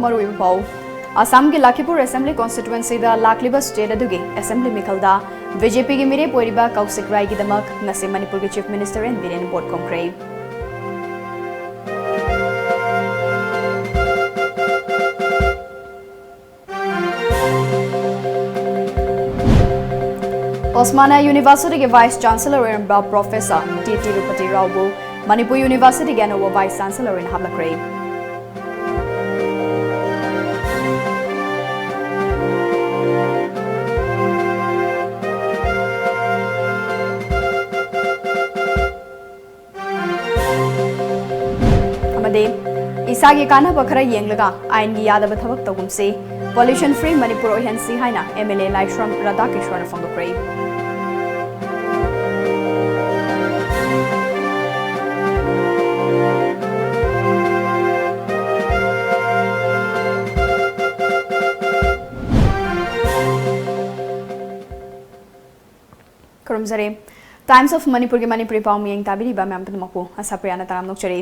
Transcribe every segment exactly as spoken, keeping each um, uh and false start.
ꯃꯔꯨꯑꯣꯏꯕ ꯄꯥꯎ꯫ ꯑꯁꯥꯝꯒꯤ ꯂꯈꯤꯄꯨꯔ ꯑꯦꯁꯦꯝꯕ꯭ꯂꯤ ꯀꯣꯟꯁꯇꯤꯇ꯭ꯋꯦꯟꯁꯤꯗ ꯂꯥꯛꯂꯤꯕ ꯁ꯭ꯇꯦꯠ ꯑꯗꯨꯒꯤ ꯑꯦꯁꯦꯝꯕ꯭ꯂꯤ ꯃꯤꯈꯜꯗ ꯕꯤ ꯖꯦ ꯄꯤꯒꯤ ꯃꯤꯔꯦꯞ ꯑꯣꯏꯔꯤꯕ ꯀꯧꯁꯤꯛ ꯔꯥꯏꯒꯤꯗꯃꯛ ꯉꯁꯤ ꯃꯅꯤꯄꯨꯔꯒꯤ chief minister N Biren vote ꯈꯣꯝꯈ꯭ꯔꯦ꯫ Osmania University ꯒꯤ ꯚꯥꯏꯁ ꯆꯥꯟꯁꯦꯂꯔ ꯑꯣꯏꯔꯝꯕ ꯄ꯭ꯔꯣꯐꯦꯁꯔ ꯇꯤ ꯇꯤꯔꯨꯄꯇꯤ ꯔꯥꯎꯕꯨ ꯃꯅꯤꯄꯨꯔ ꯌꯨꯅꯤꯚꯔꯁꯤꯇꯤꯒꯤ ꯑꯅꯧꯕ ꯚꯥꯏꯁ ꯆꯥꯟꯁꯦꯂꯔ ꯑꯣꯏꯅ ꯍꯥꯞꯂꯛꯈ꯭ꯔꯦ꯫ ꯑꯃꯗꯤ ꯏꯁꯥꯒꯤ ꯀꯥꯟꯅꯕ ꯈꯔ ꯌꯦꯡꯂꯒ ꯑꯥꯏꯟꯒꯤ ꯌꯥꯗꯕ ꯊꯕꯛ ꯇꯧꯒꯨꯝꯁꯤ, pollution free ꯃꯅꯤꯄꯨꯔ ꯑꯣꯏꯍꯟꯁꯤ ꯍꯥꯏꯅ ꯑꯦꯝ ꯑꯦꯜ ꯑꯦ ꯂꯥꯏꯁ꯭ꯔꯝ ꯔꯥꯙꯥꯀꯤꯁꯣꯔꯅ ꯐꯣꯡꯗꯣꯛꯈ꯭ꯔꯦ꯫ ꯈꯨꯔꯨꯝꯖꯔꯤ꯫ Times of ꯃꯅꯤꯄꯨꯔꯒꯤ ꯃꯅꯤꯄꯨꯔꯤ ꯄꯥꯎ ꯃꯤꯌꯦꯡ ꯇꯥꯕꯤꯔꯤꯕ ꯃꯌꯥꯝ ꯄꯨꯝꯅꯃꯛꯄꯨ ꯑꯁꯥꯄ꯭ꯔꯤꯌꯥꯅ ꯇꯔꯥꯝꯅ ꯑꯣꯛꯆꯔꯤ꯫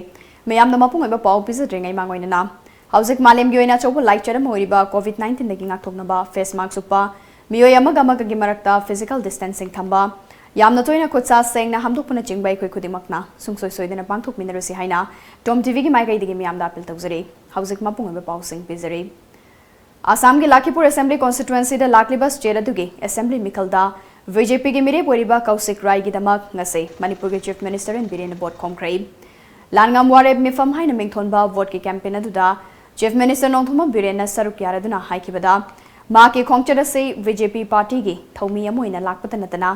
ꯃꯌꯥꯝꯗ ꯃꯄꯨꯡ ꯑꯣꯏꯕ ꯄꯥꯎ ꯄꯤꯖꯗ꯭ꯔꯤꯉꯩ ꯃꯥꯡ ꯑꯣꯏꯅꯅ, ꯍꯧꯖꯤꯛ ꯃꯥꯂꯦꯝꯒꯤ ꯑꯣꯏꯅ ꯑꯆꯧꯕ ꯂꯥꯏꯆꯠ ꯑꯃ ꯑꯣꯏꯔꯤꯕ ꯀꯣꯚꯤꯗ ꯅꯥꯏꯟꯇꯤꯟꯗꯒꯤ ꯉꯥꯛꯊꯣꯛꯅꯕ ꯐꯦꯁ ꯃꯥꯛꯁ ꯎꯞꯄ, ꯃꯤꯑꯣꯏ ꯑꯃꯒ ꯑꯃꯒꯒꯤ ꯃꯔꯛꯇ ꯐꯤꯖꯤꯀꯦꯜ ꯗꯤꯁꯇꯦꯟꯁꯤꯡ ꯊꯝꯕ, ꯌꯥꯝꯅ ꯇꯣꯏꯅ ꯈꯨꯠ ꯁꯥ ꯁꯦꯡꯅ ꯍꯥꯝꯗꯣꯛꯄꯅꯆꯤꯡꯕ ꯑꯩꯈꯣꯏ ꯈꯨꯗꯤꯡꯃꯛꯅ ꯁꯨꯡꯁꯣꯏ ꯁꯣꯏꯗꯅ ꯄꯥꯡꯊꯣꯛꯃꯤꯟꯅꯔꯨꯁꯤ ꯍꯥꯏꯅ ꯇꯣꯝ ꯇꯤꯚꯤꯒꯤ ꯃꯥꯏꯀꯩꯗꯒꯤ ꯃꯤꯌꯥꯝꯗ ꯑꯄꯤꯜ ꯇꯧꯖꯔꯤ꯫ ꯍꯧꯖꯤꯛ ꯃꯄꯨꯡ ꯑꯣꯏꯕ ꯄꯥꯎꯁꯤꯡ ꯄꯤꯖꯔꯤ꯫ ꯑꯁꯥꯝꯒꯤ ꯂꯈꯤꯄꯨꯔ ꯑꯦꯁꯦꯝꯕ꯭ꯂꯤ ꯀꯣꯟꯁꯇꯤꯇ꯭ꯋꯦꯟꯁꯤꯗ ꯂꯥꯛꯂꯤꯕ ꯁ꯭ꯇꯦꯠ ꯑꯗꯨꯒꯤ ꯑꯦꯁꯦꯝꯕ꯭ꯂꯤ ꯃꯤꯈꯜꯗ ꯕꯤ ꯖꯦ ꯄꯤꯒꯤ ꯃꯤꯔꯦꯞ ꯑꯣꯏꯔꯤꯕ ꯀꯧꯁꯤꯛ ꯔꯥꯏꯒꯤꯗꯃꯛ ꯉꯁꯤ ꯃꯅꯤꯄꯨꯔꯒꯤ ꯆꯤꯐ ꯃꯤꯅꯤꯁꯇꯔ ꯑꯦꯟ ꯕꯤꯔꯦꯟꯅ ꯚꯣꯠ ꯈꯣꯝꯈ꯭ꯔꯦ꯫ ꯂꯥꯟꯉꯝ ꯋꯥꯔꯦꯞ ꯃꯤꯐꯝ ꯍꯥꯏꯅ ꯃꯤꯡꯊꯣꯟꯕ ꯚꯣꯠꯀꯤ ꯀꯦꯝꯄꯦꯟ ꯑꯗꯨꯗ ꯆꯤꯐ ꯃꯤꯅꯤꯁꯇꯔ ꯅꯣꯡꯊꯣꯝꯕꯝ ꯕꯤꯔꯦꯟꯅ ꯁꯔꯨꯛ ꯌꯥꯔꯗꯨꯅ ꯍꯥꯏꯈꯤꯕꯗ, ꯃꯍꯥꯛꯀꯤ ꯈꯣꯡꯆꯠ ꯑꯁꯤ ꯕꯤ ꯖꯦ ꯄꯤ ꯄꯥꯔꯇꯤꯒꯤ ꯊꯧꯃꯤ ꯑꯃ ꯑꯣꯏꯅ ꯂꯥꯛꯄꯇ ꯅꯠꯇꯅ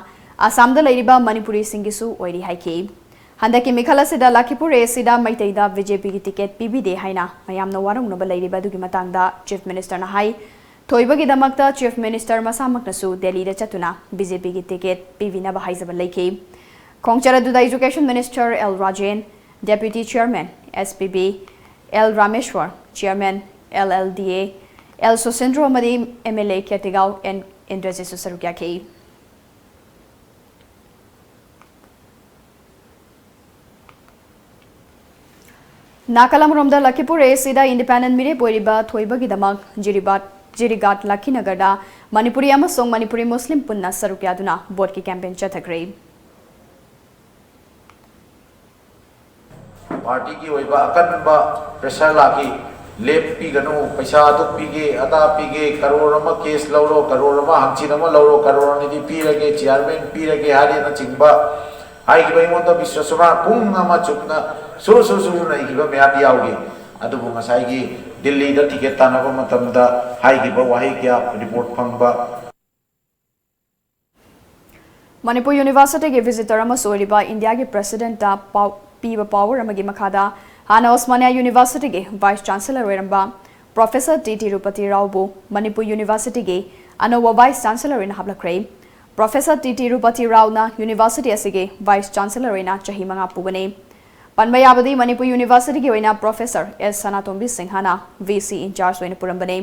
ꯑꯁꯥꯝꯗ ꯂꯩꯔꯤꯕ ꯃꯅꯤꯄꯨꯔꯤꯁꯤꯡꯒꯤꯁꯨ ꯑꯣꯏꯔꯤ ꯍꯥꯏꯈꯤ꯫ ꯍꯟꯗꯛꯀꯤ ꯃꯤꯈꯜ ꯑꯁꯤꯗ ꯂꯈꯤꯄꯨꯔ ꯑꯦ ꯁꯤꯗ ꯃꯩꯇꯩꯗ ꯕꯤ ꯖꯦ ꯄꯤꯒꯤ ꯇꯤꯀꯦꯠ ꯄꯤꯕꯤꯗꯦ ꯍꯥꯏꯅ ꯃꯌꯥꯝꯅ ꯋꯥꯔꯧꯅꯕ ꯂꯩꯔꯤꯕ ꯑꯗꯨꯒꯤ ꯃꯇꯥꯡꯗ ꯆꯤꯐ ꯃꯤꯅꯤꯁꯇꯔꯅ ꯍꯥꯏ, ꯊꯣꯏꯕꯒꯤꯗꯃꯛꯇ ꯆꯤꯐ ꯃꯤꯅꯤꯁꯇꯔ ꯃꯁꯥꯃꯛꯅꯁꯨ ꯗꯦꯜꯂꯤꯗ ꯆꯠꯇꯨꯅ ꯕꯤ ꯖꯦ ꯄꯤꯒꯤ ꯇꯤꯀꯦꯠ ꯄꯤꯕꯤꯅꯕ ꯍꯥꯏꯖꯕ ꯂꯩꯈꯤ꯫ ꯈꯣꯡꯆꯠ ꯑꯗꯨꯗ education minister L Rajen, deputy chairman S P B, L Rameshwar, chairman L L D A, L Susindro ꯑꯃꯗꯤ M L A Khetrigao N ꯏꯟꯗ꯭ꯔꯖꯤꯠꯁꯨ ꯁꯔꯨꯛ ꯌꯥꯈꯤ꯫ ꯅꯥꯀꯜ ꯑꯃꯔꯣꯝꯗ ꯂꯈꯤꯄꯨꯔ ꯑꯦ ꯁꯤꯗ ꯏꯟꯗꯤꯄꯦꯟꯗꯦꯟꯠ ꯃꯤꯔꯦꯞ ꯑꯣꯏꯔꯤꯕ ꯊꯣꯏꯕꯒꯤꯗꯃꯛ ꯖꯤꯔꯤꯕꯥꯠ ꯖꯤꯔꯤꯒꯥꯠ ꯂꯛꯈꯤꯅꯒꯔꯗ ꯃꯅꯤꯄꯨꯔꯤ ꯑꯃꯁꯨꯡ ꯃꯅꯤꯄꯨꯔꯤ ꯃꯨꯁꯂꯤꯝ ꯄꯨꯟꯅ ꯁꯔꯨꯛ ꯌꯥꯗꯨꯅ ꯚꯣꯠꯀꯤ ꯀꯦꯝꯄꯦꯟ ꯆꯠꯊꯈ꯭ꯔꯦ꯫ ꯄꯥꯔꯇꯤꯒꯤ ꯑꯣꯏꯕ ꯑꯀꯟꯕ ꯄ꯭ꯔꯦꯁꯔ ꯂꯥꯛꯈꯤ꯫ ꯂꯦꯞꯄꯤꯒꯅꯨ, ꯄꯩꯁꯥ ꯑꯗꯨ ꯄꯤꯒꯦ, ꯑꯗꯥ ꯄꯤꯒꯦ, ꯀꯔꯣꯔ ꯑꯃ ꯀꯦꯁ ꯂꯧꯔꯣ, ꯀꯔꯣꯔ ꯑꯃ ꯍꯪꯆꯤꯠ ꯑꯃ ꯂꯧꯔꯣ, ꯀꯔꯣꯔ ꯑꯅꯤꯗꯤ ꯄꯤꯔꯒꯦ, ꯆꯤꯌꯥꯔꯃꯦꯟ ꯄꯤꯔꯒꯦ ꯍꯥꯏꯔꯦꯅꯆꯤꯡꯕ ꯍꯥꯏꯈꯤꯕ ꯑꯩꯉꯣꯟꯗ ꯕꯤꯁ꯭ꯋꯥꯁꯅꯥ ꯄꯨꯡ ꯑꯃ ꯆꯨꯞꯅ ꯁꯨꯔꯨ ꯁꯨꯔꯨ ꯁꯨꯔꯨ ꯅꯩꯈꯤꯕ ꯃꯌꯥꯝ ꯌꯥꯎꯔꯤ꯫ ꯑꯗꯨꯕꯨ ꯉꯁꯥꯏꯒꯤ ꯗꯤꯜꯂꯤꯗ ꯇꯤꯀꯦꯠ ꯇꯥꯟꯅꯕ ꯃꯇꯝꯗ ꯍꯥꯏꯈꯤꯕ ꯋꯥꯍꯩ ꯀꯌꯥ ꯔꯤꯄꯣꯔꯠ ꯐꯪꯕ꯫ ꯃꯅꯤꯄꯨꯔ ꯌꯨꯅꯤꯚꯔꯁꯤꯇꯤꯒꯤ ꯚꯤꯖꯤꯇꯔ ꯑꯃꯁꯨ ꯑꯣꯏꯔꯤꯕ ꯏꯟꯗꯤꯌꯥꯒꯤ ꯄ꯭ꯔꯦꯁꯤꯗꯦꯟꯠꯇ ꯄꯥꯎ ꯄꯤꯕ ꯄꯥꯎ ꯑꯃꯒꯤ ꯃꯈꯥꯗ ꯍꯥꯟꯅ ꯎꯁꯃꯥꯅꯤꯌꯥ ꯌꯨꯅꯤꯚꯔꯁꯤꯇꯤꯒꯤ ꯚꯥꯏꯁ ꯆꯥꯟꯁꯦꯂꯔ ꯑꯣꯏꯔꯝꯕ ꯄ꯭ꯔꯣꯐꯦꯁꯔ ꯇꯤ ꯇꯤꯔꯨꯄꯇꯤ ꯔꯥꯎꯕꯨ ꯃꯅꯤꯄꯨꯔ ꯌꯨꯅꯤꯚꯔꯁꯤꯇꯤꯒꯤ ꯑꯅꯧꯕ ꯚꯥꯏꯁ ꯆꯥꯟꯁꯦꯂꯔ ꯑꯣꯏꯅ ꯍꯥꯞꯂꯛꯈ꯭ꯔꯦ꯫ ꯄ꯭ꯔꯣꯐꯦꯁꯔ ꯇꯤ ꯇꯤꯔꯨꯄꯇꯤ ꯔꯥꯎꯅ ꯌꯨꯅꯤꯚꯔꯁꯤꯇꯤ ꯑꯁꯤꯒꯤ ꯚꯥꯏꯁ ꯆꯥꯟꯁꯦꯂꯔ ꯑꯣꯏꯅ ꯆꯍꯤ ꯃꯉꯥ ꯄꯨꯒꯅꯤ꯫ ꯄꯟꯕ ꯌꯥꯕꯗꯤ ꯃꯅꯤꯄꯨꯔ ꯌꯨꯅꯤꯚꯔꯁꯤꯇꯤꯒꯤ ꯑꯣꯏꯅ ꯄ꯭ꯔꯣꯐꯦꯁꯔ ꯑꯦꯁ ꯁꯅꯥꯇꯣꯝꯕꯤ ꯁꯤꯡꯍꯅ ꯚꯤ ꯁꯤ ꯏꯟꯆꯥꯔꯖ ꯑꯣꯏꯅ ꯄꯨꯔꯝꯕꯅꯤ꯫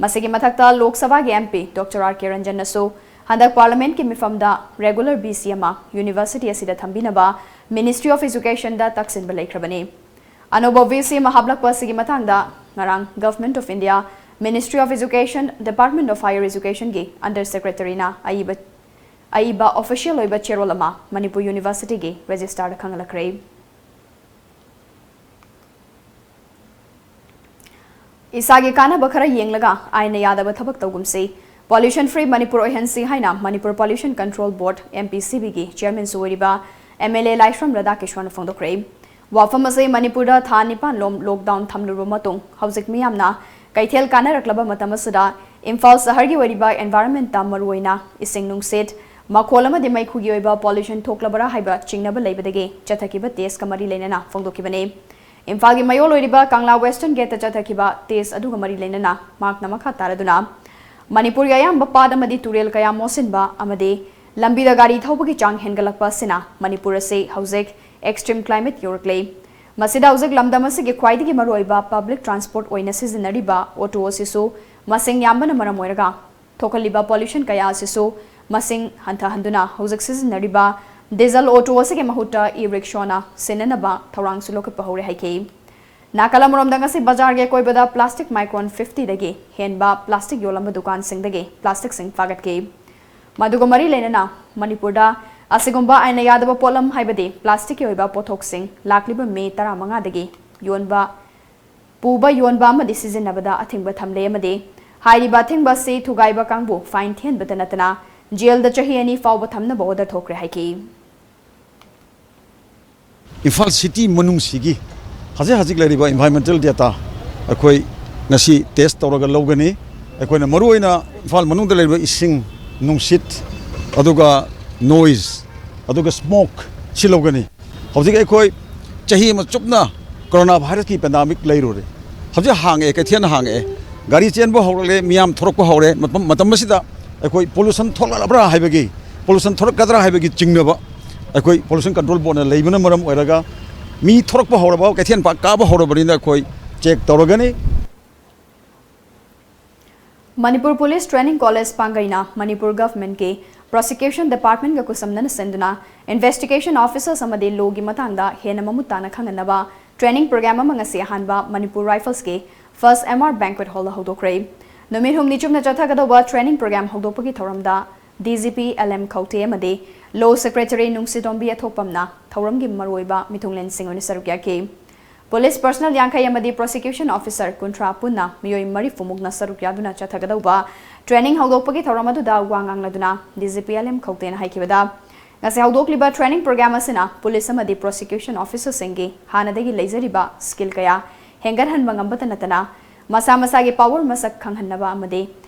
ꯃꯁꯤꯒꯤ ꯃꯊꯛꯇ ꯂꯣꯛ ꯁꯚꯥꯒꯤ ꯑꯦꯝ ꯄꯤ ꯗꯣꯛꯇꯔ ꯑꯥꯔ ꯀꯦ ꯔꯟꯖꯟꯅꯁꯨ ꯍꯟꯗꯛ ꯄꯥꯔꯂꯤꯌꯥꯃꯦꯟꯠꯀꯤ ꯃꯤꯐꯝꯗ ꯔꯦꯒꯨꯂꯔ ꯚꯤ ꯁꯤ ꯑꯃ ꯌꯨꯅꯤꯚꯔꯁꯤꯇꯤ ꯑꯁꯤꯗ ꯊꯝꯕꯤꯅꯕ ꯃꯤꯅꯤꯁꯇ꯭ꯔꯤ ꯑꯣꯐ ꯏꯖꯨꯀꯦꯁꯟꯗ ꯇꯛꯁꯤꯟꯕ ꯂꯩꯈ꯭ꯔꯕꯅꯤ꯫ ꯑꯅꯧꯕ ꯚꯤ ꯁꯤ ꯑꯃ ꯍꯥꯞꯂꯛꯄ ꯑꯁꯤꯒꯤ ꯃꯇꯥꯡꯗ ꯉꯔꯥꯡ government of India, ministry of education, department of higher ꯏꯖꯨꯀꯦꯁꯟꯒꯤ ꯑꯟꯗꯔ ꯁꯦꯀ꯭ꯔꯦꯇꯔꯤꯅ ꯑꯏꯕ ꯑꯏꯕ ꯑꯣꯐꯤꯁꯤꯌꯦꯜ ꯑꯣꯏꯕ ꯆꯦꯔꯣꯜ ꯑꯃ ꯃꯅꯤꯄꯨꯔ ꯌꯨꯅꯤꯚꯔꯁꯤꯇꯤꯒꯤ ꯔꯦꯖꯤꯁꯇ꯭ꯔꯥꯔꯗ ꯈꯪꯍꯜꯂꯛꯈ꯭ꯔꯦ꯫ ꯏꯁꯥꯒꯤ ꯀꯥꯟꯅꯕ ꯈꯔ ꯌꯦꯡꯂꯒ ꯑꯥꯏꯟꯅ ꯌꯥꯗꯕ ꯊꯕꯛ ꯇꯧꯒꯨꯝꯁꯤ, ꯄꯣꯂ꯭ꯌꯨꯁꯟ ꯐ꯭ꯔꯤ ꯃꯅꯤꯄꯨꯔ ꯑꯣꯏꯍꯟꯁꯤ ꯍꯥꯏꯅ ꯃꯅꯤꯄꯨꯔ ꯄꯣꯂ꯭ꯌꯨꯁꯟ ꯀꯟꯇ꯭ꯔꯣꯜ ꯕꯣꯔꯗ, ꯑꯦꯝ ꯄꯤ ꯁꯤ ꯕꯤꯒꯤ ꯆꯤꯌꯔꯃꯦꯟꯁꯨ ꯑꯣꯏꯔꯤꯕ ꯑꯦꯝ ꯑꯦꯜ ꯑꯦ ꯂꯥꯏꯁ꯭ꯔꯝ ꯔꯥꯙꯥꯀ꯭ꯔꯤꯁꯟꯅ ꯐꯣꯡꯗꯣꯛꯈ꯭ꯔꯦ꯫ ꯋꯥꯐꯝ ꯑꯁꯤ ꯃꯅꯤꯄꯨꯔꯗ ꯊꯥ ꯅꯤꯄꯥꯟ ꯂꯣꯝ ꯂꯣꯛꯗꯥꯎꯟ ꯊꯝꯂꯨꯔꯕ ꯃꯇꯨꯡ ꯍꯧꯖꯤꯛ ꯃꯤꯌꯥꯝꯅ ꯀꯩꯊꯦꯜ ꯀꯥꯟꯅꯔꯛꯂꯕ ꯃꯇꯝ ꯑꯁꯤꯗ ꯏꯝꯐꯥꯜ ꯁꯍꯔꯒꯤ ꯑꯣꯏꯔꯤꯕ ꯑꯦꯟꯚꯥꯏꯔꯟꯃꯦꯟꯠꯇ ꯃꯔꯨꯑꯣꯏꯅ ꯏꯁꯤꯡ ꯅꯨꯡꯁꯤꯠ, ꯃꯈꯣꯜ ꯑꯃꯗꯤ ꯃꯩꯈꯨꯒꯤ ꯑꯣꯏꯕ ꯄꯣꯂ꯭ꯌꯨꯁꯟ ꯊꯣꯛꯂꯕꯔꯥ ꯍꯥꯏꯕ ꯆꯤꯡꯅꯕ ꯂꯩꯕꯗꯒꯤ ꯆꯠꯊꯈꯤꯕ ꯇꯦꯁꯀ ꯃꯔꯤ ꯂꯩꯅꯅ ꯐꯣꯡꯗꯣꯛꯈꯤꯕꯅꯤ꯫ ꯏꯝꯐꯥꯜꯒꯤ ꯃꯌꯣꯜ ꯑꯣꯏꯔꯤꯕ ꯀꯪꯂꯥ ꯋꯦꯁꯇꯔꯟ ꯒꯦꯠꯇ ꯆꯠꯊꯈꯤꯕ ꯇꯦꯁ ꯑꯗꯨꯒ ꯃꯔꯤ ꯂꯩꯅꯅ ꯃꯍꯥꯛꯅ ꯃꯈꯥ ꯇꯥꯔꯗꯨꯅ ꯃꯅꯤꯄꯨꯔꯒꯤ ꯑꯌꯥꯝꯕ ꯄꯥꯠ ꯑꯃꯗꯤ ꯇꯨꯔꯦꯜ ꯀꯌꯥ ꯃꯣꯠꯁꯤꯟꯕ ꯑꯃꯗꯤ ꯂꯝꯕꯤꯗ ꯒꯥꯔꯤ ꯊꯧꯕꯒꯤ ꯆꯥꯡ ꯍꯦꯟꯒꯠꯂꯛꯄ ꯑꯁꯤꯅ ꯃꯅꯤꯄꯨꯔ ꯑꯁꯤ ꯍꯧꯖꯤꯛ ꯑꯦꯛꯁꯇ꯭ꯔꯤꯝ ꯀ꯭ꯂꯥꯏꯃꯦꯠ ꯌꯧꯔꯛꯂꯦ꯫ ꯃꯁꯤꯗ ꯍꯧꯖꯤꯛ ꯂꯝꯗꯝ ꯑꯁꯤꯒꯤ ꯈ꯭ꯋꯥꯏꯗꯒꯤ ꯃꯔꯨꯑꯣꯏꯕ ꯄꯕ꯭ꯂꯤꯛ ꯇ꯭ꯔꯥꯟꯁꯄꯣꯔꯠ ꯑꯣꯏꯅ ꯁꯤꯖꯤꯟꯅꯔꯤꯕ ꯑꯣꯇꯣ ꯑꯁꯤꯁꯨ ꯃꯁꯤꯡ ꯌꯥꯝꯕꯅ ꯃꯔꯝ ꯑꯣꯏꯔꯒ ꯊꯣꯛꯍꯜꯂꯤꯕ ꯄꯣꯂ꯭ꯌꯨꯁꯟ ꯀꯌꯥ ꯑꯁꯤꯁꯨ ꯃꯁꯤꯡ ꯍꯟꯊꯍꯟꯗꯨꯅ ꯍꯧꯖꯤꯛ ꯁꯤꯖꯤꯟꯅꯔꯤꯕ ꯗꯤꯖꯜ ꯑꯣꯇꯣ ꯑꯁꯤꯒꯤ ꯃꯍꯨꯠꯇ ꯏ ꯔꯤꯛꯁꯣꯅ ꯁꯤꯟꯅꯅꯕ ꯊꯧꯔꯥꯡꯁꯨ ꯂꯧꯈꯠꯄ ꯍꯧꯔꯦ ꯍꯥꯏꯈꯤ꯫ ꯅꯥꯀꯜ ꯑꯃꯔꯣꯝꯗ ꯉꯁꯤ ꯕꯖꯥꯔꯒꯤ ꯑꯀꯣꯏꯕꯗ plastic micron fifty ꯗꯒꯤ ꯍꯦꯟꯕ plastic ꯌꯣꯜꯂꯝꯕ ꯗꯨꯀꯥꯟꯁꯤꯡꯗꯒꯤ plastic ꯁꯤꯡ ꯐꯥꯒꯠꯈꯤ꯫ ꯃꯗꯨꯒ ꯃꯔꯤ ꯂꯩꯅꯅ ꯃꯅꯤꯄꯨꯔꯗ ꯑꯁꯤꯒꯨꯝꯕ ꯑꯥꯏꯟꯅ ꯌꯥꯗꯕ ꯄꯣꯠꯂꯝ ꯍꯥꯏꯕꯗꯤ plastic ꯀꯤ ꯑꯣꯏꯕ ꯄꯣꯠꯊꯣꯛꯁꯤꯡ ꯂꯥꯛꯂꯤꯕ ꯃꯦ ꯇꯔꯥꯃꯉꯥꯗꯒꯤ ꯌꯣꯟꯕ, ꯄꯨꯕ, ꯌꯣꯟꯕ ꯑꯃꯗꯤ ꯁꯤꯖꯤꯟꯅꯕꯗ ꯑꯊꯤꯡꯕ ꯊꯝꯂꯦ ꯑꯃꯗꯤ ꯍꯥꯏꯔꯤꯕ ꯑꯊꯤꯡꯕ ꯑꯁꯤ ꯊꯨꯒꯥꯏꯕ ꯀꯥꯡꯕꯨ fine ꯊꯤꯍꯟꯕꯇ ꯅꯠꯇꯅ ꯖꯦꯜꯗ ꯆꯍꯤ ꯑꯅꯤ ꯐꯥꯎꯕ ꯊꯝꯅꯕ order ꯊꯣꯛꯈ꯭ꯔꯦ ꯍꯥꯏꯈꯤ꯫ ꯏꯝꯐꯥꯜ city ꯃꯅꯨꯡꯁꯤꯒꯤ ꯍꯧꯖꯤꯛ ꯍꯧꯖꯤꯛ ꯂꯩꯔꯤꯕ environmental data ꯑꯩꯈꯣꯏ ꯉꯁꯤ test ꯇꯧꯔꯒ ꯂꯧꯒꯅꯤ꯫ ꯑꯩꯈꯣꯏꯅ ꯃꯔꯨꯑꯣꯏꯅ ꯏꯝꯐꯥꯜ ꯃꯅꯨꯡꯗ ꯂꯩꯔꯤꯕ ꯏꯁꯤꯡ, ꯅꯨꯡꯁꯤꯠ, ꯑꯗꯨꯒ noise, ꯑꯗꯨꯒ smoke ꯁꯤ ꯂꯧꯒꯅꯤ꯫ ꯍꯧꯖꯤꯛ ꯑꯩꯈꯣꯏ ꯆꯍꯤ ꯑꯃ ꯆꯨꯞꯅ corona virus ꯀꯤ pandemic ꯂꯩꯔꯨꯔꯦ꯫ ꯍꯧꯖꯤꯛ ꯍꯥꯡꯉꯛꯑꯦ, ꯀꯩꯊꯦꯜ ꯍꯥꯡꯉꯛꯑꯦ, ꯒꯥꯔꯤ ꯆꯦꯟꯕ ꯍꯧꯔꯛꯂꯦ, ꯃꯤꯌꯥꯝ ꯊꯣꯔꯛꯄ ꯍꯧꯔꯦ꯫ ꯃꯇꯝ, ꯃꯇꯝ ꯑꯁꯤꯗ ꯑꯩꯈꯣꯏ pollution ꯊꯣꯛꯂꯛꯂꯕ꯭ꯔꯥ ꯍꯥꯏꯕꯒꯤ, pollution ꯊꯣꯔꯛꯀꯗ꯭ꯔꯥ ꯍꯥꯏꯕꯒꯤ ꯆꯤꯡꯅꯕ ꯑꯩꯈꯣꯏ Pollution Control Board ꯅ ꯂꯩꯕꯅ ꯃꯔꯝ ꯑꯣꯏꯔꯒ ꯃꯤ ꯊꯣꯔꯛꯄ ꯍꯧꯔꯕ, ꯀꯩꯊꯦꯜ ꯄꯥꯛ ꯀꯥꯕ ꯍꯧꯔꯕꯅꯤꯅ ꯑꯩꯈꯣꯏ check ꯇꯧꯔꯒꯅꯤ꯫ ꯃꯅꯤꯄꯨꯔ ꯄꯨꯂꯤꯁ ꯇ꯭ꯔꯦꯅꯤꯡ ꯀꯣꯂꯦꯖ ꯄꯥꯡꯒꯩꯅ ꯃꯅꯤꯄꯨꯔ ꯒꯚꯔꯟꯃꯦꯟꯠꯀꯤ ꯄ꯭ꯔꯣꯁꯤꯀ꯭ꯌꯨꯁꯟ ꯗꯤꯄꯥꯔꯠꯃꯦꯟꯠꯒ ꯈꯨꯠꯁꯝꯅꯅ ꯁꯤꯟꯗꯨꯅ ꯏꯟꯚꯦꯁꯇꯤꯒꯦꯁꯟ ꯑꯣꯐꯤꯁꯔꯁ ꯑꯃꯗꯤ ꯂꯣꯒꯤ ꯃꯇꯥꯡꯗ ꯍꯦꯟꯅ ꯃꯃꯨꯠ ꯇꯥꯅ ꯈꯪꯍꯟꯅꯕ ꯇ꯭ꯔꯦꯅꯤꯡ ꯄ꯭ꯔꯣꯒ꯭ꯔꯥꯝ ꯑꯃ ꯉꯁꯤ ꯑꯍꯥꯟꯕ ꯃꯅꯤꯄꯨꯔ ꯔꯥꯏꯐꯜꯁꯀꯤ ꯐꯥꯔꯁꯠ ꯑꯦꯝ ꯑꯥꯔ ꯕꯦꯡꯀ꯭ꯋꯦꯠ ꯍꯣꯜꯗ ꯍꯧꯗꯣꯛꯈ꯭ꯔꯦ꯫ ꯅꯨꯃꯤꯠ ꯍꯨꯝꯅꯤ ꯆꯨꯞꯅ ꯆꯠꯊꯒꯗꯧꯕ ꯇ꯭ꯔꯦꯅꯤꯡ ꯄ꯭ꯔꯣꯒ꯭ꯔꯥꯝ ꯍꯧꯗꯣꯛꯄꯒꯤ ꯊꯧꯔꯝꯗ D G P L M ꯈꯧꯇꯦ ꯑꯃꯗꯤ ꯂꯣ ꯁꯦꯀ꯭ꯔꯦꯇꯔꯤ ꯅꯨꯡꯁꯤꯇꯣꯝꯕꯤ ꯑꯊꯣꯛꯄꯝꯅ ꯊꯧꯔꯝꯒꯤ ꯃꯔꯨꯑꯣꯏꯕ ꯃꯤꯊꯨꯡꯂꯦꯟꯁꯤꯡ ꯑꯣꯏꯅ ꯁꯔꯨꯛ ꯌꯥꯈꯤ꯫ ꯄꯨꯂꯤꯁ ꯄꯔꯁꯅꯦꯜ ꯌꯥꯡꯈꯩ ꯑꯃꯗꯤ ꯄ꯭ꯔꯣꯁꯤꯀ꯭ꯌꯨꯁꯟ ꯑꯣꯐꯤꯁꯔ ꯀꯨꯟꯊ꯭ꯔꯥ ꯄꯨꯟꯅ ꯃꯤꯑꯣꯏ ꯃꯔꯤꯐꯨꯃꯨꯛꯅ ꯁꯔꯨꯛ ꯌꯥꯗꯨꯅ ꯆꯠꯊꯒꯗꯧꯕ ꯇ꯭ꯔꯦꯅꯤꯡ ꯍꯧꯗꯣꯛꯄꯒꯤ ꯊꯧꯔꯝ ꯑꯗꯨꯗ ꯋꯥ ꯉꯥꯡꯂꯗꯨꯅ D G P L M ꯈꯧꯇꯦꯅ ꯍꯥꯏꯈꯤꯕꯗ, ꯉꯁꯤ ꯍꯧꯗꯣꯛꯂꯤꯕ ꯇ꯭ꯔꯦꯅꯤꯡ ꯄ꯭ꯔꯣꯒ꯭ꯔꯥꯝ ꯑꯁꯤꯅ ꯄꯨꯂꯤꯁ ꯑꯃꯗꯤ ꯄ꯭ꯔꯣꯁꯤꯀ꯭ꯌꯨꯁꯟ ꯑꯣꯐꯤꯁꯔꯁꯤꯡꯒꯤ ꯍꯥꯟꯅꯗꯒꯤ ꯂꯩꯖꯔꯤꯕ ꯁ꯭ꯀꯤꯜ ꯀꯌꯥ ꯍꯦꯟꯒꯠꯍꯟꯕ ꯉꯝꯕꯇ ꯅꯠꯇꯅ ꯃꯁꯥ ꯃꯁꯥꯒꯤ ꯄꯥꯋꯔ ꯃꯁꯛ ꯈꯪꯍꯟꯅꯕ ꯑꯃꯗꯤ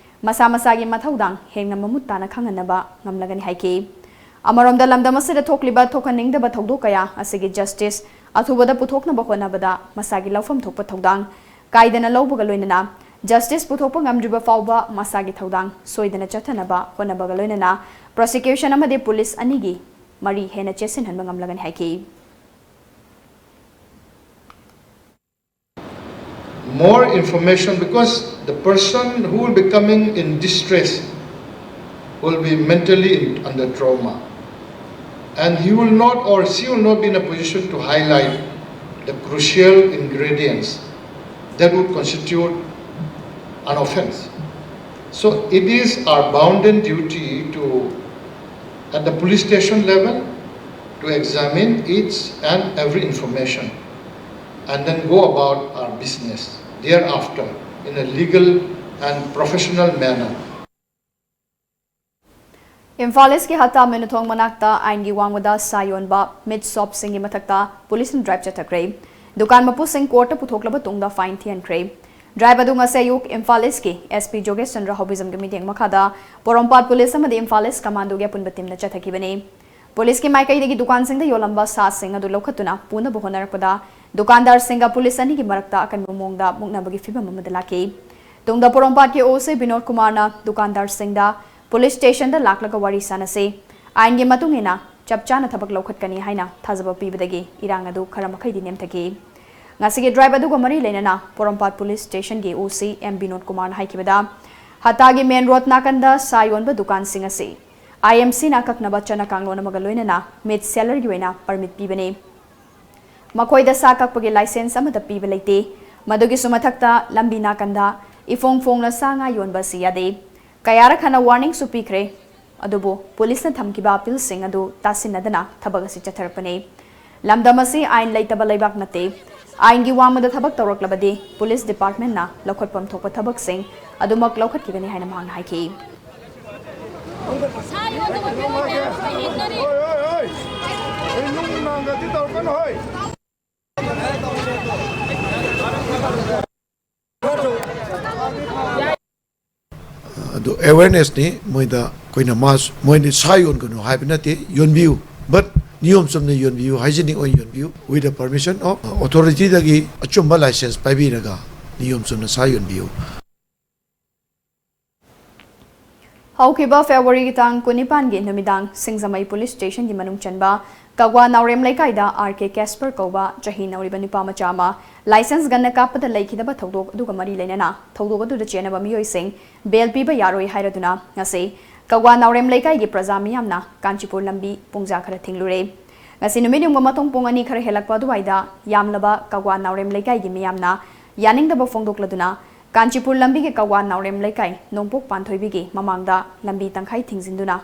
ꯃꯁꯥ ꯃꯁꯥꯒꯤ ꯃꯊꯧꯗꯥꯡ ꯍꯦꯟꯅ ꯃꯃꯨꯠ ꯇꯥꯅ ꯈꯪꯍꯟꯅꯕ ꯉꯝꯂꯒꯅꯤ ꯍꯥꯏꯈꯤ꯫ ꯑꯃꯔꯣꯝꯗ ꯂꯝꯗꯝ ꯑꯁꯤꯗ ꯊꯣꯛꯂꯤꯕ ꯊꯣꯛꯍꯟꯅꯤꯡꯗꯕ ꯊꯧꯗꯣꯛ ꯀꯌꯥ ꯑꯁꯤꯒꯤ ꯖꯁꯇꯤꯁ ꯑꯊꯨꯕꯗ ꯄꯨꯊꯣꯛꯅꯕ ꯍꯣꯠꯅꯕꯗ ꯃꯁꯥꯒꯤ ꯂꯧꯐꯝ ꯊꯣꯛꯄ ꯊꯧꯗꯥꯡ ꯀꯥꯏꯗꯅ ꯂꯧꯕꯒ ꯂꯣꯏꯅꯅ ꯖꯁꯇꯤꯁ ꯄꯨꯊꯣꯛꯄ ꯉꯝꯗ꯭ꯔꯤꯕ ꯐꯥꯎꯕ ꯃꯁꯥꯒꯤ ꯊꯧꯗꯥꯡ ꯁꯣꯏꯗꯅ ꯆꯠꯊꯅꯕ ꯍꯣꯠꯅꯕꯒ ꯂꯣꯏꯅꯅ ꯄ꯭ꯔꯣꯁꯤꯀ꯭ꯌꯨꯁꯟ ꯑꯃꯗꯤ ꯄꯨꯂꯤꯁ ꯑꯅꯤꯒꯤ ꯃꯔꯤ ꯍꯦꯟꯅ ꯆꯦꯠꯁꯤꯟꯍꯟꯕ ꯉꯝꯂꯒꯅꯤ ꯍꯥꯏꯈꯤ꯫ More information, because the person who will be coming in distress will be mentally in, under trauma, and he will not or she will not be in a position to highlight the crucial ingredients that would constitute an offense. So it is our bounden duty to, at the police station level, to examine each and every information and then go about our business thereafter in a legal and professional manner. Imphal ꯏꯁꯀꯤ ꯍꯠꯇꯥ ꯃꯦꯅꯨꯊꯣꯡ ꯃꯅꯥꯛꯇ ꯑꯥꯏꯟꯒꯤ ꯋꯥꯡꯃꯗ ꯁꯥ ꯌꯣꯟꯕ ꯃꯤꯠ ꯁꯣꯞꯁꯤꯡꯒꯤ ꯃꯊꯛꯇ ꯄꯨꯂꯤꯁꯅ driver ꯆꯠꯊꯈ꯭ꯔꯦ꯫ ꯗꯨꯀꯥꯟ ꯃꯄꯨꯁꯤꯡ ꯀꯣꯔꯠꯇ ꯄꯨꯊꯣꯛꯂꯕ ꯇꯨꯡꯗ ꯐꯥꯏꯟ ꯊꯤꯍꯟꯈ꯭ꯔꯦ꯫ ꯗ꯭ꯔꯥꯏꯕ ꯑꯗꯨ ꯉꯁꯤ ꯑꯌꯨꯛ ꯏꯝꯐꯥꯜ ꯏꯁꯀꯤ ꯑꯦꯁ ꯄꯤ ꯖꯣꯒꯦꯁ ꯆꯟꯗ꯭ꯔ ꯍꯧꯕꯤꯖꯝꯒꯤ ꯃꯤꯠꯌꯦꯡ ꯃꯈꯥꯗ ꯄꯣꯔꯣꯝꯄꯥꯠ ꯄꯨꯂꯤꯁ ꯑꯃꯗꯤ ꯏꯝꯐꯥꯜ ꯏꯁ ꯀꯃꯥꯟꯗꯣꯒꯤ ꯑꯄꯨꯟꯕ ꯇꯤꯝꯅ ꯆꯠꯊꯈꯤꯕꯅꯤ꯫ ꯄꯨꯂꯤꯁꯀꯤ ꯃꯥꯏꯀꯩꯗꯒꯤ ꯗꯨꯀꯥꯟꯁꯤꯡꯗ ꯌꯣꯜꯂꯝꯕ ꯁꯥꯁꯤꯡ ꯑꯗꯨ ꯂꯧꯈꯠꯇꯨꯅ ꯄꯨꯅꯕ ꯍꯣꯠꯅꯔꯛꯄꯗ ꯗꯨꯀꯥꯟꯗꯥꯔꯁꯤꯡꯒ ꯄꯨꯂꯤꯁ ꯑꯅꯤꯒꯤ ꯃꯔꯛꯇ ꯑꯀꯟꯕ ꯃꯑꯣꯡꯗ ꯃꯨꯛꯅꯕꯒꯤ ꯐꯤꯚꯝ ꯑꯃꯗ ꯂꯥꯛꯈꯤ꯫ ꯇꯨꯡꯗ ꯄꯣꯔꯣꯝꯄꯥꯠꯀꯤ ꯑꯣ ꯁꯤ ꯕꯤꯅꯣꯗ ꯀꯨꯃꯥꯔꯅ ꯗꯨꯀꯥꯟꯗꯥꯔꯁꯤꯡꯗ ꯄꯨꯂꯤꯁ ꯁ꯭ꯇꯦꯁꯟꯗ ꯂꯥꯛꯂꯒ ꯋꯥꯔꯤ ꯁꯥꯅꯁꯤ, ꯑꯥꯏꯟꯒꯤ ꯃꯇꯨꯡ ꯏꯟꯅ ꯆꯞ ꯆꯥꯅ ꯊꯕꯛ ꯂꯧꯈꯠꯀꯅꯤ ꯍꯥꯏꯅ ꯊꯥꯖꯕ ꯄꯤꯕꯗꯒꯤ ꯏꯔꯥꯡ ꯑꯗꯨ ꯈꯔ ꯃꯈꯩꯗꯤ ꯅꯦꯝꯊꯈꯤ꯫ ꯉꯁꯤꯒꯤ ꯗ꯭ꯔꯥꯏꯕ ꯑꯗꯨꯒ ꯃꯔꯤ ꯂꯩꯅꯅ ꯄꯣꯔꯣꯝꯄꯥꯠ ꯄꯨꯂꯤꯁ ꯁ꯭ꯇꯦꯁꯟꯒꯤ ꯑꯣ ꯁꯤ ꯑꯦꯝ ꯕꯤꯅꯣꯗ ꯀꯨꯃꯥꯔꯅ ꯍꯥꯏꯈꯤꯕꯗ, ꯍꯠꯇꯥꯒꯤ ꯃꯦꯟ ꯔꯣꯗ ꯅꯥꯀꯟꯗ ꯁꯥ ꯌꯣꯟꯕ ꯗꯨꯀꯥꯟꯁꯤꯡ ꯑꯁꯤ ꯑꯥꯏ ꯑꯦꯝ ꯁꯤꯅ ꯑꯀꯛꯅꯕ ꯆꯠꯅ ꯀꯥꯡꯂꯣꯟ ꯑꯃꯒ ꯂꯣꯏꯅꯅ ꯃꯤꯠ ꯁꯦꯂꯔꯒꯤ ꯑꯣꯏꯅ ꯄꯔꯃꯤꯠ ꯄꯤꯕꯅꯤ꯫ ꯃꯈꯣꯏꯗ ꯁꯥ ꯀꯛꯄꯒꯤ ꯂꯥꯏꯁꯦꯟꯁ ꯑꯃꯠꯇ ꯄꯤꯕ ꯂꯩꯇꯦ꯫ ꯃꯗꯨꯒꯤꯁꯨ ꯃꯊꯛꯇ ꯂꯝꯕꯤ ꯅꯥꯀꯟꯗ ꯏꯐꯣꯡ ꯐꯣꯡꯅ ꯁꯥ ꯉꯥ ꯌꯣꯟꯕ ꯑꯁꯤ ꯌꯥꯗꯦ꯫ ꯀꯌꯥꯔꯛ ꯍꯟꯅ ꯋꯥꯔꯅꯤꯡꯁꯨ ꯄꯤꯈ꯭ꯔꯦ꯫ ꯑꯗꯨꯕꯨ ꯄꯨꯂꯤꯁꯅ ꯊꯝꯈꯤꯕ ꯑꯄꯤꯜꯁꯤꯡ ꯑꯗꯨ ꯇꯥꯁꯤꯟꯅꯗꯅ ꯊꯕꯛ ꯑꯁꯤ ꯆꯠꯊꯔꯛꯄꯅꯤ꯫ ꯂꯝꯗꯝ ꯑꯁꯤ ꯑꯥꯏꯟ ꯂꯩꯇꯕ ꯂꯩꯕꯥꯛ ꯅꯠꯇꯦ꯫ ꯑꯥꯏꯟꯒꯤ ꯋꯥꯡꯃꯗ ꯊꯕꯛ ꯇꯧꯔꯛꯂꯕꯗꯤ ꯄꯨꯂꯤꯁ ꯗꯤꯄꯥꯔꯠꯃꯦꯟꯠꯅ ꯂꯧꯈꯠꯐꯝ ꯊꯣꯛꯄ ꯊꯕꯛꯁꯤꯡ ꯑꯗꯨꯃꯛ ꯂꯧꯈꯠꯈꯤꯒꯅꯤ ꯍꯥꯏꯅ ꯃꯍꯥꯛꯅ ꯍꯥꯏꯈꯤ꯫ ꯑꯗꯨ ꯑꯦꯋꯦꯔꯅꯦꯁꯅꯤ꯫ ꯃꯣꯏꯗ ꯑꯩꯈꯣꯏꯅ ꯃꯥꯁ ꯃꯣꯏꯅ ꯁꯥ ꯌꯣꯟꯒꯅꯨ ꯍꯥꯏꯕ ꯅꯠꯇꯦ, ꯌꯣꯟꯕꯤꯌꯨ, but ꯅꯤꯌꯣꯝ ꯆꯨꯝꯅ ꯌꯣꯟꯕꯤꯌꯨ, ꯍꯥꯏꯖꯤꯅꯤꯛ ꯑꯣꯏꯅ ꯌꯣꯟꯕꯤꯌꯨ, with the permission of authority ꯗꯒꯤ ꯑꯆꯨꯝꯕ ꯂꯥꯏꯁꯦꯟꯁ ꯄꯥꯏꯕꯤꯔꯒ ꯅꯤꯌꯣꯝ ꯆꯨꯝꯅ ꯁꯥ ꯌꯣꯟꯕꯤꯌꯨ꯫ ꯍꯧꯈꯤꯕ ꯐꯦꯕ꯭ꯔꯨꯋꯥꯔꯤꯒꯤ ꯇꯥꯡ ꯀꯨꯟꯅꯤꯄꯥꯟꯒꯤ ꯅꯨꯃꯤꯗꯥꯡ ꯁꯤꯡꯖꯃꯩ ꯄꯨꯂꯤꯁ ꯁ꯭ꯇꯦꯁꯟꯒꯤ ꯃꯅꯨꯡ ꯆꯟꯕ ꯀꯒ꯭ꯋꯥ ꯅꯥꯎꯔꯦꯝ ꯂꯩꯀꯥꯏꯗ ꯑꯥꯔ ꯀꯦ ꯀꯦꯁꯄꯔ ꯀꯧꯕ ꯆꯍꯤ ꯅꯧꯔꯤꯕ ꯅꯨꯄꯥ ꯃꯆꯥ ꯑꯃ ꯂꯥꯏꯁꯦꯟꯁ ꯒꯟꯅ ꯀꯥꯞꯄꯗ ꯂꯩꯈꯤꯗꯕ ꯊꯧꯗꯣꯛ ꯑꯗꯨꯒ ꯃꯔꯤ ꯂꯩꯅꯅ ꯊꯧꯗꯣꯛ ꯑꯗꯨꯗ ꯆꯦꯟꯅꯕ ꯃꯤꯑꯣꯏꯁꯤꯡ ꯕꯦꯜ ꯄꯤꯕ ꯌꯥꯔꯣꯏ ꯍꯥꯏꯔꯗꯨꯅ ꯉꯁꯤ ꯀꯒ꯭ꯋꯥ ꯅꯥꯎꯔꯦꯝ ꯂꯩꯀꯥꯏꯒꯤ ꯄ꯭ꯔꯖꯥ ꯃꯤꯌꯥꯝꯅ ꯀꯥꯟꯆꯤꯄꯨꯔ ꯂꯝꯕꯤ ꯄꯨꯡꯖꯥ ꯈꯔ ꯊꯤꯡꯂꯨꯔꯦ꯫ ꯉꯁꯤ ꯅꯨꯃꯤꯠ ꯌꯨꯡꯕ ꯃꯇꯨꯡ ꯄꯨꯡ ꯑꯅꯤ ꯈꯔ ꯍꯦꯜꯂꯛꯄ ꯑꯗꯨꯋꯥꯏꯗ ꯌꯥꯝꯂꯕ ꯀꯒꯋꯥ ꯅꯥꯎꯔꯦꯝ ꯂꯩꯀꯥꯏꯒꯤ ꯃꯤꯌꯥꯝꯅ ꯌꯥꯅꯤꯡꯗꯕ ꯐꯣꯡꯗꯣꯛꯂꯗꯨꯅ ꯀꯥꯟꯆꯤꯄꯨꯔ ꯂꯝꯕꯤꯒꯤ ꯀꯒꯋꯥ ꯅꯥꯎꯔꯦꯝ ꯂꯩꯀꯥꯏ ꯅꯣꯡꯄꯣꯛ ꯄꯥꯟꯊꯣꯏꯕꯤꯒꯤ ꯃꯃꯥꯡꯗ ꯂꯝꯕꯤ ꯇꯪꯈꯥꯏ ꯊꯤꯡꯖꯤꯟꯗꯨꯅ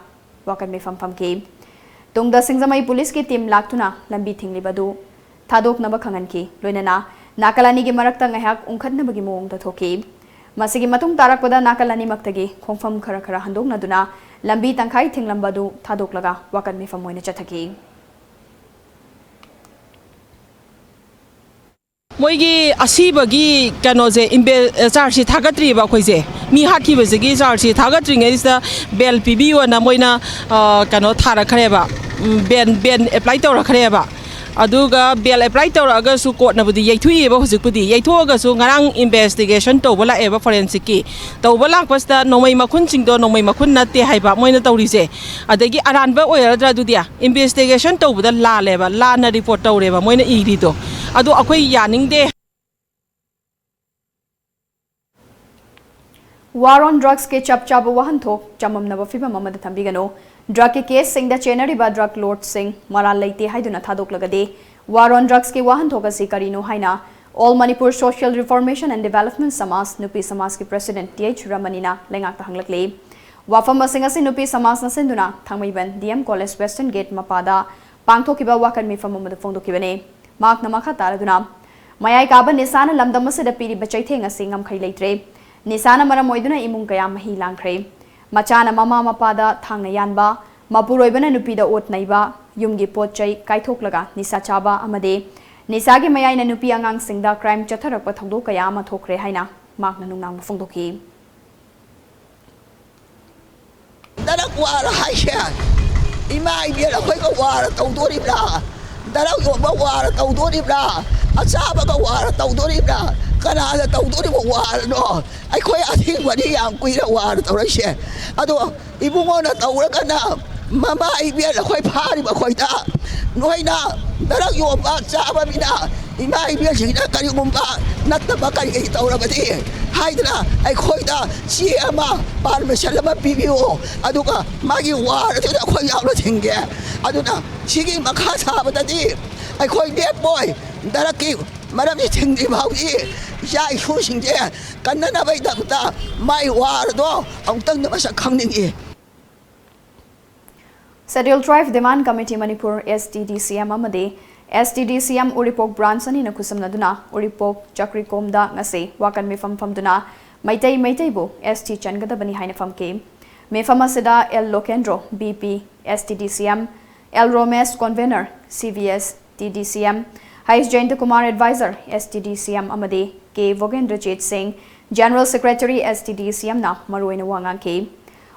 ꯋꯥꯀꯠ ꯃꯤꯐꯝ ꯐꯝꯈꯤ꯫ ꯇꯨꯡꯗ ꯁꯤꯡꯖꯃꯩ ꯄꯨꯂꯤꯁꯀꯤ ꯇꯤꯝ ꯂꯥꯛꯇꯨꯅ ꯂꯝꯕꯤ ꯊꯤꯡꯂꯤꯕ ꯑꯗꯨ ꯊꯥꯗꯣꯛꯅꯕ ꯈꯪꯍꯟꯈꯤ꯫ ꯂꯣꯏꯅꯅ ꯅꯥꯀꯜ ꯑꯅꯤꯒꯤ ꯃꯔꯛꯇ ꯉꯥꯏꯍꯥꯛ ꯎꯪꯈꯠꯅꯕꯒꯤ ꯃꯑꯣꯡꯗ ꯊꯣꯛꯈꯤ꯫ ꯃꯁꯤꯒꯤ ꯃꯇꯨꯡ ꯇꯥꯔꯛꯄꯗ ꯅꯥꯀꯜ ꯑꯅꯤꯃꯛꯇꯒꯤ ꯈꯣꯡꯐꯝ ꯈꯔ ꯈꯔ ꯍꯟꯗꯣꯛꯅꯗꯨꯅ ꯂꯝꯕꯤ ꯇꯪꯈꯥꯏ ꯊꯤꯡꯂꯝꯕ ꯑꯗꯨ ꯊꯥꯗꯣꯛꯂꯒ ꯋꯥꯀꯠ ꯃꯤꯐꯝ ꯑꯣꯏꯅ ꯆꯠꯊꯈꯤ꯫ ꯃꯣꯏꯒꯤ ꯑꯁꯤꯕꯒꯤ ꯀꯩꯅꯣꯁꯦ, ꯏꯝꯕꯦ-, ꯆꯥꯔꯖꯁꯤ ꯊꯥꯒꯠꯇ꯭ꯔꯤꯕ ꯑꯩꯈꯣꯏꯁꯦ꯫ ꯃꯤ ꯍꯥꯠꯈꯤꯕꯁꯤꯒꯤ ꯆꯥꯔꯖꯁꯤ ꯊꯥꯒꯠꯇ꯭ꯔꯤꯉꯩꯁꯤꯗ ꯕꯦꯜ ꯄꯤꯕꯤꯌꯣꯅ ꯃꯣꯏꯅ, ꯑ, ꯀꯩꯅꯣ ꯊꯥꯔꯛꯈ꯭ꯔꯦꯕ꯫ ꯎꯝ, ꯕꯦꯟ, ꯕꯦꯟ ꯑꯦꯄ꯭ꯂꯥꯏ ꯇꯧꯔꯛꯈ꯭ꯔꯦꯕ꯫ ꯑꯗꯨꯒ ꯕꯦꯜ ꯑꯦꯄ꯭ꯂꯥꯏ ꯇꯧꯔꯛꯑꯒꯁꯨ ꯀꯣꯔꯠꯅꯕꯨꯗꯤ ꯌꯩꯊꯣꯛꯏꯑꯕ ꯍꯧꯖꯤꯛꯄꯨꯗꯤ꯫ ꯌꯩꯊꯣꯛꯑꯒꯁꯨ ꯉꯔꯥꯡ ꯏꯟꯚꯦꯁꯇꯤꯒꯦꯁꯟ ꯇꯧꯕ ꯂꯥꯛꯑꯦꯕ ꯐꯣꯔꯦꯟꯁꯤꯛꯀꯤ꯫ ꯇꯧꯕ ꯂꯥꯛꯄꯁꯤꯗ ꯅꯣꯡꯃꯩ ꯃꯈꯨꯟꯁꯤꯡꯗꯣ ꯅꯣꯡꯃꯩ ꯃꯈꯨꯟ ꯅꯠꯇꯦ ꯍꯥꯏꯕ ꯃꯣꯏꯅ ꯇꯧꯔꯤꯁꯦ꯫ ꯑꯗꯒꯤ ꯑꯔꯥꯟꯕ ꯑꯣꯏꯔꯗ꯭ꯔꯥ ꯑꯗꯨꯗꯤ? ꯏꯟꯚꯦꯁꯇꯤꯒꯦꯁꯟ ꯇꯧꯕꯗ ꯂꯥꯜꯂꯦꯕ, ꯂꯥꯟꯅ ꯔꯤꯄꯣꯔꯠ ꯇꯧꯔꯦꯕ ꯃꯣꯏꯅ ꯏꯔꯤꯗꯣ꯫ ꯑꯗꯣ ꯑꯩꯈꯣꯏ ꯌꯥꯅꯤꯡꯗꯦ꯫ War on Drugsꯀꯤ ꯆꯞ ꯆꯥꯕ ꯋꯥꯍꯟꯊꯣꯛ ꯆꯃꯝꯅꯕ ꯐꯤꯚꯝ ꯑꯃꯗ ꯊꯝꯕꯤꯒꯅꯨ꯫ ꯗ꯭ꯔꯒꯀꯤ ꯀꯦꯁꯁꯤꯡꯗ ꯆꯦꯟꯅꯔꯤꯕ ꯗ꯭ꯔꯒ ꯂꯣꯔꯗꯁꯤꯡ ꯃꯔꯥꯜ ꯂꯩꯇꯦ ꯍꯥꯏꯗꯨꯅ ꯊꯥꯗꯣꯛꯂꯒꯗꯤ, War on Drugsꯀꯤ ꯋꯥꯍꯟꯊꯣꯛ ꯑꯁꯤ ꯀꯔꯤꯅꯣ ꯍꯥꯏꯅ All Manipur Social Reformation and Development ꯁꯃꯥꯖ, ꯅꯨꯄꯤ ꯁꯃꯥꯖꯀꯤ ꯄ꯭ꯔꯦꯁꯤꯗꯦꯟꯠ ꯇꯤ ꯑꯩꯆ ꯔꯃꯅꯤꯅ ꯂꯩꯉꯥꯛꯇ ꯍꯪꯂꯛꯂꯤ꯫ ꯋꯥꯐꯝ ꯑꯁꯤꯡ ꯑꯁꯤ ꯅꯨꯄꯤ ꯁꯃꯥꯖꯅ ꯁꯤꯟꯗꯨꯅ Thangmeiband D M college western gate ꯃꯄꯥꯗ ꯄꯥꯡꯊꯣꯛꯈꯤꯕ ꯋꯥꯀꯠ ꯃꯤꯐꯝ ꯑꯃꯗ ꯐꯣꯡꯗꯣꯛꯈꯤꯕꯅꯤ꯫ ꯃꯍꯥꯛꯅ ꯃꯈꯥ ꯇꯥꯔꯗꯨꯅ, ꯃꯌꯥꯏ ꯀꯥꯕ ꯅꯤꯁꯥꯅ ꯂꯝꯗꯝ ꯑꯁꯤꯗ ꯄꯤꯔꯤꯕ ꯆꯩꯊꯦꯡ ꯑꯁꯤ ꯉꯝꯈꯩ ꯂꯩꯇ꯭ꯔꯦ꯫ ꯅꯤꯁꯥꯅ ꯃꯔꯝ ꯑꯣꯏꯗꯨꯅ ꯏꯃꯨꯡ ꯀꯌꯥ ꯃꯍꯤ ꯂꯥꯡꯈ꯭ꯔꯦ꯫ ꯃꯆꯥꯅ ꯃꯃꯥ ꯃꯄꯥꯗ ꯊꯥꯡꯅ ꯌꯥꯟꯕ, ꯃꯄꯨꯔꯣꯏꯕꯅ ꯅꯨꯄꯤꯗ ꯑꯣꯠ ꯅꯩꯕ, ꯌꯨꯝꯒꯤ ꯄꯣꯠ ꯆꯩ ꯀꯥꯏꯊꯣꯛꯂꯒ ꯅꯤꯁꯥ ꯆꯥꯕ ꯑꯃꯗꯤ ꯅꯤꯁꯥꯒꯤ ꯃꯌꯥꯏꯅ ꯅꯨꯄꯤ ꯑꯉꯥꯡꯁꯤꯡꯗ ꯀ꯭ꯔꯥꯏꯝ ꯆꯠꯊꯔꯛꯄ ꯊꯧꯗꯣꯛ ꯀꯌꯥ ꯑꯃ ꯊꯣꯛꯈ꯭ꯔꯦ ꯍꯥꯏꯅ ꯃꯍꯥꯛꯅ ꯅꯨꯡꯅꯥꯡꯕ ꯐꯣꯡꯗꯣꯛꯈꯤ꯫ ꯗꯔꯛ ꯋꯥꯔ ꯍꯥꯏꯁꯦ, ꯏꯃꯥ ꯏꯕꯦꯟ ꯑꯩꯈꯣꯏꯒ ꯋꯥꯔ ꯇꯧꯗꯣꯔꯤꯕ꯭ꯔꯥ? ꯗꯔꯛ ꯌꯣꯟꯕ ꯋꯥꯔ ꯇꯧꯗꯣꯔꯤꯕ꯭ꯔꯥ? ꯑꯆꯥꯕꯒ ꯋꯥꯔ ꯇꯧꯗꯣꯔꯤꯕ꯭ꯔꯥ? ꯀꯅꯥꯗ ꯇꯧꯗꯣꯔꯤꯕ ꯋꯥꯔꯅꯣ? ꯑꯩꯈꯣꯏ ꯑꯍꯤꯡ ꯃꯔꯤ ꯌꯥꯝ ꯀꯨꯏꯔ ꯋꯥꯔ ꯇꯧꯔꯛꯏꯁꯦ꯫ ꯑꯗꯣ ꯏꯕꯨꯡꯉꯣꯅ ꯇꯧꯔꯒꯅ ꯃꯃꯥ ꯏꯕꯦꯟ ꯑꯩꯈꯣꯏ ꯐꯥꯔꯤꯕ ꯑꯩꯈꯣꯏꯗ ꯅꯣꯏꯅ ꯗꯔꯛ ꯌꯣꯟꯕ ꯆꯥꯕ ꯃꯤꯅ ꯏꯃꯥ ꯏꯕꯦꯜꯁꯤꯡꯅ ꯀꯔꯤꯒꯨꯝꯕ ꯅꯠꯇꯕ ꯀꯔꯤ ꯀꯔꯤ ꯇꯧꯔꯕꯗꯤ ꯍꯥꯏꯗꯅ ꯑꯩꯈꯣꯏꯗ ꯆꯦ ꯑꯃ, ꯄꯥꯔꯃꯤꯁꯟ ꯑꯃ ꯄꯤꯕꯤꯌꯨ, ꯑꯗꯨꯒ ꯃꯥꯒꯤ ꯋꯥꯔ ꯑꯗꯨꯗ ꯑꯩꯈꯣꯏ ꯌꯥꯎꯅ ꯊꯤꯡꯒꯦ꯫ ꯑꯗꯨꯅ ꯁꯤꯒꯤ ꯃꯈꯥ ꯁꯥꯕꯗꯗꯤ ꯑꯩꯈꯣꯏ ꯂꯦꯞꯄꯣꯏ꯫ ꯗꯔꯛꯀꯤ ꯃꯔꯝꯁꯤ ꯊꯤꯡꯗ꯭ꯔꯤ ꯐꯥꯎꯗꯤ ꯏꯆꯥ ꯏꯁꯨꯁꯤꯡꯁꯦ ꯀꯟꯅꯅꯕꯒꯤꯗꯃꯛꯇ ꯃꯥꯏ ꯋꯥꯔꯗꯣ ꯑꯃꯨꯛꯇꯪꯗꯤ ꯃꯁꯛ ꯈꯪꯅꯤꯡꯏ꯫ Scheduled Tribe Demand Committee Manipur, S T D C M ꯑꯃꯗꯤ S T D C M ꯎꯔꯤꯄꯣꯛ branch ꯑꯅꯤꯅ ꯈꯨꯠꯁꯝꯅꯗꯨꯅ ꯎꯔꯤꯄꯣꯛ ꯆꯀ꯭ꯔꯤꯀꯣꯝꯗ ꯉꯁꯤ ꯋꯥꯀꯟ ꯃꯤꯐꯝ ꯐꯝꯗꯨꯅ ꯃꯩꯇꯩ ꯃꯩꯇꯩꯕꯨ S T ꯆꯟꯒꯗꯕꯅꯤ ꯍꯥꯏꯅ ꯐꯝꯈꯤ꯫ ꯃꯤꯐꯝ ꯑꯁꯤꯗ L ꯂꯣꯀꯦꯟꯗ꯭ꯔꯣ, B P, S T D C M, L ꯔꯣꯃꯦꯁ, convener, C V S T D C M, H Jayantakumar, advisor, S T D C M ꯑꯃꯗꯤ K ꯚꯣꯒꯦꯟꯗ꯭ꯔꯖꯤꯠ ꯁꯤꯡ, general secretary, S T D C M ꯅ ꯃꯔꯨꯑꯣꯏꯅ ꯋꯥ ꯉꯥꯡꯈꯤ꯫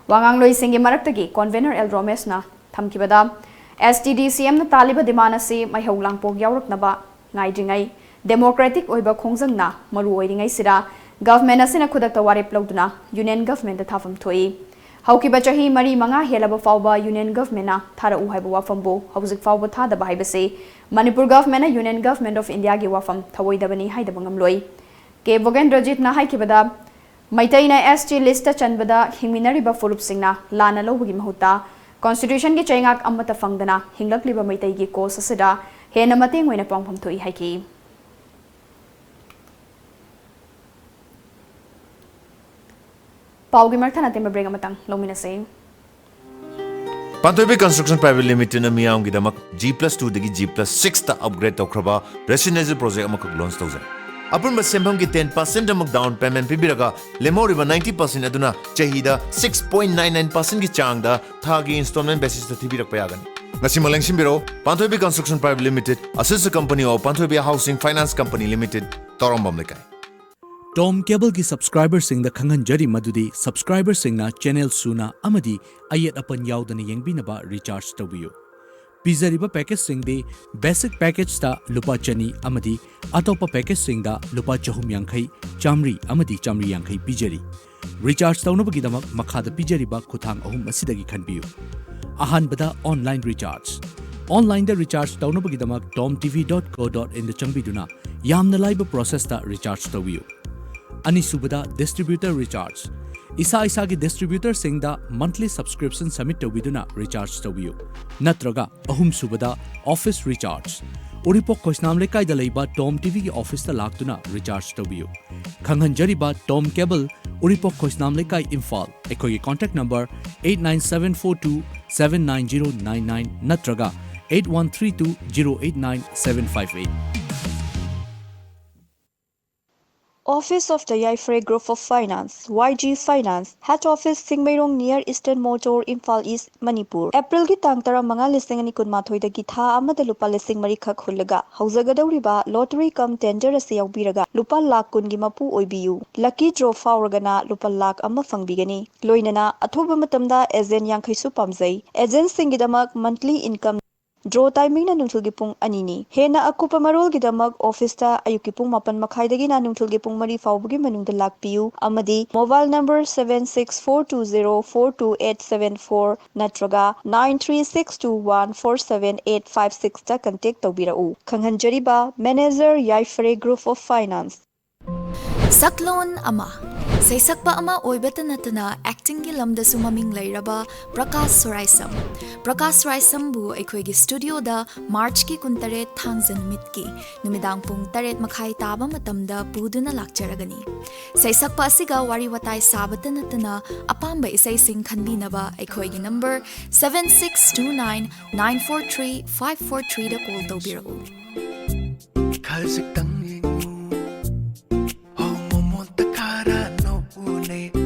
ꯋꯥ ꯉꯥꯡꯂꯣꯏꯁꯤꯡꯒꯤ ꯃꯔꯛꯇꯒꯤ convener L ꯔꯣꯃꯦꯁꯅ ꯊꯝꯈꯤꯕꯗ, S T D C M ꯅ ꯇꯥꯜꯂꯤꯕ demand ꯑꯁꯤ ꯃꯩꯍꯧ ꯂꯥꯡꯄꯣꯛ ꯌꯥꯎꯔꯛꯅꯕ ꯉꯥꯏꯗ꯭ꯔꯤꯉꯩ democratic ꯑꯣꯏꯕ ꯈꯣꯡꯖꯪꯅ ꯃꯔꯨ ꯑꯣꯏꯔꯤꯉꯩꯁꯤꯗ government ꯑꯁꯤꯅ ꯈꯨꯗꯛꯇ ꯋꯥꯔꯦꯞ ꯂꯧꯗꯨꯅ union government ꯊꯥꯐꯝ ꯊꯣꯛꯏ꯫ ꯍꯧꯈꯤꯕ ꯆꯍꯤ ꯃꯔꯤ ꯃꯉꯥ ꯍꯦꯜꯂꯕ ꯐꯥꯎꯕ union government ꯅ ꯊꯥꯔꯛꯎ ꯍꯥꯏꯕ ꯋꯥꯐꯝꯕꯨ ꯍꯧꯖꯤꯛ ꯐꯥꯎꯕ ꯊꯥꯗꯕ ꯍꯥꯏꯕꯁꯤ ꯃꯅꯤꯄꯨꯔ government ꯅ union government of India ꯒꯤ ꯋꯥꯐꯝ ꯊꯧꯑꯣꯏꯗꯕꯅꯤ ꯍꯥꯏꯗꯕ ꯉꯝꯂꯣꯏ꯫ K ꯚꯣꯒꯦꯟꯗ꯭ꯔꯖꯤꯠꯅ ꯍꯥꯏꯈꯤꯕꯗ, ꯃꯩꯇꯩꯅ S T list ꯇ ꯆꯟꯕꯗ ꯍꯤꯡꯃꯤꯟꯅꯔꯤꯕ ꯐꯨꯔꯨꯞꯁꯤꯡꯅ ꯂꯥꯟꯅ ꯂꯧꯕꯒꯤ ꯃꯍꯨꯠꯇ constitution ꯒꯤ ꯆꯩꯉꯥꯛ ꯑꯃꯠꯇ ꯐꯪꯗꯅ ꯍꯤꯡꯂꯛꯂꯤꯕ ꯃꯩꯇꯩꯒꯤ cause ꯑꯁꯤꯗ ꯍꯦꯟꯅ ꯃꯇꯦꯡ ꯑꯣꯏꯅ ꯄꯥꯡꯐꯝ ꯊꯣꯛꯏ ꯍꯥꯏꯈꯤ꯫ ꯄꯥꯎꯒꯤ ꯃꯔꯛ ꯊꯠꯅ ꯑꯇꯦꯟꯕ break ꯑꯃꯇꯪ ꯂꯧꯃꯤꯟꯅꯁꯤ꯫ ꯄꯥꯟꯊꯣꯏꯕꯤ Construction Private Limited ꯅ ꯃꯤꯌꯥꯝꯒꯤꯗꯃꯛ G plus two ꯗꯒꯤ G plus six ꯇ upgrade ꯇꯧꯈ꯭ꯔꯕ residential project ꯑꯃꯈꯛ launch ꯇꯧꯖꯔꯦ꯫ ꯑꯄꯨꯟꯕ ꯁꯦꯟꯐꯝꯒꯤ ten percent ꯃꯛ down payment ꯄꯤꯕꯤꯔꯒ ꯂꯦꯝꯍꯧꯔꯤꯕ ninety percent ꯑꯗꯨꯅ ꯆꯍꯤꯗ six point nine nine percent ꯒꯤ ꯆꯥꯡꯗ ꯊꯥꯒꯤ installment basis ꯇ ꯊꯤꯕꯤꯔꯛꯄ ꯌꯥꯒꯅꯤ꯫ ꯉꯁꯤꯃꯛ ꯂꯦꯡꯁꯤꯟꯕꯤꯔꯛꯎ, ꯄꯥꯟꯊꯣꯏꯕꯤ Construction Private Limited, a sister company of Panthoibi Housing Finance Company Limited, ꯇꯧꯔꯣꯝꯕꯝ ꯂꯩꯀꯥꯏ꯫ Tom Cable ꯒꯤ subscriber ꯁꯤꯡꯗ ꯈꯪꯍꯟꯖꯔꯤ ꯃꯗꯨꯗꯤ subscriber ꯁꯤꯡꯅ channel ꯁꯨꯅ ꯑꯃꯗꯤ ꯑꯌꯦꯠ ꯑꯄꯟ ꯌꯥꯎꯗꯅ ꯌꯦꯡꯕꯤꯅꯕ recharge ꯇꯧꯕꯤꯌꯨ꯫ ꯄꯤꯖꯔꯤꯕ package ꯁꯤꯡꯗꯤ basic package ꯇ ꯂꯨꯄꯥ ꯆꯅꯤ ꯑꯃꯗꯤ ꯑꯇꯣꯞꯄ package ꯁꯤꯡꯗ ꯂꯨꯄꯥ ꯆꯍꯨꯝ ꯌꯥꯡꯈꯩ, ꯆꯥꯃꯔꯤ ꯑꯃꯗꯤ ꯆꯥꯃꯔꯤ ꯌꯥꯡꯈꯩ ꯄꯤꯖꯔꯤ꯫ Recharge ꯇꯧꯅꯕꯒꯤꯗꯃꯛ ꯃꯈꯥꯗ ꯄꯤꯖꯔꯤꯕ ꯈꯨꯠꯊꯥꯡ ꯑꯍꯨꯝ ꯑꯁꯤꯗꯒꯤ ꯈꯟꯕꯤꯌꯨ꯫ ꯑꯍꯥꯟꯕꯗ online recharge꯫ ꯑꯣꯟꯂꯥꯏꯟꯗ ꯔꯤꯆꯥꯔꯖ ꯇꯧꯅꯕꯒꯤꯗꯃꯛ tom tv dot co dot inꯗ ꯆꯪꯕꯤꯗꯨꯅ ꯌꯥꯝꯅ ꯂꯥꯏꯕ ꯄ꯭ꯔꯣꯁꯦꯁꯇ ꯔꯤꯆꯥꯔꯖ ꯇꯧꯕꯤꯌꯨ꯫ ꯑꯅꯤꯁꯨꯕꯗ, ꯗꯤꯁꯇ꯭ꯔꯤꯕ꯭ꯌꯨꯇꯔ ꯔꯤꯆꯥꯔꯖ꯫ ꯏꯁꯥ ꯏꯁꯥꯒꯤ ꯗꯤꯁꯇ꯭ꯔꯤꯕ꯭ꯌꯨꯇꯔꯁꯤꯡꯗ ꯃꯟꯊꯂꯤ ꯁꯕꯁꯀ꯭ꯔꯤꯞꯁꯟ ꯁꯕꯃꯤꯠ ꯇꯧꯕꯤꯗꯨꯅ ꯔꯤꯆꯥꯔꯖ ꯇꯧꯕꯤꯌꯨ꯫ ꯅꯠꯇ꯭ꯔꯒ, ꯑꯍꯨꯝꯁꯨꯕꯗ, ꯑꯣꯐꯤꯁ ꯔꯤꯆꯥꯔꯖ꯫ ꯎꯔꯤꯄꯣꯛ ꯈꯣꯏꯁꯅꯥꯝ ꯂꯩꯀꯥꯏꯗ ꯂꯩꯕ tom tvꯒꯤ ꯑꯣꯐꯤꯁꯇ ꯂꯥꯛꯇꯨꯅ ꯔꯤꯆꯥꯔꯖ ꯇꯧꯕꯤꯌꯨ꯫ ꯈꯪꯍꯟꯖꯔꯤꯕ, ꯇꯣꯝ ꯀꯦꯕꯜ, ꯎꯔꯤꯄꯣꯛ ꯈꯣꯏꯁꯅꯥꯝ ꯂꯩꯀꯥꯏ, ꯏꯝꯐꯥꯜ꯫ ꯑꯩꯈꯣꯏꯒꯤ contact number eight nine seven four two seven nine zero nine nine ꯅꯠꯇ꯭ꯔꯒ eight one three two zero eight nine seven five eight꯫ Office of the Yaifre Group of Finance, Y G Finance, Head Office, ꯁꯤꯡꯃꯩꯔꯣꯡ, near Eastern Motor, Imphal East, Manipur. ꯑꯦꯄ꯭ꯔꯤꯜꯒꯤ ꯇꯥꯡ ꯇꯔꯥꯃꯉꯥ, ꯂꯤꯁꯤꯡ ꯑꯅꯤ ꯀꯨꯟꯃꯥꯊꯣꯏꯗꯒꯤ ꯊꯥ ꯑꯃꯗ ꯂꯨꯄꯥ ꯂꯤꯁꯤꯡ ꯃꯔꯤꯈꯛ ꯍꯨꯜꯂꯒ ꯍꯧꯖꯒꯗꯧꯔꯤꯕ lottery cum tender ꯑꯁꯤ ꯌꯥꯎꯕꯤꯔꯒ ꯂꯨꯄꯥ ꯂꯥꯈ ꯀꯨꯟꯒꯤ ꯃꯄꯨ ꯑꯣꯏꯕꯤꯌꯨ꯫ Lucky draw ꯐꯥꯎꯔꯒꯅ ꯂꯨꯄꯥ ꯂꯥꯈ ꯑꯃ ꯐꯪꯕꯤꯒꯅꯤ꯫ ꯂꯣꯏꯅꯅ ꯑꯊꯨꯕ ꯃꯇꯝꯗ agent ꯌꯥꯡꯈꯩꯁꯨ ꯄꯥꯝꯖꯩ꯫ Agentꯁꯤꯡꯒꯤꯗꯃꯛ monthly income draw timingꯅ ꯅꯨꯡꯊꯤꯜꯒꯤ ꯄꯨꯡ ꯑꯅꯤꯅꯤ꯫ ꯍꯦꯟꯅ ꯑꯀꯨꯞꯄ ꯃꯔꯣꯜꯒꯤꯗꯃꯛ ꯑꯣꯐꯤꯁꯇ ꯑꯌꯨꯛꯀꯤ ꯄꯨꯡ ꯃꯥꯄꯟ ꯃꯈꯥꯏꯗꯒꯤꯅ ꯅꯨꯡꯊꯤꯜꯒꯤ ꯄꯨꯡ ꯃꯔꯤ ꯐꯥꯎꯕꯒꯤ ꯃꯅꯨꯡꯗ ꯂꯥꯛꯄꯤꯌꯨ ꯑꯃꯗꯤ mobile number seven six four two zero four two eight seven four ꯅꯠꯇ꯭ꯔꯒ nine three six two one four seven eight five sixꯇ contact ꯇꯧꯕꯤꯔꯛꯎ꯫ ꯈꯪꯍꯟꯖꯔꯤꯕ, manager, ꯌꯥꯏꯐꯔꯦ Group of Finance꯫ ꯁꯛꯂꯣꯟ ꯑꯃ, ꯁꯩꯁꯛꯄ ꯑꯃ ꯑꯣꯏꯕꯇ ꯅꯠꯇꯅ actingꯒꯤ ꯂꯝꯗꯁꯨ ꯃꯃꯤꯡ ꯂꯩꯔꯕ ꯄ꯭ꯔꯀꯥꯁ ꯁꯣꯔꯥꯏꯁꯝ꯫ ꯄ꯭ꯔꯀꯥꯁ ꯁꯣꯔꯥꯏꯁꯝꯕꯨ ꯑꯩꯈꯣꯏꯒꯤ studioꯗ Marchꯀꯤ ꯀꯨꯟꯇꯔꯦꯠ, ꯊꯥꯡꯖ ꯅꯨꯃꯤꯠꯀꯤ ꯅꯨꯃꯤꯗꯥꯡ ꯄꯨꯡ ꯇꯔꯦꯠ ꯃꯈꯥꯏ ꯇꯥꯕ ꯃꯇꯝꯗ ꯄꯨꯗꯨꯅ ꯂꯥꯛꯆꯔꯒꯅꯤ꯫ ꯁꯩꯁꯛꯄ ꯑꯁꯤꯒ ꯋꯥꯔꯤ ꯋꯥꯇꯥꯏ ꯁꯥꯕꯇ ꯅꯠꯇꯅ ꯑꯄꯥꯝꯕ ꯏꯁꯩꯁꯤꯡ ꯈꯟꯕꯤꯅꯕ ꯑꯩꯈꯣꯏꯒꯤ number seven six two nine nine four three five four threeꯗ call ꯇꯧꯕꯤꯔꯛꯎ꯫ ꯈꯖꯤꯛꯇꯪ ꯌꯦꯡꯉꯨ, ꯍꯣ ꯃꯣꯃꯣꯟꯇ ꯈꯔ ꯅꯣꯛꯎꯅꯦ,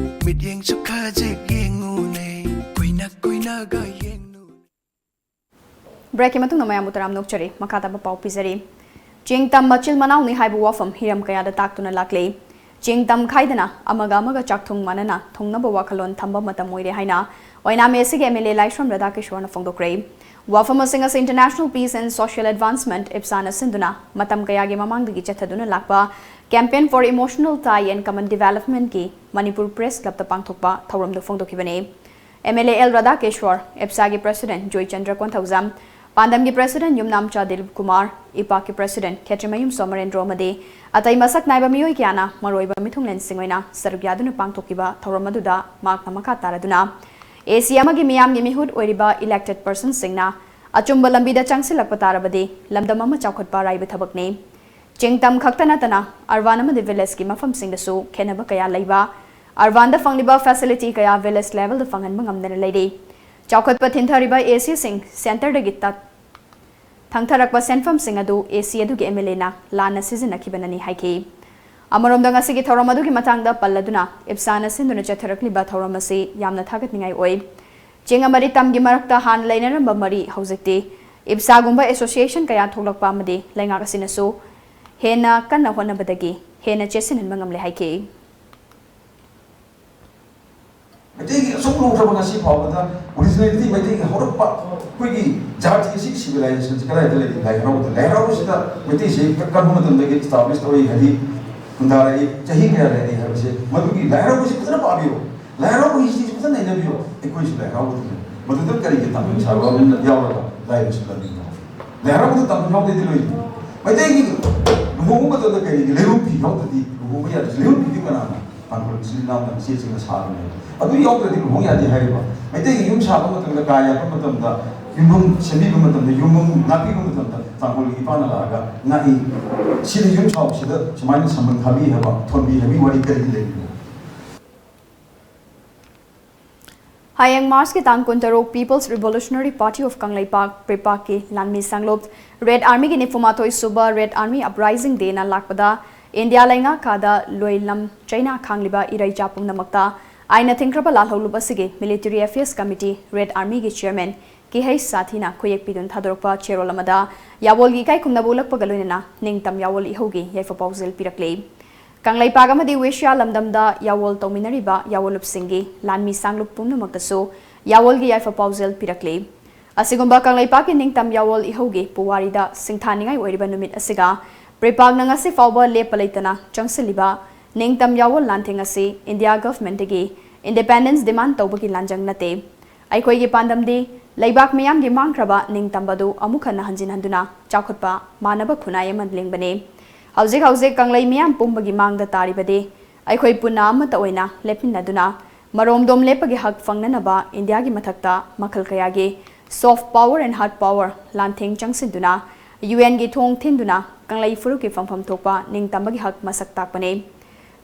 ꯃꯤꯠꯌꯦꯡꯁꯨ ꯈꯖꯤꯛ ꯌꯦꯡꯉꯨꯅꯦ, ꯀꯨꯏꯅ ꯀꯨꯏꯅꯒ ꯌꯦꯡꯅꯨ꯫ Breakꯀꯤ ꯃꯇꯨꯡꯗ ꯃꯌꯥꯝꯕꯨ ꯇꯔꯥꯝꯅ ꯑꯣꯛꯆꯔꯤ꯫ ꯃꯈꯥ ꯇꯥꯕ ꯄꯥꯎ ꯄꯤꯖꯔꯤ꯫ ꯆꯦꯡ ꯇꯝ ꯃꯆꯤꯜ ꯃꯅꯥꯎꯅꯤ ꯍꯥꯏꯕ ꯋꯥꯐꯝ ꯍꯤꯔꯝ ꯀꯌꯥꯗ ꯇꯥꯛꯇꯨꯅ ꯂꯥꯛꯂꯤ꯫ ꯆꯦꯡ ꯇꯝ ꯈꯥꯏꯗꯅ ꯑꯃꯒ ꯑꯃꯒ ꯆꯥꯛꯊꯨꯡ ꯃꯥꯟꯅꯅ ꯊꯣꯡꯅꯕ ꯋꯥꯈꯜꯂꯣꯟ ꯊꯝꯕ ꯃꯇꯝ ꯑꯣꯏꯔꯦ ꯍꯥꯏꯅ ꯑꯣꯏꯅꯥꯝ ACꯒꯤ MLA ꯂꯥꯏꯁ꯭ꯔꯝ ꯔꯥꯙꯥꯀꯤꯁꯣꯔꯅ ꯐꯣꯡꯗꯣꯛꯈ꯭ꯔꯦ꯫ ꯋꯥꯐꯝ ꯑꯁꯤꯡ ꯑꯁꯤ International Peace and Social Advancement, IPSAꯅ ꯁꯤꯟꯗꯨꯅ ꯃꯇꯝ ꯀꯌꯥꯒꯤ ꯃꯃꯥꯡꯗꯒꯤ ꯆꯠꯊꯗꯨꯅ ꯂꯥꯛꯄ Campaign for Emotional Tie and Common Developmentꯀꯤ Manipur Press Clubꯇ ꯄꯥꯡꯊꯣꯛꯄ ꯊꯧꯔꯝꯗ ꯐꯣꯡꯗꯣꯛꯈꯤꯕꯅꯤ꯫ MLA ꯑꯦꯜ ꯔꯥꯙꯥꯀꯤꯁꯣꯔ, IPSAꯒꯤ President ꯖꯣꯏꯆꯟꯗ꯭ꯔ ꯀꯣꯟꯊꯧꯖꯝ, ꯄꯥꯟꯗꯝꯒꯤ ꯄ꯭ꯔꯦꯁꯤꯗꯦꯟꯠ ꯌꯨꯝꯅꯥꯝꯆꯥ ꯗꯤꯂꯤꯞ ꯀꯨꯃꯥꯔ, ꯏꯄꯥꯛꯀꯤ ꯄ꯭ꯔꯦꯁꯤꯗꯦꯟꯠ ꯈꯦꯇ꯭ꯔꯤꯃꯌꯨꯝ ꯁꯣꯃꯔꯦꯟꯗ꯭ꯔꯣ ꯑꯃꯗꯤ ꯑꯇꯩ ꯃꯁꯛ ꯅꯥꯏꯕ ꯃꯤꯑꯣꯏ ꯀꯌꯥꯅ ꯃꯔꯨꯑꯣꯏꯕ ꯃꯤꯊꯨꯡꯂꯦꯟꯁꯤꯡ ꯑꯣꯏꯅ ꯁꯔꯨꯛ ꯌꯥꯗꯨꯅ ꯄꯥꯡꯊꯣꯛꯈꯤꯕ ꯊꯧꯔꯝ ꯑꯗꯨꯗ ꯃꯍꯥꯛꯅ ꯃꯈꯥ ꯇꯥꯔꯗꯨꯅ, ꯑꯦꯁꯤ ꯑꯃꯒꯤ ꯃꯤꯌꯥꯝꯒꯤ ꯃꯤꯍꯨꯠ ꯑꯣꯏꯔꯤꯕ elected personꯁꯤꯡꯅ ꯑꯆꯨꯝꯕ ꯂꯝꯕꯤꯗ ꯆꯪꯁꯤꯜꯂꯛꯄ ꯇꯥꯔꯕꯗꯤ ꯂꯝꯗꯝ ꯑꯃ ꯆꯥꯎꯈꯠꯄ ꯑꯔꯥꯏꯕ ꯊꯕꯛꯅꯤ꯫ ꯆꯤꯡ ꯇꯝ ꯈꯛꯇ ꯅꯠꯇꯅ urban ꯑꯃꯗꯤ villageꯀꯤ ꯃꯐꯝꯁꯤꯡꯗꯁꯨ ꯈꯦꯠꯅꯕ ꯀꯌꯥ ꯂꯩꯕ, urbanꯗ ꯐꯪꯂꯤꯕ facility ꯀꯌꯥ village levelꯗ ꯐꯪꯍꯟꯕ ꯉꯝꯗꯅ ꯂꯩꯔꯤ꯫ ꯆꯥꯎꯈꯠꯄ ꯊꯤꯟꯊꯔꯤꯕ ꯑꯦꯁꯤꯁꯤꯡ centreꯗꯒꯤ ꯇꯠ-, ꯊꯪꯊꯔꯛꯄ ꯁꯦꯟꯐꯝꯁꯤꯡ ꯑꯗꯨ ꯑꯦꯁꯤ ꯑꯗꯨꯒꯤ MLAꯅ ꯂꯥꯟꯅ ꯁꯤꯖꯤꯟꯅꯈꯤꯕꯅꯅꯤ ꯍꯥꯏꯈꯤ꯫ ꯑꯃꯔꯣꯝꯗ ꯉꯁꯤꯒꯤ ꯊꯧꯔꯝ ꯑꯗꯨꯒꯤ ꯃꯇꯥꯡꯗ ꯄꯜꯂꯗꯨꯅ, ꯏꯞꯁꯥꯅ ꯁꯤꯟꯗꯨꯅ ꯆꯠꯊꯔꯛꯂꯤꯕ ꯊꯧꯔꯝ ꯑꯁꯤ ꯌꯥꯝꯅ ꯊꯥꯒꯠꯅꯤꯡꯉꯥꯏ ꯑꯣꯏ꯫ ꯆꯤꯡ ꯑꯃꯗꯤ ꯇꯝꯒꯤ ꯃꯔꯛꯇ ꯍꯥꯟꯅ ꯂꯩꯅꯔꯝꯕ ꯃꯔꯤ ꯍꯧꯖꯤꯛꯇꯤ ꯏꯞꯁꯥꯒꯨꯝꯕ association ꯀꯌꯥ ꯊꯣꯛꯂꯛꯄ ꯑꯃꯗꯤ ꯂꯩꯉꯥꯛ ꯑꯁꯤꯅꯁꯨ ꯍꯦꯟꯅ ꯀꯟꯅ ꯍꯣꯠꯅꯕꯗꯒꯤ ꯍꯦꯟꯅ ꯆꯦꯠꯁꯤꯟꯍꯟꯕ ꯉꯝꯂꯦ ꯍꯥꯏꯈꯤ꯫ ꯃꯩꯇꯩꯒꯤ ꯑꯁꯨꯛ ꯂꯨꯈ꯭ꯔꯕ ꯉꯁꯤ ꯐꯥꯎꯕꯗ originality ꯃꯩꯇꯩꯒꯤ ꯍꯧꯔꯛꯄ ꯑꯩꯈꯣꯏꯒꯤ ꯖꯥꯇꯤ ꯑꯁꯤꯒꯤ civilizationꯁꯤ ꯀꯗꯥꯏꯗ ꯂꯩꯒꯦ? ꯂꯥꯏ ꯍꯔꯥꯎꯕꯗ꯫ ꯂꯥꯏ ꯍꯔꯥꯎꯕꯁꯤꯗ ꯃꯩꯇꯩꯁꯤ ꯀꯔꯝꯕ ꯃꯇꯝꯗꯒꯤ establish ꯇꯧꯔꯛꯏ, ꯍꯥꯏꯗꯤ ꯈꯨꯟꯗꯥꯔꯛꯏ, ꯆꯍꯤ ꯀꯌꯥ ꯂꯩꯔꯤ ꯍꯥꯏꯕꯁꯦ, ꯃꯗꯨꯒꯤ ꯂꯥꯏ ꯍꯔꯥꯎꯕꯁꯤ ꯐꯖꯅ ꯄꯥꯕꯤꯌꯨ꯫ ꯂꯥꯏ ꯍꯔꯥꯎꯕꯒꯤ historyꯁꯤ ꯐꯖꯅ ꯅꯩꯅꯕꯤꯌꯨ꯫ ꯑꯩꯈꯣꯏꯁꯨ ꯂꯥꯏ ꯍꯔꯥꯎꯕꯗ ꯂꯩ꯫ ꯃꯗꯨꯗ ꯀꯔꯤꯒꯤ ꯇꯥꯡꯈꯨꯜ ꯁꯥꯕ ꯑꯃ ꯌꯥꯎꯔꯒ ꯂꯥꯏ ꯂꯣꯏꯁꯤꯜꯂꯝꯃꯤꯅꯣ? ꯂꯥꯏ ꯍꯔꯥꯎꯕꯗ ꯇꯥꯡꯈꯨꯜ ꯌꯥꯎꯗꯦꯗꯤ ꯂꯣꯏ꯫ ꯃꯩꯇꯩꯒꯤ ꯂꯨꯍꯣꯡꯕ ꯃꯇꯝꯗ ꯀꯔꯤꯒꯤ ꯂꯩꯔꯨꯝ ꯐꯤ ꯌꯥꯎꯗ꯭ꯔꯗꯤ ꯂꯨꯍꯣꯡꯕ ꯌꯥꯗ꯭ꯔꯤꯁꯦ? ꯂꯩꯔꯨꯝ ꯐꯤꯗꯤ ꯀꯅꯥꯅ? ꯇꯥꯡꯈꯨꯜ ꯏꯆꯤꯜ ꯏꯅꯥꯎꯅ ꯏꯆꯦꯁꯤꯡꯅ ꯁꯥꯕꯅꯦ꯫ ꯑꯗꯨ ꯌꯥꯎꯗ꯭ꯔꯗꯤ ꯂꯨꯍꯣꯡ ꯌꯥꯗꯦ ꯍꯥꯏꯔꯤꯕ꯫ ꯃꯩꯇꯩꯒꯤ ꯌꯨꯝ ꯁꯥꯕ ꯃꯇꯝꯗ, ꯀꯥ ꯌꯥꯟꯕ ꯃꯇꯝꯗ, ꯌꯨꯝꯐꯝ ꯁꯦꯝꯕꯤꯕ ꯃꯇꯝꯗ, ꯌꯨꯝꯐꯝ ꯉꯥꯛꯄꯤꯕ ꯃꯇꯝꯗ ꯇꯥꯡꯈꯨꯜꯒꯤ ꯏꯄꯥꯅ ꯂꯥꯛꯑꯒ ꯉꯥꯛꯏ꯫ ꯁꯤꯗ ꯌꯨꯝ ꯁꯥꯎ, ꯁꯤꯗ ꯁꯨꯃꯥꯏꯅ ꯁꯝꯕꯜ ꯈꯥꯕꯤ ꯍꯥꯏꯕ, ꯊꯣꯟꯕꯤ ꯍꯥꯏꯕꯒꯤ ꯋꯥꯔꯤ ꯀꯔꯤꯒꯤ ꯂꯩꯔꯤꯅꯣ? ꯍꯌꯦꯡ ꯃꯥꯔꯆꯀꯤ ꯇꯥꯡ ꯀꯨꯟꯇꯔꯨꯛ People's Revolutionary Party of Kangleipak, ꯄ꯭ꯔꯤꯄꯥꯛꯀꯤ ꯂꯥꯟꯃꯤ ꯁꯥꯡꯂꯨꯞ Red Armyꯒꯤ ꯅꯤꯐꯨꯃꯥꯊꯣꯏ ꯁꯨꯕ Red Army Uprising Dayꯅ ꯂꯥꯛꯄꯗ ꯏꯟꯗꯤꯌꯥ ꯂꯩꯉꯥꯛ ꯀꯥꯗ ꯂꯣꯏꯂꯝ ꯆꯩꯅꯥ ꯈꯥꯡꯂꯤꯕ ꯏꯔꯩꯆꯥ ꯄꯨꯝꯅꯃꯛꯇ ꯑꯥꯏꯟꯅ ꯊꯤꯡꯈ꯭ꯔꯕ ꯂꯥꯜꯍꯧꯂꯨꯞ ꯑꯁꯤꯒꯤ Military Affairs Committee Red Armyꯒꯤ Chairman ꯀꯤꯍꯩ ꯁꯥꯊꯤꯅ ꯈꯨꯌꯦꯛ ꯄꯤꯗꯨꯅ ꯊꯥꯗꯣꯔꯛꯄ ꯆꯦꯔꯣꯜ ꯑꯃꯗ ꯌꯥꯋꯣꯜꯒꯤ ꯏꯀꯥꯏ ꯈꯨꯝꯅꯕ ꯎꯠꯂꯛꯄꯒ ꯂꯣꯏꯅꯅ ꯅꯤꯡꯇꯝ ꯌꯥꯋꯣꯜ ꯏꯍꯧꯒꯤ ꯌꯥꯏꯐ ꯄꯥꯎꯖꯦꯜ ꯄꯤꯔꯛꯂꯤ꯫ ꯀꯪꯂꯩꯄꯥꯛ ꯑꯃꯗꯤ ꯋꯦꯁꯤꯌꯥ ꯂꯝꯗꯝꯗ ꯌꯥꯋꯣꯜ ꯇꯧꯃꯤꯟꯅꯔꯤꯕ ꯌꯥꯋꯣꯜꯂꯨꯞꯁꯤꯡꯒꯤ ꯂꯥꯟꯃꯤ ꯁꯥꯡꯂꯨꯞ ꯄꯨꯝꯅꯃꯛꯇꯁꯨ ꯌꯥꯋꯣꯜꯒꯤ ꯌꯥꯏꯐ ꯄꯥꯎꯖꯦꯜ ꯄꯤꯔꯛꯂꯤ꯫ ꯑꯁꯤꯒꯨꯝꯕ ꯀꯪꯂꯩꯄꯥꯛꯀꯤ ꯅꯤꯡꯇꯝ ꯌꯥꯋꯣꯜ ꯏꯍꯧꯒꯤ ꯄꯨꯋꯥꯔꯤꯗ ꯁꯤꯡꯊꯥꯅꯤꯡꯉꯥꯏ ꯑꯣꯏꯔꯤꯕ ꯅꯨꯃꯤꯠ ꯑꯁꯤꯒ ꯄ꯭ꯔꯤꯄꯥꯛꯅ ꯉꯁꯤ ꯐꯥꯎꯕ ꯂꯦꯞꯄ ꯂꯩꯇꯅ ꯆꯪꯁꯤꯜꯂꯤꯕ ꯅꯤꯡꯇꯝ ꯌꯥꯋꯣꯜ ꯂꯥꯟꯊꯦꯡ ꯑꯁꯤ ꯏꯟꯗꯤꯌꯥ ꯒꯚꯔꯟꯃꯦꯟꯠꯇꯒꯤ independence demand ꯇꯧꯕꯒꯤ ꯂꯥꯟꯖꯪ ꯅꯠꯇꯦ꯫ ꯑꯩꯈꯣꯏꯒꯤ ꯄꯥꯟꯗꯝꯗꯤ ꯂꯩꯕꯥꯛ ꯃꯤꯌꯥꯝꯒꯤ ꯃꯥꯡꯈ꯭ꯔꯕ ꯅꯤꯡꯇꯝꯕ ꯑꯗꯨ ꯑꯃꯨꯛ ꯍꯟꯅ ꯍꯟꯖꯤꯟꯍꯟꯗꯨꯅ ꯆꯥꯎꯈꯠꯄ ꯃꯥꯟꯅꯕ ꯈꯨꯟꯅꯥꯏ ꯑꯃ ꯂꯦꯡꯕꯅꯤ꯫ ꯍꯧꯖꯤꯛ ꯍꯧꯖꯤꯛ ꯀꯪꯂꯩ ꯃꯤꯌꯥꯝ ꯄꯨꯝꯕꯒꯤ ꯃꯥꯡꯗ ꯇꯥꯔꯤꯕꯗꯤ ꯑꯩꯈꯣꯏ ꯄꯨꯟꯅ ꯑꯃꯠꯇ ꯑꯣꯏꯅ ꯂꯦꯞꯃꯤꯟꯅꯗꯨꯅ ꯃꯔꯣꯝꯗꯣꯝ ꯂꯦꯞꯄꯒꯤ ꯍꯛ ꯐꯪꯅꯅꯕ ꯏꯟꯗꯤꯌꯥꯒꯤ ꯃꯊꯛꯇ ꯃꯈꯜ ꯀꯌꯥꯒꯤ soft power and hard power ꯂꯥꯟꯊꯦꯡ ꯆꯪꯁꯤꯟꯗꯨꯅ ꯌꯨ ꯑꯦꯟꯒꯤ ꯊꯣꯡ ꯊꯤꯟꯗꯨꯅ ꯀꯪꯂꯩ ꯐꯨꯔꯨꯞꯀꯤ ꯐꯪꯐꯝ ꯊꯣꯛꯄ ꯅꯤꯡꯇꯝꯕꯒꯤ ꯍꯛ ꯃꯁꯛ ꯇꯥꯛꯄꯅꯤ꯫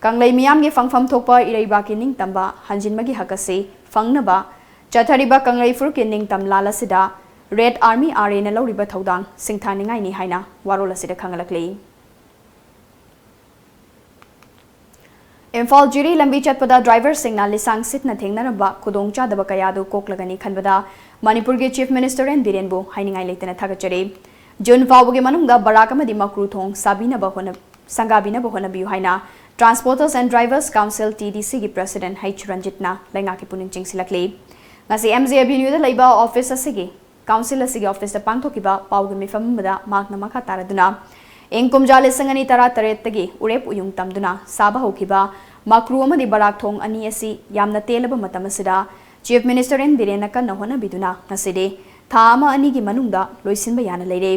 ꯀꯪꯂꯩ ꯃꯤꯌꯥꯝꯒꯤ ꯐꯪꯐꯝ ꯊꯣꯛꯄ ꯏꯔꯩꯕꯥꯛꯀꯤ ꯅꯤꯡꯇꯝꯕ ꯍꯟꯖꯤꯟꯕꯒꯤ ꯍꯛ ꯑꯁꯤ ꯐꯪꯅꯕ ꯆꯠꯊꯔꯤꯕ ꯀꯪꯂꯩ ꯐꯨꯔꯨꯞꯀꯤ ꯅꯤꯡꯇꯝ ꯂꯥꯜ ꯑꯁꯤꯗ Red Army R Aꯅ ꯂꯧꯔꯤꯕ ꯊꯧꯗꯥꯡ ꯁꯤꯡꯊꯥꯅꯤꯡꯉꯥꯏꯅꯤ ꯍꯥꯏꯅ ꯋꯥꯔꯣꯜ ꯑꯁꯤꯗ ꯈꯪꯍꯜꯂꯛꯂꯤ꯫ ꯏꯝꯐꯥꯜ ꯖꯤꯔꯤ ꯂꯝꯕꯤ ꯆꯠꯄꯗ ꯗ꯭ꯔꯥꯏꯚꯔꯁꯤꯡꯅ ꯂꯤꯁꯥꯡ ꯁꯤꯠꯅ ꯊꯦꯡꯅꯔꯝꯕ ꯈꯨꯗꯣꯡꯆꯥꯗꯕ ꯀꯌꯥ ꯑꯗꯨ ꯀꯣꯛꯂꯒꯅꯤ ꯈꯟꯕꯗ ꯃꯅꯤꯄꯨꯔꯒꯤ Chief Minister N ꯕꯤꯔꯦꯟꯕꯨ ꯍꯥꯏꯅꯤꯡꯉꯥꯏ ꯂꯩꯇꯅ ꯊꯥꯒꯠꯆꯔꯤ꯫ ꯖꯨꯟ ꯐꯥꯎꯕꯒꯤ ꯃꯅꯨꯡꯗ ꯕꯔꯥꯛ ꯑꯃꯗꯤ ꯃꯀ꯭ꯔꯨ ꯊꯣꯡ ꯁꯥꯕꯤꯅꯕ ꯍꯣꯠꯅ-, ꯁꯪꯒꯥꯕꯤꯅꯕ ꯍꯣꯠꯅꯕꯤꯌꯨ ꯍꯥꯏꯅ Transporters and Drivers Council T D Cꯒꯤ President H ꯔꯟꯖꯤꯠꯅ ꯂꯩꯉꯥꯛꯀꯤ ꯄꯨꯛꯅꯤꯡ ꯆꯤꯡꯁꯤꯜꯂꯛꯂꯤ꯫ ꯉꯁꯤ M J Avenueꯗ ꯂꯩꯕ office ꯑꯁꯤꯒꯤ Council ꯑꯁꯤꯒꯤ officeꯇ ꯄꯥꯡꯊꯣꯛꯈꯤꯕ ꯄꯥꯎꯒꯤ ꯃꯤꯐꯝ ꯑꯃꯗ ꯃꯍꯥꯛꯅ ꯃꯈꯥ ꯇꯥꯔꯗꯨꯅ, ꯏꯪ ꯀꯨꯝꯖꯥ ꯂꯤꯁꯤꯡ ꯑꯅꯤ ꯇꯔꯥꯇꯔꯦꯠꯇꯒꯤ ꯎꯔꯦꯞ ꯎꯌꯨꯡ ꯇꯝꯗꯨꯅ ꯁꯥꯕ ꯍꯧꯈꯤꯕ ꯃꯀ꯭ꯔꯨ ꯑꯃꯗꯤ ꯕꯔꯥꯛ ꯊꯣꯡ ꯑꯅꯤ ꯑꯁꯤ ꯌꯥꯝꯅ ꯇꯦꯜꯂꯕ ꯃꯇꯝ ꯑꯁꯤꯗ Chief Minister N ꯕꯤꯔꯦꯟꯅ ꯀꯟꯅ ꯍꯣꯠꯅꯕꯤꯗꯨꯅ ꯉꯁꯤꯗꯤ ꯊꯥ ꯑꯃ ꯑꯅꯤꯒꯤ ꯃꯅꯨꯡꯗ ꯂꯣꯏꯁꯤꯟꯕ ꯌꯥꯅ ꯂꯩꯔꯦ꯫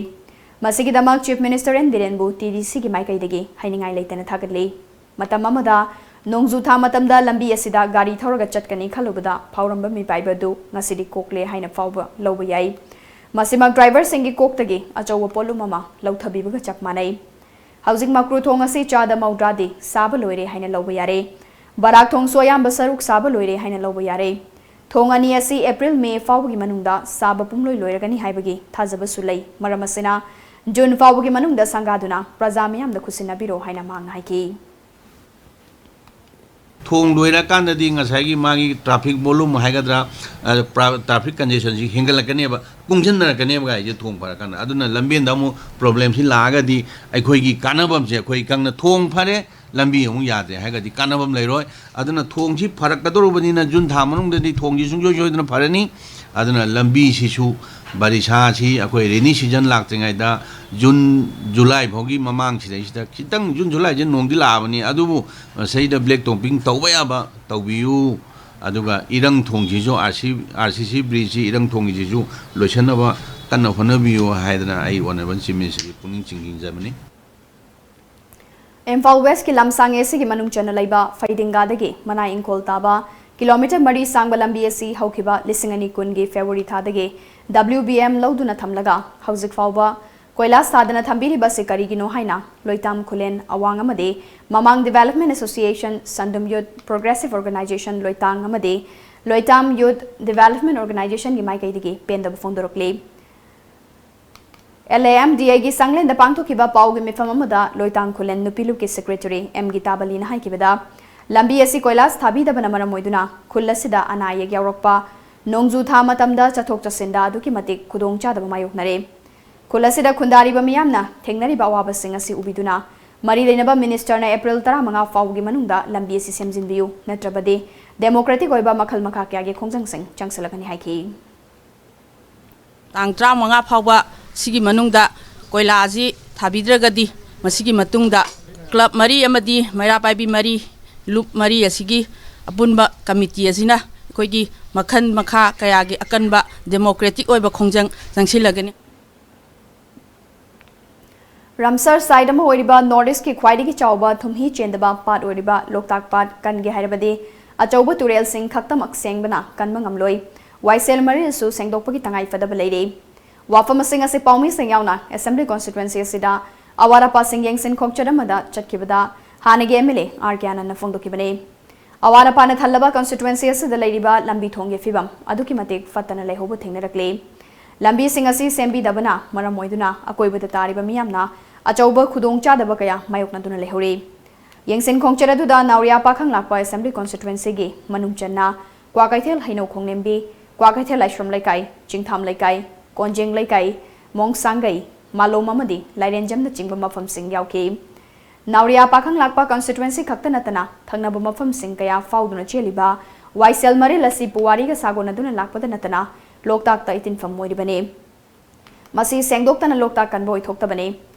ꯃꯁꯤꯒꯤꯗꯃꯛ Chief Minister N ꯕꯤꯔꯦꯟꯕꯨ T D Cꯒꯤ ꯃꯥꯏꯀꯩꯗꯒꯤ ꯍꯥꯏꯅꯤꯡꯉꯥꯏ ꯂꯩꯇꯅ ꯊꯥꯒꯠꯂꯤ꯫ ꯃꯇꯝ ꯑꯃꯗ ꯅꯣꯡꯖꯨ ꯊꯥ ꯃꯇꯝꯗ ꯂꯝꯕꯤ ꯑꯁꯤꯗ ꯒꯥꯔꯤ ꯊꯧꯔꯒ ꯆꯠꯀꯅꯤ ꯈꯜꯂꯨꯕꯗ ꯐꯥꯎꯔꯝꯕ ꯃꯤꯄꯥꯏꯕ ꯑꯗꯨ ꯉꯁꯤꯗꯤ ꯀꯣꯛꯂꯦ ꯍꯥꯏꯅ ꯐꯥꯎꯕ ꯂꯧꯕ ꯌꯥꯏ꯫ ꯃꯁꯤꯃꯛ driverꯁꯤꯡꯒꯤ ꯀꯣꯛꯇꯒꯤ ꯑꯆꯧꯕ ꯄꯣꯠꯂꯨꯝ ꯑꯃ ꯂꯧꯊꯕꯤꯕꯒ ꯆꯞ ꯃꯥꯟꯅꯩ꯫ ꯍꯧꯖꯤꯛ ꯃꯀ꯭ꯔꯨ ꯊꯣꯡ ꯑꯁꯤ ꯆꯥꯗ ꯃꯧꯗ꯭ꯔꯥꯗꯤ ꯁꯥꯕ ꯂꯣꯏꯔꯦ ꯍꯥꯏꯅ ꯂꯧꯕ ꯌꯥꯔꯦ꯫ ꯕꯔꯥꯛ ꯊꯣꯡꯁꯨ ꯑꯌꯥꯝꯕ ꯁꯔꯨꯛ ꯁꯥꯕ ꯂꯣꯏꯔꯦ ꯍꯥꯏꯅ ꯂꯧꯕ ꯌꯥꯔꯦ꯫ ꯊꯣꯡ ꯑꯅꯤ ꯑꯁꯤ April May ꯐꯥꯎꯕꯒꯤ ꯃꯅꯨꯡꯗ ꯁꯥꯕ ꯄꯨꯝꯂꯣꯏ ꯂꯣꯏꯔꯒꯅꯤ ꯍꯥꯏꯕꯒꯤ ꯊꯥꯖꯕꯁꯨ ꯂꯩ꯫ ꯃꯔꯝ ꯑꯁꯤꯅ, ꯖꯨꯟ ꯐꯥꯎꯕꯒꯤ ꯃꯅꯨꯡꯗ ꯁꯪꯒꯥꯗꯨꯅ ꯄ꯭ꯔꯖꯥ ꯃꯤꯌꯥꯝꯗ ꯈꯨꯠꯁꯤꯟꯅꯕꯤꯔꯣ ꯍꯥꯏꯅ ꯃꯍꯥꯛꯅ ꯍꯥꯏꯈꯤ꯫ ꯊꯣꯡ ꯂꯣꯏꯔꯀꯥꯟꯗꯗꯤ ꯉꯁꯥꯏꯒꯤ ꯃꯥꯒꯤ traffic volume ꯍꯥꯏꯒꯗ꯭ꯔꯥ, ꯑ, ꯄ꯭ꯔꯥ-, traffic congestionꯁꯤ ꯍꯦꯟꯒꯠꯂꯛꯀꯅꯦꯕ, ꯀꯨꯡꯁꯤꯟꯅꯔꯛꯀꯅꯦꯕ ꯒꯥꯔꯤꯁꯦ ꯊꯣꯡ ꯐꯔꯀꯥꯟꯗ꯫ ꯑꯗꯨꯅ ꯂꯝꯕꯦꯟꯗ ꯑꯃꯨꯛ problemꯁꯤ ꯂꯥꯛꯑꯒꯗꯤ ꯑꯩꯈꯣꯏꯒꯤ ꯀꯥꯟꯅꯐꯝꯁꯦ, ꯑꯩꯈꯣꯏ ꯀꯪꯅ ꯊꯣꯡ ꯐꯔꯦ, ꯂꯝꯕꯤ ꯑꯃꯨꯛ ꯌꯥꯗ꯭ꯔꯦ ꯍꯥꯏꯔꯒꯗꯤ ꯀꯥꯟꯅꯐꯝ ꯂꯩꯔꯣꯏ꯫ ꯑꯗꯨꯅ ꯊꯣꯡꯁꯤ ꯐꯔꯛꯀꯗꯧꯔꯕꯅꯤꯅ ꯖꯨꯟ ꯊꯥ ꯃꯅꯨꯡꯗꯗꯤ ꯊꯣꯡꯁꯤ ꯁꯨꯡꯁꯣꯏ ꯁꯣꯏꯗꯅ ꯐꯔꯅꯤ꯫ ꯑꯗꯨꯅ ꯂꯝꯕꯤꯁꯤꯁꯨ ꯕꯥꯔꯤꯁꯥꯁꯤ ꯑꯩꯈꯣꯏ rainy season ꯂꯥꯛꯇ꯭ꯔꯤꯉꯩꯗ ꯖꯨꯟ, ꯖꯨꯂꯥꯏ ꯐꯥꯎꯒꯤ ꯃꯃꯥꯡꯁꯤꯗꯩꯁꯤꯗ ꯈꯤꯇꯪ, ꯖꯨꯟ, ꯖꯨꯂꯥꯏꯁꯦ ꯅꯣꯡꯗꯤ ꯂꯥꯛꯑꯕꯅꯤ, ꯑꯗꯨꯕꯨ ꯃꯁꯤꯗ black topping ꯇꯧꯕ ꯌꯥꯕ ꯇꯧꯕꯤꯌꯨ꯫ ꯑꯗꯨꯒ ꯏꯔꯪ ꯊꯣꯡꯁꯤꯁꯨ, RC RCC bridgeꯁꯤ, ꯏꯔꯪ ꯊꯣꯡꯒꯤꯁꯤꯁꯨ ꯂꯣꯏꯁꯤꯟꯅꯕ ꯀꯟꯅ ꯍꯣꯠꯅꯕꯤꯌꯨ ꯍꯥꯏꯗꯅ ꯑꯩ Honourable Chief Ministerꯒꯤ ꯄꯨꯛꯅꯤꯡ ꯆꯤꯡꯁꯤꯟꯖꯕꯅꯤ꯫ ꯏꯝꯐꯥꯜ Westꯀꯤ ꯂꯝꯁꯥꯡ ꯑꯦꯁꯤꯒꯤ ꯃꯅꯨꯡ ꯆꯟꯅ ꯂꯩꯕ ꯐꯩꯗꯤꯡꯒꯥꯗꯒꯤ ꯃꯅꯥꯏ ꯏꯪꯈꯣꯜ ꯇꯥꯕ kilometre ꯃꯔꯤ ꯁꯥꯡꯕ ꯂꯝꯕꯤ ꯑꯁꯤ ꯍꯧꯈꯤꯕ ꯂꯤꯁꯤꯡ ꯑꯅꯤ ꯀꯨꯟꯒꯤ February ꯊꯥꯗꯒꯤ WBM ꯂꯧꯗꯨꯅ ꯊꯝꯂꯒ ꯍꯧꯖꯤꯛ ꯐꯥꯎꯕ ꯀꯣꯏꯂꯥꯁ ꯊꯥꯗꯅ ꯊꯝꯕꯤꯔꯤꯕ ꯑꯁꯤ ꯀꯔꯤꯒꯤꯅꯣ ꯍꯥꯏꯅ ꯂꯣꯏꯇꯥꯝ ꯈꯨꯂꯦꯟ ꯑꯋꯥꯡ ꯑꯃꯗꯤ ꯃꯃꯥꯡ Development Association, ꯁꯟꯗꯨꯝ Youth Progressive Organisation ꯂꯣꯏꯇꯥꯡ ꯑꯃꯗꯤ ꯂꯣꯏꯇꯥꯝ Youth Development Organisationꯒꯤ ꯃꯥꯏꯀꯩꯗꯒꯤ ꯄꯦꯟꯗꯕ ꯐꯣꯡꯗꯣꯔꯛꯂꯤ꯫ LAMDAꯒꯤ ꯆꯥꯡꯂꯦꯟꯗ ꯄꯥꯡꯊꯣꯛꯈꯤꯕ ꯄꯥꯎꯒꯤ ꯃꯤꯐꯝ ꯑꯃꯗ ꯂꯣꯏꯇꯥꯡ ꯈꯨꯂꯦꯟ ꯅꯨꯄꯤ ꯂꯨꯞꯀꯤ Secretary ꯑꯦꯝ ꯒꯤꯇꯥꯕꯂꯤꯅ ꯍꯥꯏꯈꯤꯕꯗ, ꯂꯝꯕꯤ ꯑꯁꯤ ꯀꯣꯏꯂꯥꯁ ꯊꯥꯕꯤꯗꯕꯅ ꯃꯔꯝ ꯑꯣꯏꯗꯨꯅ ꯈꯨꯜ ꯑꯁꯤꯗ ꯑꯅꯥ ꯑꯌꯦꯛ ꯌꯥꯎꯔꯛꯄ, ꯅꯣꯡꯖꯨ ꯊꯥ ꯃꯇꯝꯗ ꯆꯠꯊꯣꯛ ꯆꯠꯁꯤꯟꯗ ꯑꯗꯨꯛꯀꯤ ꯃꯇꯤꯛ ꯈꯨꯗꯣꯡꯆꯥꯗꯕ ꯃꯥꯌꯣꯛꯅꯔꯦ꯫ ꯈꯨꯜ ꯑꯁꯤꯗ ꯈꯨꯟꯗꯥꯔꯤꯕ ꯃꯤꯌꯥꯝꯅ ꯊꯦꯡꯅꯔꯤꯕ ꯑꯋꯥꯕꯁꯤꯡ ꯑꯁꯤ ꯎꯕꯤꯗꯨꯅ ꯃꯔꯤ ꯂꯩꯅꯕ Ministerꯅ April ꯇꯔꯥꯃꯉꯥ ꯐꯥꯎꯕꯒꯤ ꯃꯅꯨꯡꯗ ꯂꯝꯕꯤ ꯑꯁꯤ ꯁꯦꯝꯖꯤꯟꯕꯤꯌꯨ, ꯅꯠꯇ꯭ꯔꯕꯗꯤ democratic ꯑꯣꯏꯕ ꯃꯈꯜ ꯃꯈꯥ ꯀꯌꯥꯒꯤ ꯈꯣꯡꯖꯪꯁꯤꯡ ꯆꯪꯁꯤꯜꯂꯛꯀꯅꯤ ꯍꯥꯏꯈꯤ꯫ ꯇꯥꯡ ꯇꯔꯥꯃꯉꯥ ꯐꯥꯎꯕ ꯁꯤꯒꯤ ꯃꯅꯨꯡꯗ ꯀꯣꯏꯂꯥ ꯑꯁꯤ ꯊꯥꯕꯤꯗ꯭ꯔꯒꯗꯤ ꯃꯁꯤꯒꯤ ꯃꯇꯨꯡꯗ club ꯃꯔꯤ ꯑꯃꯗꯤ ꯃꯩꯔꯥ ꯄꯥꯏꯕꯤ ꯃꯔꯤ, ꯂꯨꯞ ꯃꯔꯤ ꯑꯁꯤꯒꯤ ꯑꯄꯨꯟꯕ committee ꯑꯁꯤꯅ ꯑꯩꯈꯣꯏꯒꯤ ꯃꯈꯜ ꯃꯈꯥ ꯀꯌꯥꯒꯤ ꯑꯀꯟꯕ democratic ꯑꯣꯏꯕ ꯈꯣꯡꯖꯪ ꯆꯪꯁꯤꯜꯂꯒꯅꯤ꯫ Ramsar site ꯑꯃ ꯑꯣꯏꯔꯤꯕ North Eastꯀꯤ ꯈ꯭ꯋꯥꯏꯗꯒꯤ ꯆꯥꯎꯕ ꯊꯨꯝꯍꯤ ꯆꯦꯟꯗꯕ ꯄꯥꯠ ꯑꯣꯏꯔꯤꯕ ꯂꯣꯛꯇꯥꯛ ꯄꯥꯠ ꯀꯟꯒꯦ ꯍꯥꯏꯔꯕꯗꯤ ꯑꯆꯧꯕ ꯇꯨꯔꯦꯜꯁꯤꯡ ꯈꯛꯇꯃꯛ ꯁꯦꯡꯕꯅ ꯀꯟꯕ ꯉꯝꯂꯣꯏ꯫ ꯋꯥꯏꯁꯦꯜ ꯃꯔꯤꯜꯁꯨ ꯁꯦꯡꯗꯣꯛꯄꯒꯤ ꯇꯉꯥꯏ ꯐꯗꯕ ꯂꯩꯔꯤ꯫ ꯋꯥꯐꯝ ꯑꯁꯤꯡ ꯑꯁꯤ ꯄꯥꯎꯃꯤꯁꯤꯡ ꯌꯥꯎꯅ Assembly Constituency ꯑꯁꯤꯗ ꯑꯋꯥꯠ ꯑꯄꯥꯁꯤꯡ ꯌꯦꯡꯁꯤꯟ ꯈꯣꯡꯆꯠ ꯑꯃꯗ ꯆꯠꯈꯤꯕꯗ ꯍꯥꯟꯅꯒꯤ MLA R ꯀꯦ ꯑꯥꯅꯟꯗꯅ ꯐꯣꯡꯗꯣꯛꯈꯤꯕꯅꯤ꯫ ꯑꯋꯥꯠ ꯑꯄꯥꯅ ꯊꯜꯂꯕ constituency ꯑꯁꯤꯗ ꯂꯩꯔꯤꯕ ꯂꯝꯕꯤ ꯊꯣꯡꯒꯤ ꯐꯤꯕꯝ ꯑꯗꯨꯛꯀꯤ ꯃꯇꯤꯛ ꯐꯠꯇꯅ ꯂꯩꯍꯧꯕ ꯊꯦꯡꯅꯔꯛꯂꯤ꯫ ꯂꯝꯕꯤꯁꯤꯡ ꯑꯁꯤ ꯁꯦꯝꯕꯤꯗꯕꯅ ꯃꯔꯝ ꯑꯣꯏꯗꯨꯅ ꯑꯀꯣꯏꯕꯗ ꯇꯥꯔꯤꯕ ꯃꯤꯌꯥꯝꯅ ꯑꯆꯧꯕ ꯈꯨꯗꯣꯡꯆꯥꯗꯕ ꯀꯌꯥ ꯃꯥꯌꯣꯛꯅꯗꯨꯅ ꯂꯩꯍꯧꯔꯤ꯫ ꯌꯦꯡꯁꯤꯟ ꯈꯣꯡꯆꯠ ꯑꯗꯨꯗ ꯅꯥꯎꯔꯤꯌꯥ ꯄꯥꯈꯪ ꯂꯥꯛꯄ Assembly Constituencyꯒꯤ ꯃꯅꯨꯡ ꯆꯟꯅ ꯀ꯭ꯋꯥꯀꯩꯊꯦꯜ ꯍꯩꯅꯧ ꯈꯣꯡꯂꯦꯝꯕꯤ, ꯀ꯭ꯋꯥꯀꯩꯊꯦꯜ ꯂꯥꯏꯁ꯭ꯔꯝ ꯂꯩꯀꯥꯏ, ꯆꯤꯡꯊꯥꯝ ꯂꯩꯀꯥꯏ, ꯀꯣꯟꯖꯦꯡ ꯂꯩꯀꯥꯏ, ꯃꯣꯡꯁꯥꯡꯒꯩ, ꯃꯥꯂꯣꯝ ꯑꯃꯗꯤ ꯂꯥꯏꯔꯦꯟꯖꯝꯅꯆꯤꯡꯕ ꯃꯐꯝꯁꯤꯡ ꯌꯥꯎꯈꯤ꯫ ꯅꯥꯎꯔꯤꯌꯥ ꯄꯥꯈꯪ ꯂꯥꯛꯄ constituency ꯈꯛꯇ ꯅꯠꯇꯅ ꯊꯪꯅꯕ ꯃꯐꯝꯁꯤꯡ ꯀꯌꯥ ꯐꯥꯎꯗꯨꯅ ꯆꯦꯜꯂꯤꯕ ꯋꯥꯏꯁꯦꯜ ꯃꯔꯤꯜ ꯑꯁꯤ ꯄꯨꯋꯥꯔꯤꯒ ꯁꯥꯒꯣꯟꯅꯗꯨꯅ ꯂꯥꯛꯄꯗ ꯅꯠꯇꯅ ꯂꯣꯛꯇꯥꯛꯇ ꯏꯇꯤꯟꯐꯝ ꯑꯣꯏꯔꯤꯕꯅꯤ꯫ ꯃꯁꯤ ꯁꯦꯡꯗꯣꯛꯇꯅ ꯂꯣꯛꯇꯥꯛ ꯀꯟꯕ ꯑꯣꯏꯊꯣꯛꯇꯕꯅꯤ꯫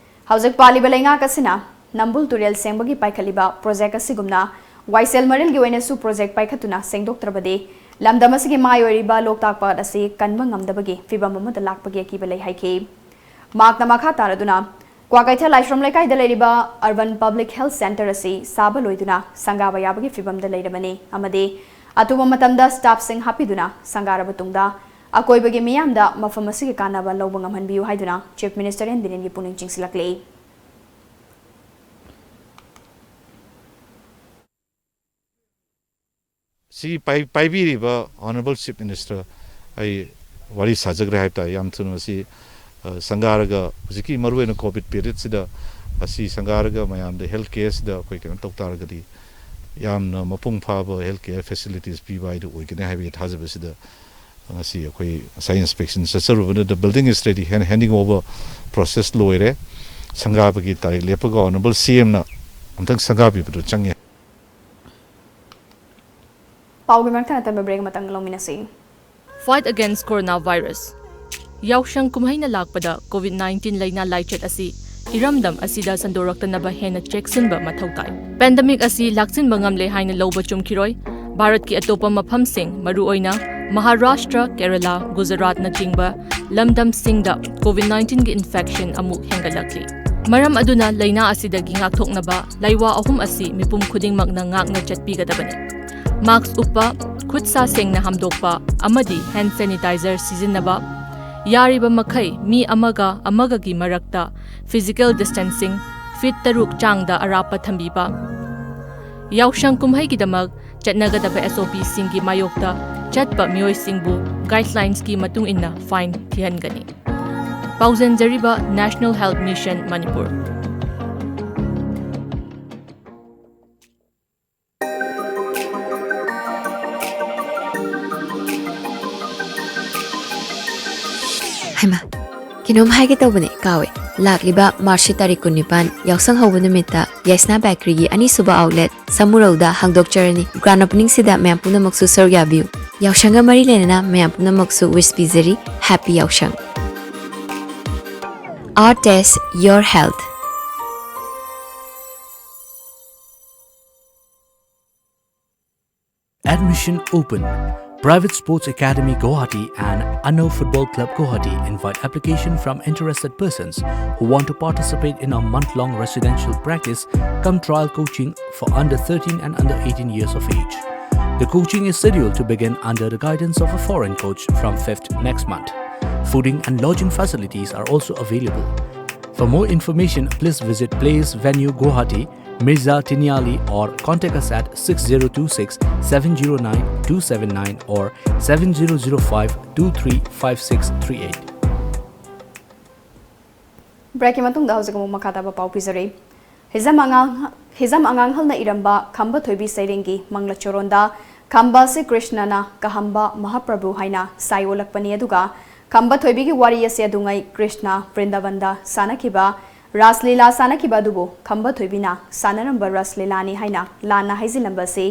ꯍꯧꯖꯤꯛ ꯄꯥꯜꯂꯤꯕ ꯂꯩꯉꯥꯛ ꯑꯁꯤꯅ ꯅꯝꯕꯨꯜ ꯇꯨꯔꯦꯜ ꯁꯦꯡꯕꯒꯤ ꯄꯥꯏꯈꯠꯂꯤꯕ project ꯑꯁꯤꯒꯨꯝꯅ ꯋꯥꯏꯁꯦꯜ ꯃꯔꯤꯜꯒꯤ ꯑꯣꯏꯅꯁꯨ ꯄ꯭ꯔꯣꯖꯦꯛ ꯄꯥꯏꯈꯠꯇꯨꯅ ꯁꯦꯡꯗꯣꯛꯇ꯭ꯔꯕꯗꯤ ꯂꯝꯗꯝ ꯑꯁꯤꯒꯤ ꯃꯥꯏ ꯑꯣꯏꯔꯤꯕ ꯂꯣꯛꯇꯥꯛ ꯄꯥꯠ ꯑꯁꯤ ꯀꯟꯕ ꯉꯝꯗꯕꯒꯤ ꯐꯤꯕꯝ ꯑꯃꯗ ꯂꯥꯛꯄꯒꯤ ꯑꯀꯤꯕ ꯂꯩ ꯍꯥꯏꯈꯤ꯫ ꯃꯍꯥꯛꯅ ꯃꯈꯥ ꯇꯥꯔꯗꯨꯅ, ꯀ꯭ꯋꯥꯀꯩꯊꯦꯜ ꯂꯥꯏꯁ꯭ꯔꯝ ꯂꯩꯀꯥꯏꯗ ꯂꯩꯔꯤꯕ Urban Public Health Centre ꯑꯁꯤ ꯁꯥꯕ ꯂꯣꯏꯗꯨꯅ ꯁꯪꯒꯥꯕ ꯌꯥꯕꯒꯤ ꯐꯤꯕꯝꯗ ꯂꯩꯔꯕꯅꯤ ꯑꯃꯗꯤ ꯑꯊꯨꯕ ꯃꯇꯝꯗ staffꯁꯤꯡ ꯍꯥꯞꯄꯤꯗꯨꯅ ꯁꯪꯒꯥꯔꯕ ꯇꯨꯡꯗ ꯑꯀꯣꯏꯕꯒꯤ ꯃꯤꯌꯥꯝꯗ ꯃꯐꯝ ꯑꯁꯤꯒꯤ ꯀꯥꯟꯅꯕ ꯂꯧꯕ ꯉꯝꯍꯟꯕꯤꯌꯨ ꯍꯥꯏꯗꯨꯅ Chief Minister N Birenꯒꯤ ꯄꯨꯛꯅꯤꯡ ꯆꯤꯡꯁꯤꯜꯂꯛꯂꯤ꯫ ꯁꯤ ꯄꯥꯏ-, ꯄꯥꯏꯕꯤꯔꯤꯕ Honourable Chief Minister, ꯑꯩ ꯋꯥꯔꯤ ꯁꯥꯖꯈ꯭ꯔꯦ ꯍꯥꯏꯕ ꯇꯥꯔꯦ꯫ ꯌꯥꯝ ꯊꯨꯅ ꯃꯁꯤ, ꯑ, ꯁꯪꯒꯥꯔꯒ ꯍꯧꯖꯤꯛꯀꯤ ꯃꯔꯨꯑꯣꯏꯅ COVID periodꯁꯤꯗ ꯑꯁꯤ ꯁꯪꯒꯥꯔꯒ ꯃꯌꯥꯝꯗ health careꯁꯤꯗ ꯑꯩꯈꯣꯏ ꯀꯩꯅꯣ ꯇꯧ ꯇꯥꯔꯒꯗꯤ ꯌꯥꯝꯅ ꯃꯄꯨꯡ ꯐꯥꯕ health care facilities ꯄꯤꯕ ꯍꯥꯏꯗꯨ ꯑꯣꯏꯒꯅꯤ ꯍꯥꯏꯕꯒꯤ ꯊꯥꯖꯕꯁꯤꯗ ꯉꯁꯤ ꯑꯩꯈꯣꯏ ꯉꯁꯥꯏ inspection ꯆꯠꯆꯔꯨꯕꯗꯨꯗ building is ready, hand-, handing over process ꯂꯣꯏꯔꯦ꯫ ꯁꯪꯒꯥꯕꯒꯤ ꯇꯥꯔꯤꯛ ꯂꯦꯞꯄꯒ Honourable CMꯅ ꯑꯝꯇꯪ ꯁꯪꯒꯥꯕꯤꯕꯗꯨ ꯆꯪꯉꯦ꯫ ꯄꯥꯎꯒꯤ ꯃꯔꯛ ꯊꯠꯅ ꯇꯟꯕ break ꯑꯃꯇꯪ ꯂꯧꯃꯤꯟꯅꯁꯤ꯫ Fight against coronavirus꯫ ꯌꯥꯎꯁꯪ ꯀꯨꯝꯍꯩꯅ ꯂꯥꯛꯄꯗ COVID nineteen ꯂꯥꯏꯅꯥ ꯂꯥꯏꯆꯠ ꯑꯁꯤ ꯏꯔꯝꯗꯝ ꯑꯁꯤꯗ ꯁꯟꯗꯣꯔꯛꯇꯅꯕ ꯍꯦꯟꯅ ꯆꯦꯛꯁꯤꯟꯕ ꯃꯊꯧ ꯇꯥꯏ꯫ Pandemic ꯑꯁꯤ ꯂꯥꯛꯁꯤꯟꯕ ꯉꯝꯂꯦ ꯍꯥꯏꯅ ꯂꯧꯕ ꯆꯨꯝꯈꯤꯔꯣꯏ꯫ ꯚꯥꯔꯠꯀꯤ ꯑꯇꯣꯞꯄ ꯃꯐꯝꯁꯤꯡ, ꯃꯔꯨꯑꯣꯏꯅ ꯃꯍꯥꯔꯥꯁꯇ꯭ꯔ, ꯀꯦꯔꯂꯥ, ꯒꯨꯖꯔꯥꯠꯅꯆꯤꯡꯕ ꯂꯝꯗꯝꯁꯤꯡꯗ COVID nineteenꯒꯤ infection ꯑꯃꯨꯛ ꯍꯦꯟꯒꯠꯂꯛꯂꯤ꯫ ꯃꯔꯝ ꯑꯗꯨꯅ ꯂꯥꯏꯅꯥ ꯑꯁꯤꯗꯒꯤ ꯉꯥꯛꯊꯣꯛꯅꯕ ꯂꯥꯏꯋꯥ ꯑꯍꯨꯝ ꯑꯁꯤ ꯃꯤꯄꯨꯝ ꯈꯨꯗꯤꯡꯃꯛꯅ ꯉꯥꯛꯅ ꯆꯠꯄꯤꯒꯗꯕꯅꯤ꯫ Mask ꯎꯞꯄ, ꯈꯨꯠ ꯁꯥ ꯁꯦꯡꯅ ꯍꯥꯝꯗꯣꯛꯄ ꯑꯃꯗꯤ hand sanitizer ꯁꯤꯖꯤꯟꯅꯕ, ꯌꯥꯔꯤꯕ ꯃꯈꯩ ꯃꯤ ꯑꯃꯒ ꯑꯃꯒꯒꯤ ꯃꯔꯛꯇ physical distancing, feet ꯇꯔꯨꯛ ꯆꯥꯡꯗ ꯑꯔꯥꯞꯄ ꯊꯝꯕꯤꯕ, ꯌꯥꯎꯁꯪ ꯀꯨꯝꯍꯩꯒꯤꯗꯃꯛ ꯆꯠꯅꯒꯗꯕ SOPꯁꯤꯡꯒꯤ ꯃꯥꯌꯣꯛꯇ ꯆꯠꯄ ꯃꯤꯑꯣꯏꯁꯤꯡꯕꯨ guidelinesꯀꯤ ꯃꯇꯨꯡ ꯏꯟꯅ fine ꯊꯤꯍꯟꯒꯅꯤ꯫ ꯄꯥꯎꯖꯦꯟꯖꯔꯤꯕ National Health Mission Manipur. ꯍꯩꯃꯥ, ꯀꯩꯅꯣꯝ ꯍꯥꯏꯒꯦ ꯇꯧꯕꯅꯦ, ꯀꯥꯎꯋꯦ꯫ ꯂꯥꯛꯂꯤꯕ Marchꯀꯤ ꯇꯥꯔꯤꯛ ꯀꯨꯟꯅꯤꯄꯥꯟ, ꯌꯥꯎꯁꯪ ꯍꯧꯕ ꯅꯨꯃꯤꯠꯇ ꯌꯥꯏꯁꯅꯥ ꯕꯦꯀꯔꯤꯒꯤ ꯑꯅꯤꯁꯨꯕ outlet ꯁꯃꯨꯔꯧꯗ ꯍꯥꯡꯗꯣꯛꯆꯔꯅꯤ꯫ Grand openingꯁꯤꯗ ꯃꯌꯥꯝ ꯄꯨꯝꯅꯃꯛꯁꯨ ꯁꯔꯨꯛ ꯌꯥꯕꯤꯌꯨ꯫ ꯌꯥꯎꯁꯪꯒ ꯃꯔꯤ ꯂꯩꯅꯅ ꯃꯌꯥꯝ ꯄꯨꯝꯅꯃꯛꯁꯨ wish ꯄꯤꯖꯔꯤ꯫ Happy ꯌꯥꯎꯁꯪ꯫ Our taste, your health꯫ Admission open. Private Sports Academy Guwahati and Anno Football Club Guwahati invite application from interested persons who want to participate in a month-long residential practice cum trial coaching for under thirteen and under eighteen years of age. The coaching is scheduled to begin under the guidance of a foreign coach from fifth next month. Fooding and lodging facilities are also available. For more information, please visit Place Venue Guwahati, Mirza Tiniali, or contact us at six zero two six seven zero nine two seven nine or seven zero zero five two three five six three eight. ꯕ꯭ꯔꯦꯛꯀꯤ ꯃꯇꯨꯡꯗ ꯍꯧꯖꯤꯛ ꯑꯃꯨꯛ ꯃꯈꯥ ꯇꯥꯕ ꯄꯥꯎ ꯄꯤꯖꯔꯤ꯫ ꯍꯤꯖꯝ ꯑꯉꯥꯡ ꯍꯤꯖꯝ ꯑꯉꯥꯡꯍꯜꯅ ꯏꯔꯝꯕ ꯈꯝꯕ ꯊꯣꯏꯕꯤ ꯁꯩꯔꯦꯡꯒꯤ ꯃꯪꯂꯥ ꯆꯣꯔꯣꯟꯗ ꯈꯝꯕ ꯑꯁꯤ ꯀ꯭ꯔꯤꯁꯅꯅ ꯀꯍꯝꯕ ꯃꯍꯥꯄ꯭ꯔꯚꯨ ꯍꯥꯏꯅ ꯁꯥꯏ ꯑꯣꯜꯂꯛꯄꯅꯤ, ꯑꯗꯨꯒ ꯈꯝꯕ ꯊꯣꯏꯕꯤꯒꯤ ꯋꯥꯔꯤ ꯑꯁꯤ ꯑꯗꯨꯉꯩ ꯀ꯭ꯔꯤꯁꯅ ꯕ꯭ꯔꯤꯟꯗꯥꯕꯟꯗ ꯁꯥꯟꯅꯈꯤꯕ ꯔꯥꯁ ꯂꯤꯂꯥ ꯁꯥꯟꯅꯈꯤꯕ ꯑꯗꯨꯕꯨ ꯈꯝꯕ ꯊꯣꯏꯕꯤꯅ ꯁꯥꯟꯅꯔꯝꯕ ꯔꯥꯁ ꯂꯤꯂꯥꯅꯤ ꯍꯥꯏꯅ ꯂꯥꯟꯅ ꯍꯥꯏꯖꯤꯜꯂꯝꯕ ꯑꯁꯤ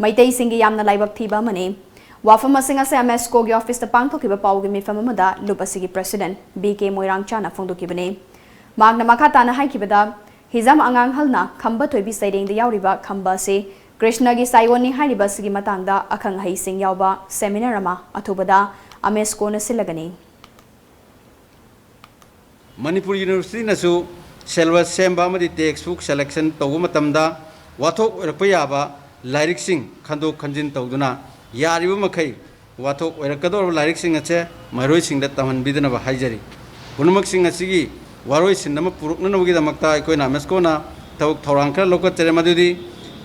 ꯃꯩꯇꯩꯁꯤꯡꯒꯤ ꯌꯥꯝꯅ ꯂꯥꯏꯕꯛ ꯊꯤꯕ ꯑꯃꯅꯤ꯫ ꯋꯥꯐꯝ ꯑꯁꯤꯡ ꯑꯁꯤ ꯑꯦꯝ ꯑꯦꯁ ꯀꯣꯒꯤ ꯑꯣꯐꯤꯁꯇ ꯄꯥꯡꯊꯣꯛꯈꯤꯕ ꯄꯥꯎꯒꯤ ꯃꯤꯐꯝ ꯑꯃꯗ ꯂꯨꯞ ꯑꯁꯤꯒꯤ ꯄ꯭ꯔꯦꯁꯤꯗꯦꯟꯠ ꯕꯤ ꯀꯦ ꯃꯣꯏꯔꯥꯡꯆꯥꯅ ꯐꯣꯡꯗꯣꯛꯈꯤꯕꯅꯤ꯫ ꯃꯍꯥꯛꯅ ꯃꯈꯥ ꯇꯥꯅ ꯍꯥꯏꯈꯤꯕꯗ, ꯍꯤꯖꯝ ꯑꯉꯥꯡꯍꯜꯅ ꯈꯝꯕ ꯊꯣꯏꯕꯤ ꯁꯩꯔꯦꯡꯗ ꯌꯥꯎꯔꯤꯕ ꯈꯝꯕ ꯑꯁꯤ ꯀ꯭ꯔꯤꯁꯅꯒꯤ ꯁꯥꯏꯑꯣꯟꯅꯤ ꯍꯥꯏꯔꯤꯕ ꯑꯁꯤꯒꯤ ꯃꯇꯥꯡꯗ ꯑꯈꯪ ꯑꯍꯩꯁꯤꯡ ꯌꯥꯎꯕ ꯁꯦꯃꯤꯅꯥꯔ ꯑꯃ ꯑꯊꯨꯕꯗ ꯑꯦꯝ ꯑꯦꯁ ꯀꯣꯅ ꯁꯤꯜꯂꯒꯅꯤ꯫ ꯃꯅꯤꯄꯨꯔ ꯌꯨꯅꯤꯚꯔꯁꯤꯇꯤꯅꯁꯨ ꯁꯦꯂꯦꯕꯁ ꯁꯦꯝꯕ ꯑꯃꯗꯤ ꯇꯦꯛꯁ ꯕꯨꯛ ꯁꯦꯂꯦꯛꯁꯟ ꯇꯧꯕ ꯃꯇꯝꯗ ꯋꯥꯊꯣꯛ ꯑꯣꯏꯔꯛꯄ ꯌꯥꯕ ꯂꯥꯏꯔꯤꯛꯁꯤꯡ ꯈꯟꯗꯣꯛ ꯈꯟꯖꯤꯟ ꯇꯧꯗꯨꯅ ꯌꯥꯔꯤꯕ ꯃꯈꯩ ꯋꯥꯊꯣꯛ ꯑꯣꯏꯔꯛꯀꯗꯧꯔꯕ ꯂꯥꯏꯔꯤꯛꯁꯤꯡ ꯑꯁꯦ ꯃꯍꯩꯔꯣꯏꯁꯤꯡꯗ ꯇꯝꯍꯟꯕꯤꯗꯅꯕ ꯍꯥꯏꯖꯔꯤ꯫ ꯄꯨꯝꯅꯃꯛꯁꯤꯡ ꯑꯁꯤꯒꯤ ꯋꯥꯔꯣꯏꯁꯤꯟ ꯑꯃ ꯄꯨꯔꯛꯅꯅꯕꯒꯤꯗꯃꯛꯇ ꯑꯩꯈꯣꯏꯅ ꯑꯦꯝ ꯑꯦꯁ ꯀꯣꯅ ꯊꯕꯛ ꯊꯧꯔꯥꯡ ꯈꯔ ꯂꯧꯈꯠꯆꯔꯦ꯫ ꯃꯗꯨꯗꯤ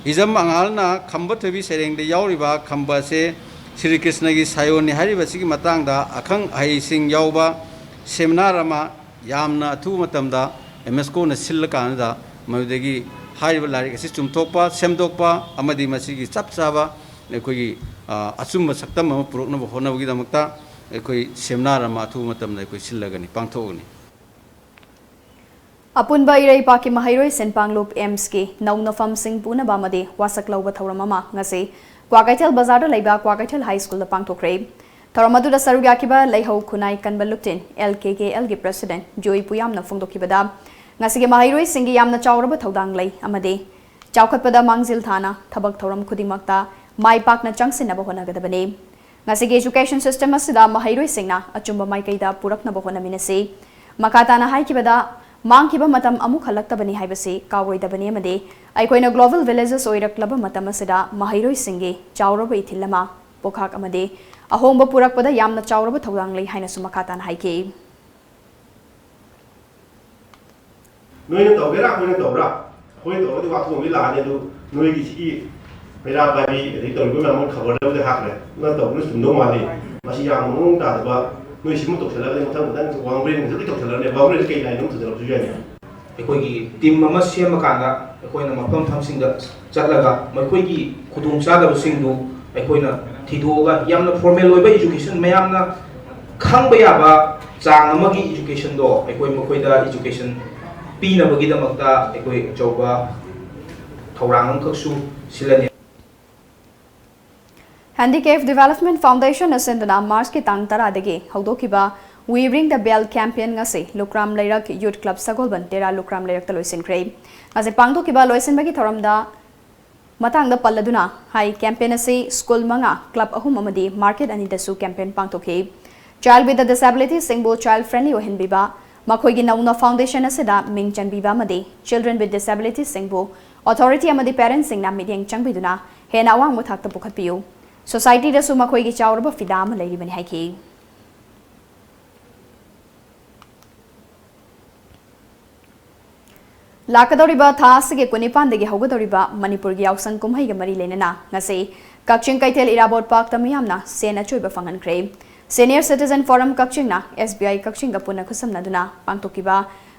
ꯍꯤꯖꯝ ꯑꯉꯥꯜꯅ ꯈꯝꯕ ꯊꯣꯏꯕꯤ ꯁꯩꯔꯦꯡꯗ ꯌꯥꯎꯔꯤꯕ ꯈꯝꯕ ꯑꯁꯦ ꯁ꯭ꯔꯤ ꯀ꯭ꯔꯤꯁꯅꯒꯤ ꯁꯥꯏꯑꯣꯟꯅꯤ ꯍꯥꯏꯔꯤꯕ ꯑꯁꯤꯒꯤ ꯃꯇꯥꯡꯗ ꯑꯈꯪ ꯑꯍꯩꯁꯤꯡ ꯌꯥꯎꯕ ꯁꯦꯃꯤꯅꯥꯔ ꯑꯃ ꯌꯥꯝꯅ ꯑꯊꯨꯕ ꯃꯇꯝꯗ ꯑꯦꯝ ꯑꯦꯁ ꯀꯣꯅ ꯁꯤꯜꯂꯀꯥꯟꯗ ꯃꯗꯨꯗꯒꯤ ꯍꯥꯏꯔꯤꯕ ꯂꯥꯏꯔꯤꯛ ꯑꯁꯤ ꯆꯨꯝꯊꯣꯛꯄ, ꯁꯦꯝꯗꯣꯛꯄ ꯑꯃꯗꯤ ꯃꯁꯤꯒꯤ ꯆꯞ ꯆꯥꯕ ꯑꯩꯈꯣꯏꯒꯤ, ꯑ, ꯑꯆꯨꯝꯕ ꯁꯛꯇꯝ ꯑꯃ ꯄꯨꯔꯛꯅꯕ ꯍꯣꯠꯅꯕꯒꯤꯗꯃꯛꯇ ꯑꯩꯈꯣꯏ ꯁꯦꯃꯤꯅꯥꯔ ꯑꯃ ꯑꯊꯨꯕ ꯃꯇꯝꯗ ꯑꯩꯈꯣꯏ ꯁꯤꯜꯂꯒꯅꯤ, ꯄꯥꯡꯊꯣꯛꯑꯒꯅꯤ꯫ ꯑꯄꯨꯟꯕ ꯏꯔꯩꯄꯥꯛꯀꯤ ꯃꯍꯩꯔꯣꯏ ꯁꯦꯟꯄꯥꯡꯂꯨꯞ ꯑꯦꯝꯁꯀꯤ ꯅꯧꯅ ꯐꯝꯁꯤꯡ ꯄꯨꯅꯕ ꯑꯃꯗꯤ ꯋꯥꯁꯛ ꯂꯧꯕ ꯊꯧꯔꯝ ꯑꯃ ꯉꯁꯤ ꯀ꯭ꯋꯥꯀꯩꯊꯦꯜ ꯕꯖꯥꯔꯗ ꯂꯩꯕ ꯀ꯭ꯋꯥꯀꯩꯊꯦꯜ ꯍꯥꯏ ꯁ꯭ꯀꯨꯜꯗ ꯄꯥꯡꯊꯣꯛꯈ꯭ꯔꯦ꯫ ꯊꯧꯔꯝ ꯑꯗꯨꯗ ꯁꯔꯨꯛ ꯌꯥꯈꯤꯕ ꯂꯩꯍꯧ ꯈꯨꯟꯅꯥꯏ ꯀꯟꯕ ꯂꯨꯞꯇꯤꯟ, ꯑꯦꯜ ꯀꯦ ꯀꯦ ꯑꯦꯜꯒꯤ ꯄ꯭ꯔꯦꯁꯤꯗꯦꯟꯠ ꯖꯣꯏ ꯄꯨꯌꯥꯝꯅ ꯐꯣꯡꯗꯣꯛꯈꯤꯕꯗ, ꯉꯁꯤꯒꯤ ꯃꯍꯩꯔꯣꯏꯁꯤꯡꯒꯤ ꯌꯥꯝꯅ ꯆꯥꯎꯔꯕ ꯊꯧꯗꯥꯡ ꯂꯩ ꯑꯃꯗꯤ ꯆꯥꯎꯈꯠꯄꯗ ꯃꯥꯡꯖꯤꯜ ꯊꯥꯅ ꯊꯕꯛ ꯊꯧꯔꯝ ꯈꯨꯗꯤꯡꯃꯛꯇ ꯃꯥꯏ ꯄꯥꯛꯅ ꯆꯪꯁꯤꯟꯅꯕ ꯍꯣꯠꯅꯒꯗꯕꯅꯤ꯫ ꯉꯁꯤꯒꯤ education system ꯑꯁꯤꯗ ꯃꯍꯩꯔꯣꯏꯁꯤꯡꯅ ꯑꯆꯨꯝꯕ ꯃꯥꯏꯀꯩꯗ ꯄꯨꯔꯛꯅꯕ ꯍꯣꯠꯅꯃꯤꯟꯅꯁꯤ꯫ ꯃꯈꯥ ꯇꯥꯅ ꯍꯥꯏꯈꯤꯕꯗ, ꯃꯥꯡꯈꯤꯕ ꯃꯇꯝ ꯑꯃꯨꯛ ꯍꯜꯂꯛꯇꯕꯅꯤ ꯍꯥꯏꯕꯁꯤ ꯀꯥꯎꯔꯣꯏꯗꯕꯅꯤ ꯑꯃꯗꯤ ꯑꯩꯈꯣꯏꯅ global villages ꯑꯣꯏꯔꯛꯂꯕ ꯃꯇꯝ ꯑꯁꯤꯗ ꯃꯍꯩꯔꯣꯏꯁꯤꯡꯒꯤ ꯆꯥꯎꯔꯕ ꯏꯊꯤꯜ ꯑꯃ ꯄꯣꯛꯈꯥꯛ ꯑꯃꯗꯤ ꯑꯍꯣꯡꯕ ꯄꯨꯔꯛꯄꯗ ꯌꯥꯝꯅ ꯆꯥꯎꯔꯕ ꯊꯧꯗꯥꯡ ꯂꯩ ꯍꯥꯏꯅꯁꯨ ꯃꯈꯥ ꯇꯥꯅ ꯍꯥꯏꯈꯤ꯫ ꯅꯣꯏꯅ ꯇꯧꯒꯦꯔꯥ ꯑꯩꯈꯣꯏꯅ ꯇꯧꯕ꯭ꯔꯥ? ꯑꯩꯈꯣꯏꯅ ꯇꯧꯔꯒꯗꯤ ꯋꯥꯊꯣꯛ ꯑꯃꯗꯤ ꯂꯥꯛꯑꯅꯤ꯫ ꯑꯗꯨ ꯅꯣꯏꯒꯤ ꯁꯤꯒꯤ ꯄꯩꯔꯥ ꯄꯥꯏꯕꯤ ꯑꯗꯩ ꯇꯧꯔꯤꯕ ꯃꯌꯥꯝ ꯑꯃ ꯈꯕꯔꯗꯕꯨꯗꯤ ꯍꯥꯞꯈ꯭ꯔꯦ꯫ ꯅꯣꯏ ꯇꯧꯕꯅ ꯆꯨꯝꯗꯧ ꯃꯥꯜꯂꯤ꯫ ꯃꯁꯤ ꯌꯥꯝꯅ ꯃꯑꯣꯡ ꯇꯥꯗꯕ, ꯅꯣꯏ ꯁꯤꯃ ꯇꯧꯁꯜꯂꯒꯗꯤ ꯃꯊꯪ ꯃꯊꯪ ꯋꯥꯡꯕ꯭ꯔꯦꯟꯒꯤꯁꯨ ꯂꯣꯏ ꯇꯧꯁꯜꯂꯛꯑꯅꯤ꯫ ꯋꯥꯡꯕ꯭ꯔꯦꯟꯁꯦ ꯀꯩ ꯂꯥꯏꯟꯗ ꯑꯃꯨꯛ ꯇꯧꯁꯜꯂꯛꯄꯁꯨ ꯌꯥꯏꯅꯦ꯫ ꯑꯩꯈꯣꯏꯒꯤ ꯇꯤꯝ ꯑꯃ ꯁꯦꯝꯃꯀꯥꯟꯗ ꯑꯩꯈꯣꯏꯅ ꯃꯐꯝ ꯃꯐꯝꯁꯤꯡꯗ ꯆꯠꯂꯒ ꯃꯈꯣꯏꯒꯤ ꯈꯨꯗꯣꯡꯆꯥꯗꯕꯁꯤꯡꯗꯨ ꯑꯩꯈꯣꯏꯅ ꯊꯤꯗꯣꯛꯑꯒ ꯌꯥꯝꯅ ꯐꯣꯔꯃꯦꯜ ꯑꯣꯏꯕ ꯏꯖꯨꯀꯦꯁꯟ, ꯃꯌꯥꯝꯅ ꯈꯪꯕ ꯌꯥꯕ ꯆꯥꯡ ꯑꯃꯒꯤ ꯏꯖꯨꯀꯦꯁꯟꯗꯣ ꯑꯩꯈꯣꯏ ꯃꯈꯣꯏꯗ ꯏꯖꯨꯀꯦꯁꯟ ꯄꯤꯅꯕꯒꯤꯗꯃꯛꯇ ꯑꯩꯈꯣꯏ ꯑꯆꯧꯕ ꯊꯧꯔꯥꯡ ꯑꯃꯈꯛꯁꯨ ꯁꯤꯜꯂꯅꯤ꯫ Handicap Development Foundation ꯅ ꯁꯤꯟꯗꯨꯅ ꯃꯥꯔꯆꯀꯤ ꯇꯥꯡ ꯇꯔꯥꯗꯒꯤ ꯍꯧꯗꯣꯛꯈꯤꯕ We Ring the Bell campaign ꯉꯁꯤ ꯂꯨꯀ꯭ꯔꯥꯝ ꯂꯩꯔꯛ Youth Club ꯁꯒꯣꯜꯕꯟ ꯇꯦꯔꯥ ꯂꯨꯀ꯭ꯔꯥꯝ ꯂꯩꯔꯛꯇ ꯂꯣꯏꯁꯤꯟꯈ꯭ꯔꯦ꯫ ꯉꯁꯤ ꯄꯥꯡꯊꯣꯛꯈꯤꯕ ꯂꯣꯏꯁꯤꯟꯕꯒꯤ ꯊꯧꯔꯝꯗ ꯃꯇꯥꯡꯗ ꯄꯜꯂꯗꯨꯅ ꯍꯥꯏ, campaign ꯑꯁꯤ ꯁ꯭ꯀꯨꯜ ꯃꯉꯥ, club ꯑꯍꯨꯝ ꯑꯃꯗꯤ market ꯑꯅꯤꯗꯁꯨ campaign ꯄꯥꯡꯊꯣꯛꯈꯤ꯫ Child with the Disability ꯁꯤꯡꯕꯨ child friendly ꯑꯣꯏꯍꯟꯕꯤꯕ, ꯃꯈꯣꯏꯒꯤ ꯅꯧꯅ foundation ꯑꯁꯤꯗ ꯃꯤꯡ ꯆꯟꯕꯤꯕ ꯑꯃꯗꯤ Children with Disability ꯁꯤꯡꯕꯨ authority ꯑꯃꯗꯤ parent ꯁꯤꯡꯅ ꯃꯤꯠꯌꯦꯡ ꯆꯪꯕꯤꯗꯨꯅ ꯍꯦꯟꯅ ꯑꯋꯥꯡꯕ ꯊꯥꯛꯇ ꯄꯨꯈꯠꯄꯤꯌꯨ꯫ Society ꯗꯁꯨ ꯃꯈꯣꯏꯒꯤ ꯆꯥꯎꯔꯕ ꯐꯤꯗꯥ ꯑꯃ ꯂꯩꯔꯤꯕꯅꯤ ꯍꯥꯏꯈꯤ꯫ ꯂꯥꯛꯀꯗꯧꯔꯤꯕ ꯊꯥ ꯑꯁꯤꯒꯤ ꯀꯨꯟꯅꯤꯄꯥꯟꯗꯒꯤ ꯍꯧꯒꯗꯧꯔꯤꯕ ꯃꯅꯤꯄꯨꯔꯒꯤ ꯌꯥꯎꯁꯪ ꯀꯨꯝꯍꯩꯒ ꯃꯔꯤ ꯂꯩꯅꯅ ꯉꯁꯤ ꯀꯛꯆꯤꯡ ꯀꯩꯊꯦꯜ ꯏꯔꯥꯕꯣꯠ ꯄꯥꯔꯛꯇ ꯃꯤꯌꯥꯝꯅ ꯁꯦꯟ ꯑꯆꯣꯏꯕ ꯐꯪꯍꯟꯈ꯭ꯔꯦ꯫ Senior Citizen Forum ꯀꯛꯆꯤꯡꯅ S B I ꯀꯛꯆꯤꯡꯒ ꯄꯨꯟꯅ ꯈꯨꯠꯁꯝꯅꯗꯨꯅ ꯄꯥꯡꯊꯣꯛꯈꯤꯕ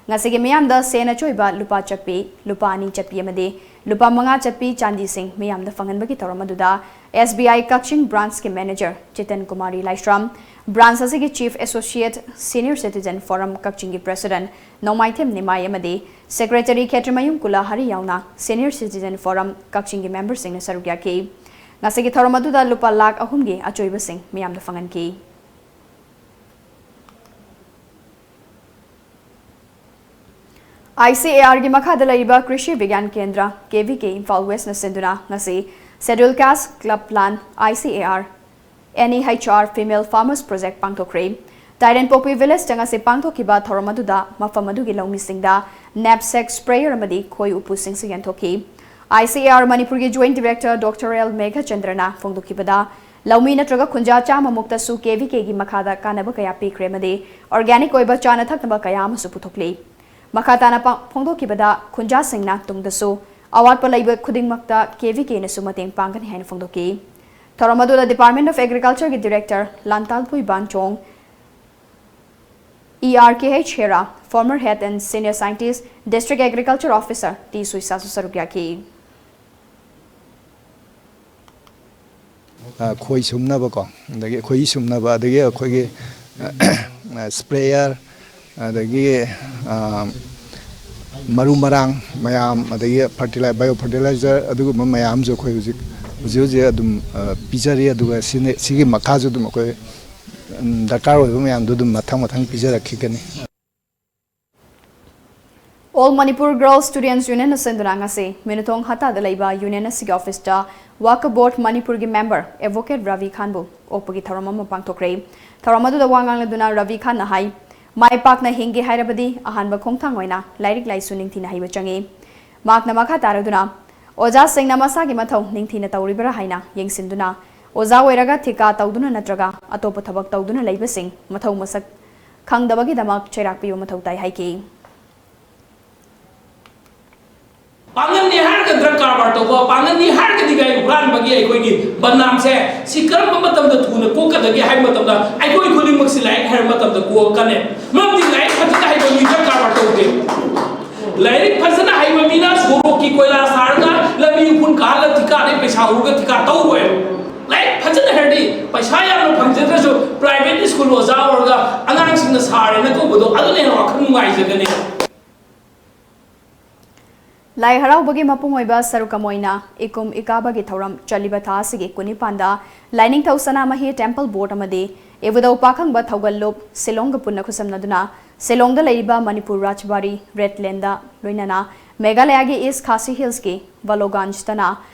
ꯉꯁꯤꯒꯤ ꯃꯤꯌꯥꯝꯗ ꯁꯦꯟ ꯑꯆꯣꯏꯕ ꯂꯨꯄꯥ ꯆꯠꯄꯤ, ꯂꯨꯄꯥ ꯑꯅꯤ ꯆꯠꯄꯤ ꯑꯃꯗꯤ ꯂꯨꯄꯥ ꯃꯉꯥ ꯆꯠꯄꯤ ꯆꯥꯟꯗꯤꯁꯤꯡ ꯃꯤꯌꯥꯝꯗ ꯐꯪꯍꯟꯕꯒꯤ ꯊꯧꯔꯝ ꯑꯗꯨꯗ S B I Kakching branch ꯀꯤ manager ꯆꯤꯇꯟ ꯀꯨꯃꯥꯔꯤ ꯂꯥꯏꯁ꯭ꯔꯝ, branch ꯑꯁꯤꯒꯤ Chief Associate, Senior Citizen Forum ꯀꯛꯆꯤꯡꯒꯤ President ꯅꯣꯡꯃꯥꯏꯊꯦꯝ ꯅꯤꯃꯥꯏ ꯑꯃꯗꯤ Secretary ꯈꯦꯇ꯭ꯔꯤꯃꯌꯨꯝ ꯀꯨꯂꯥ ꯍꯔꯤ ꯌꯥꯎꯅ Senior Citizen Forum ꯀꯛꯆꯤꯡꯒꯤ member ꯁꯤꯡꯅ ꯁꯔꯨꯛ ꯌꯥꯈꯤ꯫ ꯉꯁꯤꯒꯤ ꯊꯧꯔꯝ ꯑꯗꯨꯗ ꯂꯨꯄꯥ ꯂꯥꯈ ꯑꯍꯨꯝꯒꯤ ꯑꯆꯣꯏꯕꯁꯤꯡ ꯃꯤꯌꯥꯝꯗ ꯐꯪꯍꯟꯈꯤ꯫ I C A R ꯒꯤ ꯃꯈꯥꯗ ꯂꯩꯔꯤꯕ ꯀ꯭ꯔꯤꯁꯤ ꯕꯤꯒ꯭ꯌꯥꯟ ꯀꯦꯟꯗ꯭ꯔ, K V K, Imphal West ꯅ ꯁꯤꯟꯗꯨꯅ ꯉꯁꯤ Scheduled Caste Club Plan, I C A R, N E H R Female Farmers Project ꯄꯥꯡꯊꯣꯛꯈ꯭ꯔꯦ꯫ ꯇꯥꯏꯔꯦꯟꯄꯣꯛꯄꯤ ꯚꯤꯂꯦꯖꯇ ꯉꯁꯤ ꯄꯥꯡꯊꯣꯛꯈꯤꯕ ꯊꯧꯔꯝ ꯑꯗꯨꯗ ꯃꯐꯝ ꯑꯗꯨꯒꯤ ꯂꯧꯃꯤꯁꯤꯡꯗ ꯅꯦꯞꯁꯦꯛ ꯁ꯭ꯄ꯭ꯔꯦꯌꯔ ꯑꯃꯗꯤ ꯈꯣꯏ ꯎꯄꯨꯁꯤꯡꯁꯨ ꯌꯦꯟꯊꯣꯛꯈꯤ꯫ I C A R ꯃꯅꯤꯄꯨꯔꯒꯤ ꯖꯣꯏꯟꯠ ꯗꯤꯔꯦꯛꯇꯔ ꯗꯣꯛꯇꯔ ꯑꯦꯜ ꯃꯦꯘꯆꯟꯗ꯭ꯔꯅ ꯐꯣꯡꯗꯣꯛꯈꯤꯕꯗ, ꯂꯧꯃꯤ ꯅꯠꯇ꯭ꯔꯒ ꯈꯨꯟꯖꯥ ꯆꯥꯝꯃꯃꯨꯛꯇꯁꯨ K V K ꯒꯤ ꯃꯈꯥꯗ ꯀꯥꯟꯅꯕ ꯀꯌꯥ ꯄꯤꯈ꯭ꯔꯦ ꯑꯃꯗꯤ ꯑꯣꯔꯒꯥꯅꯤꯛ ꯑꯣꯏꯕ ꯆꯥꯅ ꯊꯛꯅꯕ ꯀꯌꯥ ꯑꯃꯁꯨ ꯄꯨꯊꯣꯛꯂꯤ꯫ ꯃꯈꯥ ꯇꯥꯅ ꯄꯥ-, ꯐꯣꯡꯗꯣꯛꯈꯤꯕꯗ, ꯈꯨꯟꯖꯥꯁꯤꯡꯅ ꯇꯨꯡꯗꯁꯨ ꯑꯋꯥꯠꯄ ꯂꯩꯕ ꯈꯨꯗꯤꯡꯃꯛꯇ K V K ꯅꯁꯨ ꯃꯇꯦꯡ ꯄꯥꯡꯒꯅꯤ ꯍꯥꯏꯅ ꯐꯣꯡꯗꯣꯛꯈꯤ꯫ ꯊꯧꯔꯝ ꯑꯗꯨꯗ Department of Agriculture ꯒꯤ director ꯂꯥꯟꯇꯥꯜꯄꯨꯏ ꯕꯥꯟꯆꯣꯡ, E R K H Hera, former head and senior scientist, district agriculture officer T ꯁꯨꯏꯁꯥꯁꯨ ꯁꯔꯨꯛ ꯌꯥꯈꯤ꯫ ꯑ, ꯈꯣꯏ ꯁꯨꯝꯅꯕꯀꯣ, ꯑꯗꯒꯤ ꯈꯣꯏꯍꯤ ꯁꯨꯝꯅꯕ, ꯑꯗꯒꯤ ꯑꯩꯈꯣꯏꯒꯤ, ꯑ, ꯁ꯭ꯄ꯭ꯔꯦꯌꯔ, ꯑꯗꯒꯤ, ꯑ, ꯃꯔꯨ ꯃꯔꯥꯡ ꯃꯌꯥꯝ, ꯑꯗꯒꯤ ꯐꯔꯇꯤꯂꯥꯏ-, ꯕꯥꯏꯑꯣ ꯐꯔꯇꯤꯂꯥꯏꯖꯔ, ꯑꯗꯨꯒꯨꯝꯕ ꯃꯌꯥꯝꯁꯨ ꯑꯩꯈꯣꯏ ꯍꯧꯖꯤꯛ, ꯍꯧꯖꯤꯛ ꯍꯧꯖꯤꯛ ꯑꯗꯨꯝ, ꯑ, ꯄꯤꯖꯔꯤ꯫ ꯑꯗꯨꯒ ꯁꯤꯅ, ꯁꯤꯒꯤ ꯃꯈꯥꯁꯨ ꯑꯗꯨꯝ ꯑꯩꯈꯣꯏ, ꯎꯝ, ꯗꯔꯀꯥꯔ ꯑꯣꯏꯕ ꯃꯌꯥꯝꯗꯣ ꯑꯗꯨꯝ ꯃꯊꯪ ꯃꯊꯪ ꯄꯤꯖꯔꯛꯈꯤꯒꯅꯤ꯫ All Manipur Girls Students Union ꯅ ꯁꯤꯟꯗꯨꯅ ꯉꯁꯤ ꯃꯤꯅꯨꯊꯣꯡ ꯍꯠꯇꯥꯗ ꯂꯩꯕ ꯌꯨꯅꯤꯌꯟ ꯑꯁꯤꯒꯤ ꯑꯣꯐꯤꯁꯇ ꯋꯥꯀꯐ ꯕꯣꯔꯗ ꯃꯅꯤꯄꯨꯔꯒꯤ ꯃꯦꯝꯕꯔ ꯑꯦꯗꯚꯣꯀꯦꯠ ꯔꯕꯤ ꯈꯥꯟꯕꯨ ꯑꯣꯛꯄꯒꯤ ꯊꯧꯔꯝ ꯑꯃ ꯄꯥꯡꯊꯣꯛꯈ꯭ꯔꯦ꯫ ꯊꯧꯔꯝ ꯑꯗꯨꯗ ꯋꯥ ꯉꯥꯡꯂꯗꯨꯅ ꯔꯕꯤ ꯈꯥꯟꯅ ꯍꯥꯏ, ꯃꯥꯏ ꯄꯥꯛꯅ ꯍꯤꯡꯒꯦ ꯍꯥꯏꯔꯕꯗꯤ ꯑꯍꯥꯟꯕ ꯈꯣꯡꯊꯥꯡ ꯑꯣꯏꯅ ꯂꯥꯏꯔꯤꯛ ꯂꯥꯏꯁꯨ ꯅꯤꯡꯊꯤꯅ ꯍꯩꯕ ꯆꯪꯏ꯫ ꯃꯍꯥꯛꯅ ꯃꯈꯥ ꯇꯥꯔꯗꯨꯅ, ꯑꯣꯖꯥꯁꯤꯡꯅ ꯃꯁꯥꯒꯤ ꯃꯊꯧ ꯅꯤꯡꯊꯤꯅ ꯇꯧꯔꯤꯕ꯭ꯔꯥ ꯍꯥꯏꯅ ꯌꯦꯡꯁꯤꯟꯗꯨꯅ, ꯑꯣꯖꯥ ꯑꯣꯏꯔꯒ ꯊꯤꯀꯥ ꯇꯧꯗꯨꯅ ꯅꯠꯇ꯭ꯔꯒ ꯑꯇꯣꯞꯄ ꯊꯕꯛ ꯇꯧꯗꯨꯅ ꯂꯩꯕꯁꯤꯡ ꯃꯊꯧ ꯃꯁꯛ ꯈꯪꯗꯕꯒꯤꯗꯃꯛ ꯆꯩꯔꯥꯛ ꯄꯤꯕ ꯃꯊꯧ ꯇꯥꯏ ꯍꯥꯏꯈꯤ꯫ ꯄꯥꯡꯒꯜꯅꯤ ꯍꯥꯏꯔꯒ ꯗ꯭ꯔꯒ ꯀꯔꯕꯥꯔ ꯇꯧꯕ, ꯄꯥꯡꯒꯜꯅꯤ ꯍꯥꯏꯔꯒꯗꯤ ꯒꯥꯔꯤ ꯍꯨꯔꯥꯟꯕꯒꯤ ꯑꯩꯈꯣꯏꯒꯤ ꯕꯗꯅꯥꯝꯁꯦ ꯁꯤ ꯀꯔꯝꯕ ꯃꯇꯝꯗ ꯊꯨꯅ ꯀꯣꯛꯀꯗꯒꯦ ꯍꯥꯏꯕ ꯃꯇꯝꯗ ꯑꯩꯈꯣꯏ ꯈꯨꯗꯤꯡꯃꯛꯁꯤ ꯂꯥꯏꯔꯤꯛ ꯍꯩꯔꯕ ꯃꯇꯝꯗ ꯀꯣꯛꯀꯅꯤ꯫ ꯃꯔꯝꯗꯤ ꯂꯥꯏꯔꯤꯛ ꯐꯖꯅ ꯍꯩꯕ ꯃꯤ ꯗ꯭ꯔꯒ ꯀꯔꯕꯥꯔ ꯇꯧꯗꯦ꯫ ꯂꯥꯏꯔꯤꯛ ꯐꯖꯅ ꯍꯩꯕ ꯃꯤꯅ ꯁꯣꯔꯣꯛꯀꯤ ꯀꯣꯏꯂꯥ ꯁꯥꯔꯒ ꯂꯝꯕꯤ ꯎꯐꯨꯟ ꯀꯥꯍꯜꯂ ꯊꯤꯀꯥꯗꯩ ꯄꯩꯁꯥ ꯍꯨꯔꯒ ꯊꯤꯀꯥ ꯇꯧꯔꯣꯏ꯫ ꯂꯥꯏꯔꯤꯛ ꯐꯖꯅ ꯍꯩꯔꯗꯤ ꯄꯩꯁꯥ ꯌꯥꯝꯅ ꯐꯪꯖꯗ꯭ꯔꯁꯨ private school ꯑꯣꯖꯥ ꯑꯣꯏꯔꯒ ꯑꯉꯥꯡꯁꯤꯡꯅ ꯁꯥꯔꯦꯅ ꯀꯧꯕꯗꯣ ꯑꯗꯨꯅ ꯍꯦꯟꯅ ꯋꯥꯈꯜ ꯅꯨꯡꯉꯥꯏꯖꯒꯅꯤ꯫ ꯂꯥꯏ ꯍꯔꯥꯎꯕꯒꯤ ꯃꯄꯨꯡ ꯑꯣꯏꯕ ꯁꯔꯨꯛ ꯑꯃ ꯑꯣꯏꯅ ꯏꯀꯨꯝ ꯏꯀꯥꯕꯒꯤ ꯊꯧꯔꯝ ꯆꯠꯂꯤꯕ ꯊꯥ ꯑꯁꯤꯒꯤ ꯀꯨꯟꯅꯤꯄꯥꯟꯗ ꯂꯥꯏꯅꯤꯡꯊꯧ ꯁꯅꯥꯃꯍꯤ ꯇꯦꯝꯄꯜ ꯕꯣꯔꯗ ꯑꯃꯗꯤ ꯏꯕꯨꯙꯧ ꯄꯥꯈꯪꯕ ꯊꯧꯒꯜꯂꯨꯞ ꯁꯤꯂꯣꯡꯒ ꯄꯨꯟꯅ ꯈꯨꯠꯁꯝꯅꯗꯨꯅ ꯁꯤꯂꯣꯡꯗ ꯂꯩꯔꯤꯕ ꯃꯅꯤꯄꯨꯔ ꯔꯥꯖꯕꯥꯔꯤ ꯔꯦꯗ ꯂꯦꯟꯗ ꯂꯣꯏꯅꯅ ꯃꯦꯘꯥꯂꯌꯥꯒꯤ ꯏꯁ ꯈꯥꯁꯤ ꯍꯤꯜꯁꯀꯤ ꯕꯂꯣꯒꯥꯟꯖꯇꯅ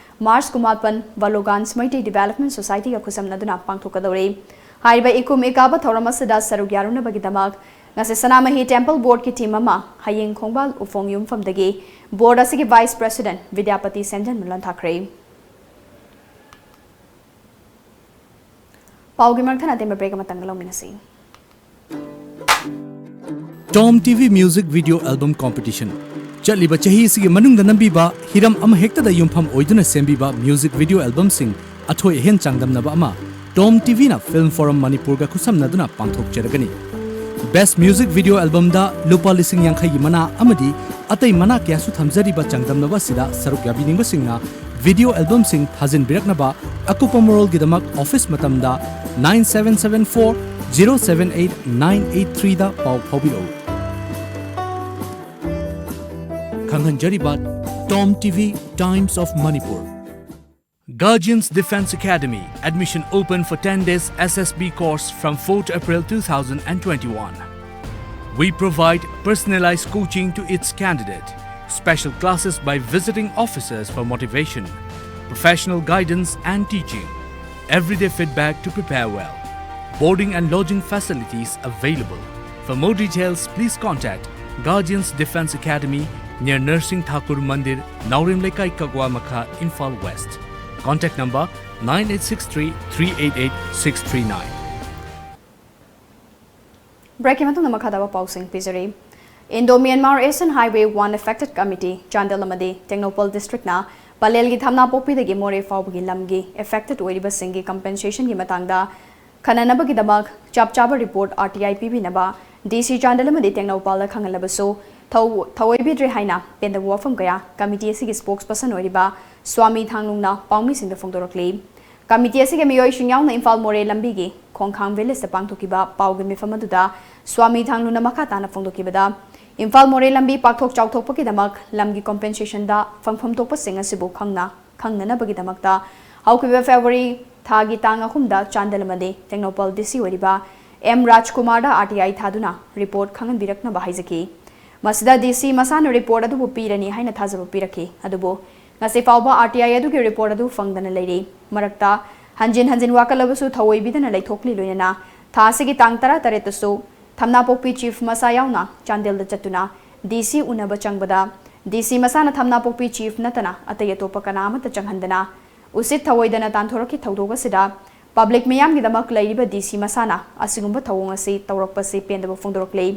ꯃꯥꯔꯆ ꯀꯨꯟꯃꯥꯄꯟ ꯕꯂꯣꯒꯥꯟꯁ ꯃꯩꯇꯩ ꯗꯤꯚꯦꯂꯞꯃꯦꯟ ꯁꯣꯁꯥꯏꯇꯤꯒ ꯈꯨꯠꯁꯝꯅꯗꯨꯅ ꯄꯥꯡꯊꯣꯛꯀꯗꯧꯔꯤ꯫ ꯍꯥꯏꯔꯤꯕ ꯏꯀꯨꯝ ꯏꯀꯥꯕ ꯊꯧꯔꯝ ꯑꯁꯤꯗ ꯁꯔꯨꯛ ꯌꯥꯔꯨꯅꯕꯒꯤꯗꯃꯛ ꯉꯁꯤ ꯁꯅꯥꯃꯍꯤ ꯇꯦꯝꯄꯜ ꯕꯣꯔꯗꯀꯤ ꯇꯤꯝ ꯑꯃ ꯍꯌꯦꯡ ꯈꯣꯡꯕꯥꯜ ꯎꯐꯣꯡ ꯌꯨꯝꯐꯝꯗꯒꯤ ꯕꯣꯔꯗ ꯑꯁꯤꯒꯤ ꯚꯥꯏꯁ ꯄ꯭ꯔꯦꯁꯤꯗꯦꯟꯠ ꯕꯤꯗ꯭ꯌꯥꯄꯇꯤ ꯁꯦꯟꯖꯟꯅ ꯂꯥꯟꯊꯥꯈ꯭ꯔꯦ꯫ ꯄꯥꯎꯒꯤ ꯃꯔꯛꯊꯠꯅ ꯑꯇꯦꯟꯕ ꯕ꯭ꯔꯦꯛ ꯑꯃꯇꯪ ꯂꯧꯃꯤꯟꯅꯁꯤ꯫ Tom T V Music Video Album Competition꯫ ꯆꯠꯂꯤꯕ ꯆꯍꯤ ꯑꯁꯤꯒꯤ ꯃꯅꯨꯡꯗ ꯅꯝꯕꯤꯕ ꯍꯤꯔꯝ ꯑꯃꯍꯦꯛꯇꯗ ꯌꯨꯝꯐꯝ ꯑꯣꯏꯗꯨꯅ ꯁꯦꯝꯕꯤꯕ ꯃ꯭ꯌꯨꯖꯤꯛ ꯚꯤꯗꯤꯑꯣ ꯑꯦꯜꯕꯝꯁꯤꯡ ꯑꯊꯣꯏ ꯑꯍꯦꯟ ꯆꯥꯡꯗꯝꯅꯕ ꯑꯃ Tom T V ꯅ Film Forum ꯃꯅꯤꯄꯨꯔꯒ ꯈꯨꯠꯁꯝꯅꯗꯨꯅ ꯄꯥꯡꯊꯣꯛꯆꯔꯒꯅꯤ꯫ ꯕꯦꯁ꯭ꯠ ꯃ꯭ꯌꯨꯖꯤꯛ ꯚꯤꯗꯤꯑꯣ ꯑꯦꯜꯕꯝꯗ ꯂꯨꯄꯥ ꯂꯤꯁꯤꯡ ꯌꯥꯡꯈꯩꯒꯤ ꯃꯅꯥ ꯑꯃꯗꯤ ꯑꯇꯩ ꯃꯅꯥ ꯀꯌꯥꯁꯨ ꯊꯝꯖꯔꯤꯕ ꯆꯥꯡꯗꯝꯅꯕ ꯑꯁꯤꯗ ꯁꯔꯨꯛ ꯌꯥꯕꯤꯅꯤꯡꯕꯁꯤꯡꯅ ꯚꯤꯗꯤꯑꯣ ꯑꯦꯜꯕꯝꯁꯤꯡ ꯊꯥꯖꯤꯟꯕꯤꯔꯛꯅꯕ ꯑꯀꯨꯞꯄ ꯃꯔꯣꯜꯒꯤꯗꯃꯛ ꯑꯣꯐꯤꯁ ꯃꯇꯝꯗ nine seven seven four zero seven eight nine eight three ꯗ ꯄꯥꯎ ꯐꯥꯎꯕꯤꯔꯛꯎ꯫ ꯈꯪꯍꯟꯖꯔꯤꯕ Tom T V Times of Manipur. Guardians Defence Academy, admission open for ten days S S B course from fourth April two thousand and twenty-one. We provide personalized coaching to its candidate, special classes by visiting officers for motivation, professional guidance and teaching, everyday feedback to prepare well. Boarding and lodging facilities available. For more details, please contact Guardians Defence Academy near Narsing Thakur Mandir, Naorem Leikai, Kagwa Makha, Imphal West. Contact number nine eight six three three eight eight six three nine. ꯕ꯭ꯔꯦꯛꯀꯤ ꯃꯇꯨꯡꯗ ꯃꯈꯥ ꯇꯥꯕ ꯄꯥꯎꯁꯤꯡ ꯄꯤꯖꯔꯤ꯫ Indo Myanmar Asian Highway one Affected Committee, Chandel ꯑꯃꯗꯤ ꯇꯦꯡꯅꯧꯄꯜ ꯗꯤꯁꯇ꯭ꯔꯤꯛꯅ ꯄꯂꯦꯜꯒꯤ ꯊꯝꯅꯥꯄꯣꯛꯄꯤꯗꯒꯤ ꯃꯣꯔꯦ ꯐꯥꯎꯕꯒꯤ ꯂꯝꯒꯤ ꯑꯦꯐꯦꯛꯇꯦꯗ ꯑꯣꯏꯔꯤꯕꯁꯤꯡꯒꯤ ꯀꯝꯄꯦꯟꯁꯦꯁꯟꯒꯤ ꯃꯇꯥꯡꯗ ꯈꯟꯅꯅꯕꯒꯤꯗꯃꯛ ꯆꯞ ꯆꯥꯕ report R T I ꯄꯤꯕꯤꯅꯕ D C Chandel ꯑꯃꯗꯤ ꯇꯦꯡꯅꯧꯄꯜꯗ ꯈꯪꯍꯜꯂꯕꯁꯨ ꯊꯧ-, ꯊꯧꯑꯣꯏꯕꯤꯗ꯭ꯔꯦ ꯍꯥꯏꯅ ꯄꯦꯟꯗꯕ ꯋꯥꯐꯝ ꯀꯌꯥ ꯀꯃꯤꯇꯤ ꯑꯁꯤꯒꯤ ꯁ꯭ꯄꯣꯛꯁ ꯄꯔꯁꯟ ꯑꯣꯏꯔꯤꯕ ꯁ꯭ꯋꯥꯃꯤ ꯊꯥꯡꯂꯨꯡꯅ ꯄꯥꯎꯃꯤꯁꯤꯡꯗ ꯐꯣꯡꯗꯣꯔꯛꯂꯤ꯫ ꯀꯃꯤꯇꯤ ꯑꯁꯤꯒꯤ ꯃꯤꯑꯣꯏꯁꯤꯡ ꯌꯥꯎꯅ ꯏꯝꯐꯥꯜ ꯃꯣꯔꯦ ꯂꯝꯕꯤꯒꯤ ꯈꯣꯡꯈꯥꯡ ꯚꯤꯂꯦꯖꯇ ꯄꯥꯡꯊꯣꯛꯈꯤꯕ ꯄꯥꯎꯒꯤ ꯃꯤꯐꯝ ꯑꯗꯨꯗ ꯁ꯭ꯋꯥꯃꯤ ꯊꯥꯡꯂꯨꯅ ꯃꯈꯥ ꯇꯥꯅ ꯐꯣꯡꯗꯣꯛꯈꯤꯕꯗ, ꯏꯝꯐꯥꯜ ꯃꯣꯔꯦ ꯂꯝꯕꯤ ꯄꯥꯛꯊꯣꯛ ꯆꯥꯎꯊꯣꯛꯄꯒꯤꯗꯃꯛ ꯂꯝꯒꯤ ꯀꯝꯄꯦꯟꯁꯦꯁꯟꯗ ꯐꯪꯐꯝ ꯊꯣꯛꯄꯁꯤꯡ ꯑꯁꯤꯕꯨ ꯈꯪꯅ ꯈꯪꯅꯅꯕꯒꯤꯗꯃꯛꯇ ꯍꯧꯈꯤꯕ ꯐꯦꯕ꯭ꯔꯨꯋꯥꯔꯤ ꯊꯥꯒꯤ ꯇꯥꯡ ꯑꯍꯨꯝꯗ ꯆꯥꯟꯗꯦꯜ ꯑꯃꯗꯤ ꯇꯦꯡꯅꯧꯄꯜ D C ꯑꯣꯏꯔꯤꯕ M ꯔꯥꯖꯀꯨꯃꯥꯔꯗ R T I ꯊꯥꯗꯨꯅ ꯔꯤꯄꯣꯔꯠ ꯈꯪꯍꯟꯕꯤꯔꯛꯅꯕ ꯍꯥꯏꯖꯈꯤ꯫ ꯃꯁꯤꯗ D C ꯃꯁꯥꯅ ꯔꯤꯄꯣꯔꯠ ꯑꯗꯨꯕꯨ ꯄꯤꯔꯅꯤ ꯍꯥꯏꯅ ꯊꯥꯖꯕ ꯄꯤꯔꯛꯈꯤ꯫ ꯑꯗꯨꯕꯨ ꯉꯁꯤ ꯐꯥꯎꯕ RTI ꯑꯗꯨꯒꯤ report ꯑꯗꯨ ꯐꯪꯗꯅ ꯂꯩꯔꯤ꯫ ꯃꯔꯛꯇ ꯍꯟꯖꯤꯟ ꯍꯟꯖꯤꯟ ꯋꯥꯀꯠꯂꯕꯁꯨ ꯊꯧꯑꯣꯏꯕꯤꯗꯅ ꯂꯩꯊꯣꯛꯂꯤ꯫ ꯂꯣꯏꯅꯅ ꯊꯥ ꯑꯁꯤꯒꯤ ꯇꯥꯡ ꯇꯔꯥ ꯇꯔꯦꯠꯇꯁꯨ ꯊꯝꯅꯥꯄꯣꯛꯄꯤ chief ꯃꯁꯥ ꯌꯥꯎꯅ ꯆꯥꯟꯗꯦꯜꯗ ꯆꯠꯇꯨꯅ DC ꯎꯅꯕ ꯆꯪꯕꯗ, DC ꯃꯁꯥꯅ ꯊꯝꯅꯥꯄꯣꯛꯄꯤ chief ꯅꯠꯇꯅ ꯑꯇꯩ ꯑꯇꯣꯞꯄ ꯀꯅꯥ ꯑꯃꯠꯇ ꯆꯪꯍꯟꯗꯅ ꯎꯁꯤꯠ ꯊꯧꯑꯣꯏꯗꯅ ꯇꯥꯟꯊꯣꯔꯛꯈꯤ꯫ ꯊꯧꯗꯣꯛ ꯑꯁꯤꯗ public ꯃꯤꯌꯥꯝꯒꯤꯗꯃꯛ ꯂꯩꯔꯤꯕ DC ꯃꯁꯥꯅ ꯑꯁꯤꯒꯨꯝꯕ ꯊꯧꯑꯣꯡ ꯑꯁꯤ ꯇꯧꯔꯛꯄꯁꯤ ꯄꯦꯟꯗꯕ ꯐꯣꯡꯗꯣꯔꯛꯂꯤ꯫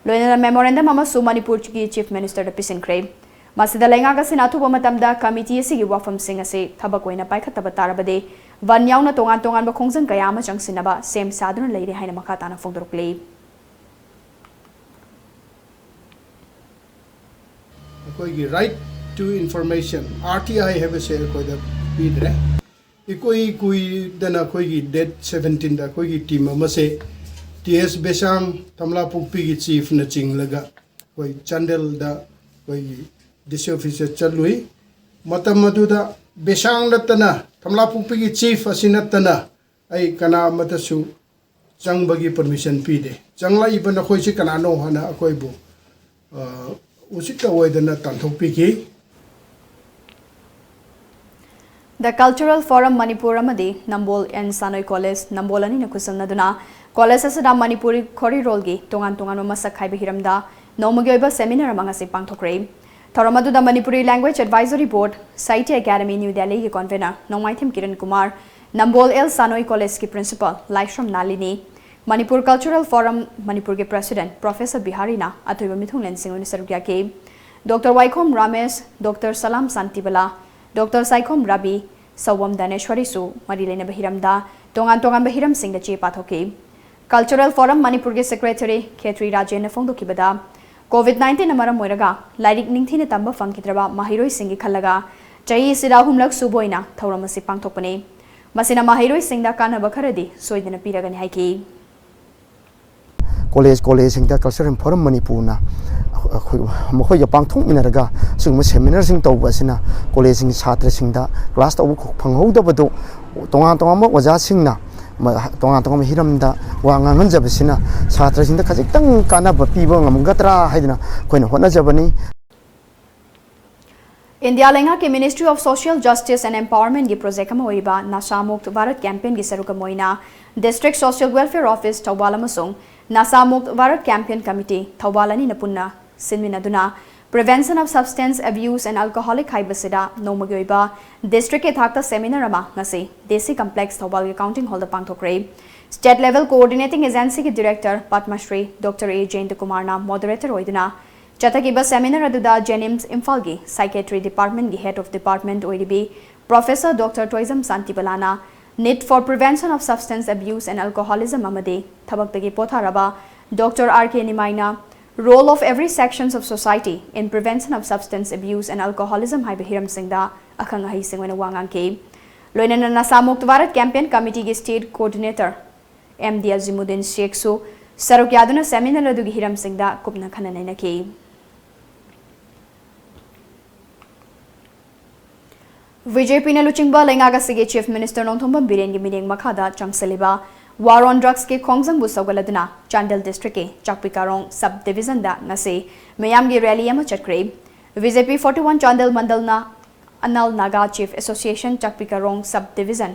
ꯂꯣꯏꯅꯅ memorandum ꯑꯃꯁꯨ ꯃꯅꯤꯄꯨꯔꯒꯤ chief ministerꯗ ꯄꯤꯁꯤꯟꯈ꯭ꯔꯦ꯫ ꯃꯁꯤꯗ ꯂꯩꯉꯥꯛ ꯑꯁꯤꯅ ꯑꯊꯨꯕ ꯃꯇꯝꯗ committee ꯑꯁꯤꯒꯤ ꯋꯥꯐꯝꯁꯤꯡ ꯑꯁꯤ ꯊꯕꯛ ꯑꯣꯏꯅ ꯄꯥꯏꯈꯠꯇꯕ ꯇꯥꯔꯕꯗꯤ ꯕꯟ ꯌꯥꯎꯅ ꯇꯣꯉꯥꯟ ꯇꯣꯉꯥꯟꯕ ꯈꯣꯡꯖꯪ ꯀꯌꯥ ꯑꯃ ꯆꯪꯁꯤꯟꯅꯕ ꯁꯦꯝ ꯁꯥꯗꯨꯅ ꯂꯩꯔꯦ ꯍꯥꯏꯅ ꯃꯈꯥ ꯇꯥꯅ ꯐꯣꯡꯗꯣꯔꯛꯂꯤ꯫ ꯑꯩꯈꯣꯏꯒꯤ right to information, RTI ꯍꯥꯏꯕꯁꯦ ꯑꯩꯈꯣꯏꯗ ꯄꯤꯗ꯭ꯔꯦ꯫ ꯏꯀꯨꯏ ꯀꯨꯏꯗꯅ ꯑꯩꯈꯣꯏꯒꯤ date seventeenꯗ ꯑꯩꯈꯣꯏꯒꯤ team ꯑꯃꯁꯦ T S ꯕꯦꯁꯥꯡ, ꯊꯝꯂꯥꯄꯣꯛꯄꯤꯒꯤ chiefꯅ ꯆꯤꯡꯂꯒ ꯑꯩꯈꯣꯏ ꯆꯥꯟꯗꯦꯜꯗ ꯑꯩꯈꯣꯏꯒꯤ DC officeꯇ ꯆꯠꯂꯨꯏ꯫ ꯃꯇꯝ ꯑꯗꯨꯗ ꯕꯦꯁꯥꯡ ꯅꯠꯇꯅ, ꯊꯝꯂꯥꯄꯣꯛꯄꯤꯒꯤ chief ꯑꯁꯤ ꯅꯠꯇꯅ ꯑꯩ ꯀꯅꯥ ꯑꯃꯠꯇꯁꯨ ꯆꯪꯕꯒꯤ permission ꯄꯤꯗꯦ꯫ ꯆꯪꯂꯛꯏꯕ ꯅꯈꯣꯏꯁꯤ ꯀꯅꯥꯅꯣ ꯍꯥꯏꯅ ꯑꯩꯈꯣꯏꯕꯨ, ꯑ, ꯎꯁꯤꯠ ꯊꯑꯣꯏꯗꯅ ꯇꯥꯟꯊꯣꯛꯄꯤꯈꯤ꯫ The Cultural Forum ꯃꯅꯤꯄꯨꯔ ꯑꯃꯗꯤ ꯅꯝꯕꯣꯜ ꯑꯦꯟ ꯁꯥꯅꯣꯏ ꯀꯣꯂꯦꯖ ꯅꯝꯕꯣꯜ ꯑꯅꯤꯅ ꯈꯨꯠꯁꯝꯅꯗꯨꯅ ꯀꯣꯂꯦꯖ ꯑꯁꯤꯗ ꯃꯅꯤꯄꯨꯔꯤ ꯈꯣꯔꯤꯔꯣꯜꯒꯤ ꯇꯣꯉꯥꯟ ꯇꯣꯉꯥꯟꯕ ꯃꯁꯛ ꯈꯥꯏꯕ ꯍꯤꯔꯝꯗ ꯅꯣꯡꯃꯒꯤ ꯑꯣꯏꯕ seminar ꯑꯃ ꯉꯁꯤ ꯄꯥꯡꯊꯣꯛꯈ꯭ꯔꯦ꯫ ꯊꯧꯔꯝ ꯑꯗꯨꯗ Manipuri Language Advisory Board, Sahitya Academy, New Delhiꯒꯤ convener ꯅꯣꯡꯃꯥꯏꯊꯦꯝ ꯀꯤꯔꯟ ꯀꯨꯃꯥꯔ, ꯅꯝꯕꯣꯜ ꯑꯦꯜ ꯁꯥꯅꯣꯏ ꯀꯣꯂꯦꯖꯀꯤ principal ꯂꯥꯏꯁ꯭ꯔꯝ ꯅꯥꯂꯤꯅꯤ, Manipur Cultural Forum ꯃꯅꯤꯄꯨꯔꯒꯤ president professor ꯕꯤꯍꯥꯔꯤꯅ ꯑꯊꯣꯏꯕ ꯃꯤꯊꯨꯡꯂꯦꯟꯁꯤꯡ ꯑꯣꯏꯅ ꯁꯔꯨꯛ ꯌꯥꯈꯤ꯫ Doctor ꯋꯥꯏꯈꯣꯝ ꯔꯥꯃꯦꯁ, Doctor ꯁꯂꯥꯝ ꯁꯥꯟꯇꯤꯕꯂꯥ, Doctor ꯁꯥꯏꯈꯣꯝ ꯔꯥꯕꯤ, ꯁꯧꯕꯝ ꯗꯥꯅꯦꯁ꯭ꯋꯥꯔꯤꯁꯨ ꯃꯔꯤ ꯂꯩꯅꯕ ꯍꯤꯔꯝꯗ ꯇꯣꯉꯥꯟ ꯇꯣꯉꯥꯟꯕ ꯍꯤꯔꯝꯁꯤꯡꯗ ꯆꯦ ꯄꯥꯊꯣꯛꯈꯤ꯫ Cultural Forum ꯃꯅꯤꯄꯨꯔꯒꯤ secretary ꯈꯦꯇ꯭ꯔꯤ ꯔꯥꯖꯦꯟꯅ ꯐꯣꯡꯗꯣꯛꯈꯤꯕꯗ, COVID nineteenꯅ ꯃꯔꯝ ꯑꯣꯏꯔꯒ ꯂꯥꯏꯔꯤꯛ ꯅꯤꯡꯊꯤꯅ ꯇꯝꯕ ꯐꯪꯈꯤꯗ꯭ꯔꯕ ꯃꯍꯩꯔꯣꯏꯁꯤꯡꯒꯤ ꯈꯜꯂꯒ ꯆꯍꯤ ꯑꯁꯤꯗ ꯑꯍꯨꯝꯂꯛ ꯁꯨꯕ ꯑꯣꯏꯅ ꯊꯧꯔꯝ ꯑꯁꯤ ꯄꯥꯡꯊꯣꯛꯄꯅꯤ꯫ ꯃꯁꯤꯅ ꯃꯍꯩꯔꯣꯏꯁꯤꯡꯗ ꯀꯥꯟꯅꯕ ꯈꯔꯗꯤ ꯁꯣꯏꯗꯅ ꯄꯤꯔꯒꯅꯤ ꯍꯥꯏꯈꯤ꯫ ꯀꯣꯂꯦꯖ, ꯀꯣꯂꯦꯖꯁꯤꯡꯗ Cultural Forum ꯃꯅꯤꯄꯨꯔꯅ ꯑꯩꯈꯣꯏ, ꯃꯈꯣꯏꯒ ꯄꯥꯡꯊꯣꯛꯃꯤꯟꯅꯔꯒ ꯑꯁꯤꯒꯨꯝꯕ seminarꯁꯤꯡ ꯇꯧꯕ ꯑꯁꯤꯅ ꯀꯣꯂꯦꯖꯁꯤꯡꯒꯤ ꯁꯥꯇ꯭ꯔꯁꯤꯡꯗ class ꯇꯧꯕ ꯐꯪꯍꯧꯗꯕꯗꯨ ꯇꯣꯉꯥꯟ ꯇꯣꯉꯥꯟꯕ ꯑꯣꯖꯥꯁꯤꯡꯅ ꯃ-, ꯇꯣꯉꯥꯟ ꯇꯣꯉꯥꯟꯕ ꯍꯤꯔꯝꯗ ꯋꯥ ꯉꯥꯡꯍꯟꯖꯕꯁꯤꯅ ꯁꯥꯇ꯭ꯔꯁꯤꯡꯗ ꯈꯖꯤꯛꯇꯪ ꯀꯥꯟꯅꯕ ꯄꯤꯕ ꯉꯝꯒꯗ꯭ꯔꯥ ꯍꯥꯏꯗꯨꯅ ꯑꯩꯈꯣꯏꯅ ꯍꯣꯠꯅꯖꯕꯅꯤ꯫ ꯏꯟꯗꯤꯌꯥ ꯂꯩꯉꯥꯛꯀꯤ Ministry of Social Justice and Empowerment ꯒꯤ project ꯑꯃ ꯑꯣꯏꯔꯤꯕ ꯅꯁꯥ ꯃꯨꯛꯇ ꯚꯥꯔꯠ campaign ꯒꯤ ꯁꯔꯨꯛ ꯑꯃ ꯑꯣꯏꯅ District Social Welfare Office Thoubal ꯑꯃꯁꯨꯡ ꯅꯁꯥ ꯃꯨꯛꯇ ꯚꯥꯔꯠ campaign committee ꯊꯧꯕꯥꯜ ꯑꯅꯤꯅ ꯄꯨꯟꯅ ꯁꯤꯟꯃꯤꯟꯅꯗꯨꯅ Prevention of Substance Abuse and Alcoholic ꯍꯥꯏꯕꯁꯤꯗ ꯅꯣꯡꯃꯒꯤ ꯑꯣꯏꯕ district ꯀꯤ ꯊꯥꯛꯇ seminar ꯑꯃ ꯉꯁꯤ DC Complex ꯊꯧꯕꯥꯜꯒꯤ Counting Hall ꯗ ꯄꯥꯡꯊꯣꯛꯈ꯭ꯔꯦ꯫ State Level Coordinating Agency ꯒꯤ Director ꯄꯗꯃꯁ꯭ꯔꯤ ꯗꯣꯛꯇꯔ ꯑꯦ ꯖꯌꯟꯇ ꯀꯨꯃꯥꯔꯅ moderator ꯑꯣꯏꯗꯨꯅ ꯆꯠꯊꯈꯤꯕ seminar ꯑꯗꯨꯗ JNIMS ꯏꯝꯐꯥꯜꯒꯤ Psychiatry Department ꯒꯤ Head of Department ꯑꯣꯏꯔꯤꯕꯤ Professor ꯗꯣꯛꯇꯔ ꯇꯣꯏꯖꯝ ꯁꯥꯟꯇꯤꯕꯂꯥꯅ Need for Prevention of Substance Abuse and Alcoholism ꯑꯃꯗꯤ ꯊꯕꯛꯇꯒꯤ ꯄꯣꯊꯥꯔꯕ ꯗꯣꯛꯇꯔ ꯑꯥꯔ ꯀꯦ ꯅꯤꯃꯥꯏꯅ Role of Every Sections of Society in Prevention of Substance Abuse and Alcoholism ꯍꯥꯏꯕ ꯍꯤꯔꯝꯁꯤꯡꯗ ꯑꯈꯪ ꯑꯍꯩꯁꯤꯡ ꯑꯣꯏꯅ ꯋꯥ ꯉꯥꯡꯈꯤ꯫ ꯂꯣꯏꯅꯅ ꯅꯁꯥ ꯃꯨꯛꯇ ꯚꯥꯔꯠ campaign committee ꯒꯤ State Coordinator ꯑꯦꯝ ꯗꯤ ꯑꯖꯤꯃꯨꯗꯤꯟ ꯁꯦꯈꯁꯨ ꯁꯔꯨꯛ ꯌꯥꯗꯨꯅ seminar ꯑꯗꯨꯒꯤ ꯍꯤꯔꯝꯁꯤꯡꯗ ꯀꯨꯞꯅ ꯈꯟꯅ ꯅꯩꯅꯈꯤ꯫ ꯕꯤ ꯖꯦ ꯄꯤꯅ ꯂꯨꯆꯤꯡꯕ ꯂꯩꯉꯥꯛ ꯑꯁꯤꯒꯤ Chief Minister ꯅꯣꯡꯊꯣꯝꯕꯝ ꯕꯤꯔꯦꯟꯒꯤ ꯃꯤꯠꯌꯦꯡ ꯃꯈꯥꯗ ꯆꯪꯁꯤꯜꯂꯤꯕ War on Drugs ꯀꯤ ꯈꯣꯡꯖꯪꯕꯨ ꯁꯧꯒꯠꯂꯗꯨꯅ ꯆꯥꯟꯗꯦꯜ district ꯀꯤ ꯆꯥꯛꯄꯤ ꯀꯥꯔꯣꯡ sub division ꯗ ꯉꯁꯤ ꯃꯤꯌꯥꯝꯒꯤ rally ꯑꯃ ꯆꯠꯈ꯭ꯔꯦ꯫ B J P forty one Chandel ꯃꯟꯗꯜꯅ Anal Naga Chief Association Chakpi Karong sub division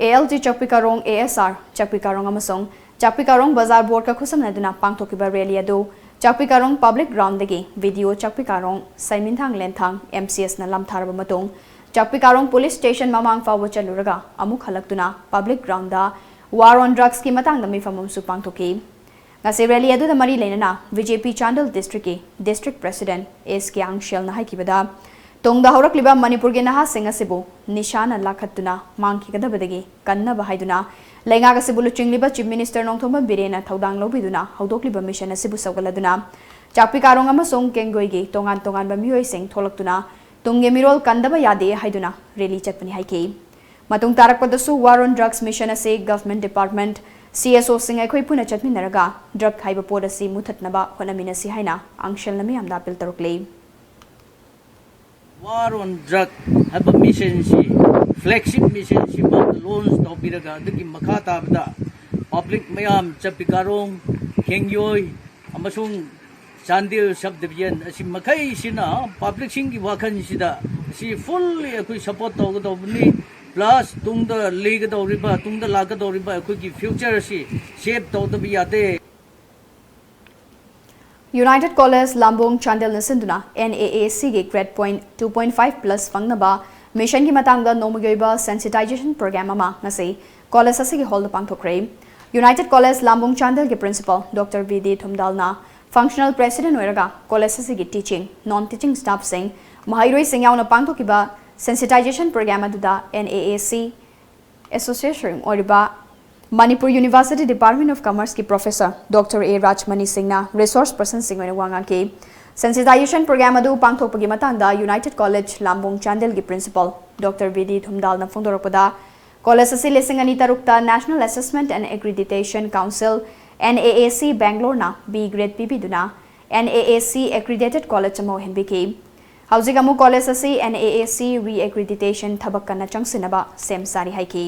A L G Chakpi Karong, A S R Chakpi Karong ꯑꯃꯁꯨꯡ ꯆꯥꯛꯄꯤ ꯀꯥꯔꯣꯡ ꯕꯖꯥꯔ board ꯀ ꯈꯨꯠꯁꯝꯅꯗꯨꯅ ꯄꯥꯡꯊꯣꯛꯈꯤꯕ rally ꯑꯗꯨ ꯆꯥꯛꯄꯤ ꯀꯥꯔꯣꯡ public ground ꯗꯒꯤ ꯕꯤ ꯗꯤ ꯑꯣ ꯆꯥꯛꯄꯤ ꯀꯥꯔꯣꯡ ꯁꯩꯃꯤꯟꯊꯥꯡ ꯂꯦꯟꯊꯥꯡ ꯑꯦꯝ ꯁꯤ ꯑꯦꯁ ꯅ ꯂꯝꯊꯥꯔꯕ ꯃꯇꯨꯡ ꯆꯥꯛꯄꯤ ꯀꯥꯔꯣꯡ police station ꯃꯃꯥꯡ ꯐꯥꯎꯕ ꯆꯠꯂꯨꯔꯒ ꯑꯃꯨꯛ ꯍꯜꯂꯛꯇꯨꯅ public ground the War on Drugs ꯀꯤ ꯃꯇꯥꯡꯗ ꯃꯤꯐꯝ ꯑꯃꯁꯨ ꯄꯥꯡꯊꯣꯛꯈꯤ꯫ ꯉꯁꯤ rally ꯑꯗꯨꯗ ꯃꯔꯤ ꯂꯩꯅꯅ ꯕꯤ ꯖꯦ ꯄꯤ ꯆꯥꯟꯗꯦꯜ district ꯀꯤ District President ꯑꯦꯁ ꯀꯦ ꯑꯪꯁꯦꯜꯅ ꯍꯥꯏꯈꯤꯕꯗ, ꯇꯨꯡꯗ ꯍꯧꯔꯛꯂꯤꯕ ꯃꯅꯤꯄꯨꯔꯒꯤ ꯅꯍꯥꯁꯤꯡ ꯑꯁꯤꯕꯨ ꯅꯤꯁꯥꯅ ꯂꯥꯈꯠꯇꯨꯅ ꯃꯥꯡꯈꯤꯒꯗꯕꯗꯒꯤ ꯀꯟꯅꯕ ꯍꯥꯏꯗꯨꯅ ꯂꯩꯉꯥꯛ ꯑꯁꯤꯕꯨ ꯂꯨꯆꯤꯡꯂꯤꯕ Chief Minister ꯅꯣꯡꯊꯣꯝꯕꯝ ꯕꯤꯔꯦꯟꯅ ꯊꯧꯗꯥꯡ ꯂꯧꯕꯤꯗꯨꯅ ꯍꯧꯗꯣꯛꯂꯤꯕ mission ꯑꯁꯤꯕꯨ ꯁꯧꯒꯠꯂꯗꯨꯅ ꯆꯥꯛꯄꯤ ꯀꯥꯔꯣꯡ ꯑꯃꯁꯨꯡ ꯀꯦꯡꯒꯣꯏꯒꯤ ꯇꯣꯉꯥꯟ ꯇꯣꯉꯥꯟꯕ ꯃꯤꯑꯣꯏꯁꯤꯡ ꯊꯣꯛꯂꯛꯇꯨꯅ ꯇꯨꯡꯒꯤ ꯃꯤꯔꯣꯜ ꯀꯟꯗꯕ ꯌꯥꯗꯦ ꯍꯥꯏꯗꯨꯅ rally ꯆꯠꯄꯅꯤ ꯍꯥꯏꯈꯤ꯫ ꯃꯇꯨꯡ ꯇꯥꯔꯛꯄꯗꯁꯨ War on Drugs mission ꯑꯁꯤ government department, C S O ꯁꯤꯡ ꯑꯩꯈꯣꯏ ꯄꯨꯟꯅ ꯆꯠꯃꯤꯟꯅꯔꯒ drug ꯍꯥꯏꯕ ꯄꯣꯠ ꯑꯁꯤ ꯃꯨꯊꯠꯅꯕ ꯍꯣꯠꯅꯃꯤꯟꯅꯁꯤ ꯍꯥꯏꯅ ꯑꯪꯁꯦꯜꯅ ꯃꯤꯌꯥꯝꯗ appeal ꯇꯧꯔꯛꯂꯤ꯫ War on Drug ꯍꯥꯏꯕ mission ꯁꯤ flagship mission ꯁꯤꯃ launch ꯇꯧꯕꯤꯔꯒ ꯑꯗꯨꯒꯤ ꯃꯈꯥ ꯇꯥꯕꯗ public ꯃꯌꯥꯝ ꯆꯥꯛꯄꯤ ꯀꯥꯔꯣꯡ, ꯀꯦꯡꯒꯣꯏ ꯑꯃꯁꯨꯡ ꯆꯥꯟꯗꯦꯜ ꯁꯕ ꯗꯤꯕꯤꯖꯟ ꯑꯁꯤ ꯃꯈꯩꯁꯤꯅ ꯄꯕ꯭ꯂꯤꯛꯁꯤꯡꯒꯤ ꯋꯥꯈꯜꯁꯤꯗ ꯑꯁꯤ ꯐꯨꯜꯂꯤ ꯑꯩꯈꯣꯏ ꯁꯄꯣꯔꯠ ꯇꯧꯒꯗꯧꯕꯅꯤ꯫ ꯄ꯭ꯂꯁ ꯇꯨꯡꯗ ꯂꯩꯒꯗꯧꯔꯤꯕ, ꯇꯨꯡꯗ ꯂꯥꯛꯀꯗꯧꯔꯤꯕ ꯑꯩꯈꯣꯏꯒꯤ ꯐ꯭ꯌꯨꯆꯔ ꯑꯁꯤ ꯁꯦꯞ ꯇꯧꯗꯕ ꯌꯥꯗꯦ꯫ United College Lambung Chandel ꯅ ꯁꯤꯟꯗꯨꯅ N A A C ꯒꯤ grade point two point five plus ꯐꯪꯅꯕ ꯃꯤꯁꯟꯒꯤ ꯃꯇꯥꯡꯗ ꯅꯣꯡꯃꯒꯤ ꯑꯣꯏꯕ sensitization program ꯑꯃ ꯉꯁꯤ ꯀꯣꯂꯦꯖ ꯑꯁꯤꯒꯤ ꯍꯣꯜꯗ ꯄꯥꯡꯊꯣꯛꯈ꯭ꯔꯦ꯫ United College Lambung Chandel ꯒꯤ principal Doctor V D ꯊꯨꯝꯗꯥꯜꯅ functional president ꯑꯣꯏꯔꯒ ꯀꯣꯂꯦꯖ ꯑꯁꯤꯒꯤ teaching, non teaching staff ꯁꯤꯡ, ꯃꯍꯩꯔꯣꯏꯁꯤꯡ ꯌꯥꯎꯅ ꯄꯥꯡꯊꯣꯛꯈꯤꯕ sensitization program ꯑꯗꯨꯗ N A A C association ꯑꯣꯏꯔꯤꯕ Manipur University Department of Commerce ꯀꯤ professor Doctor A ꯔꯥꯖꯃꯅꯤ ꯁꯤꯡꯅ resource person ꯁꯤꯡ ꯑꯣꯏꯅ ꯋꯥ ꯉꯥꯡꯈꯤ꯫ Sensitization program ꯑꯗꯨ ꯄꯥꯡꯊꯣꯛꯄꯒꯤ ꯃꯇꯥꯡꯗ United College Lambung Chandel ꯒꯤ principal Doctor V D ꯊꯨꯝꯗꯥꯜꯅ ꯐꯣꯡꯗꯣꯔꯛꯄꯗ, ꯀꯣꯂꯦꯖ ꯑꯁꯤ ꯂꯤꯁꯤꯡ ꯑꯅꯤ ꯇꯔꯨꯛꯇ National Assessment and Accreditation Council, N A A C, Bangalore ꯅ B grade ꯄꯤꯕꯤꯗꯨꯅ N A A C accredited college ꯑꯃ ꯑꯣꯏꯍꯟꯕꯤꯈꯤ꯫ ꯍꯧꯖꯤꯛ ꯑꯃꯨꯛ ꯀꯣꯂꯦꯖ ꯑꯁꯤ N A A C re-accreditation ꯊꯕꯛ ꯀꯟꯅ ꯆꯪꯁꯤꯟꯅꯕ ꯁꯦꯝ ꯁꯥꯔꯤ ꯍꯥꯏꯈꯤ꯫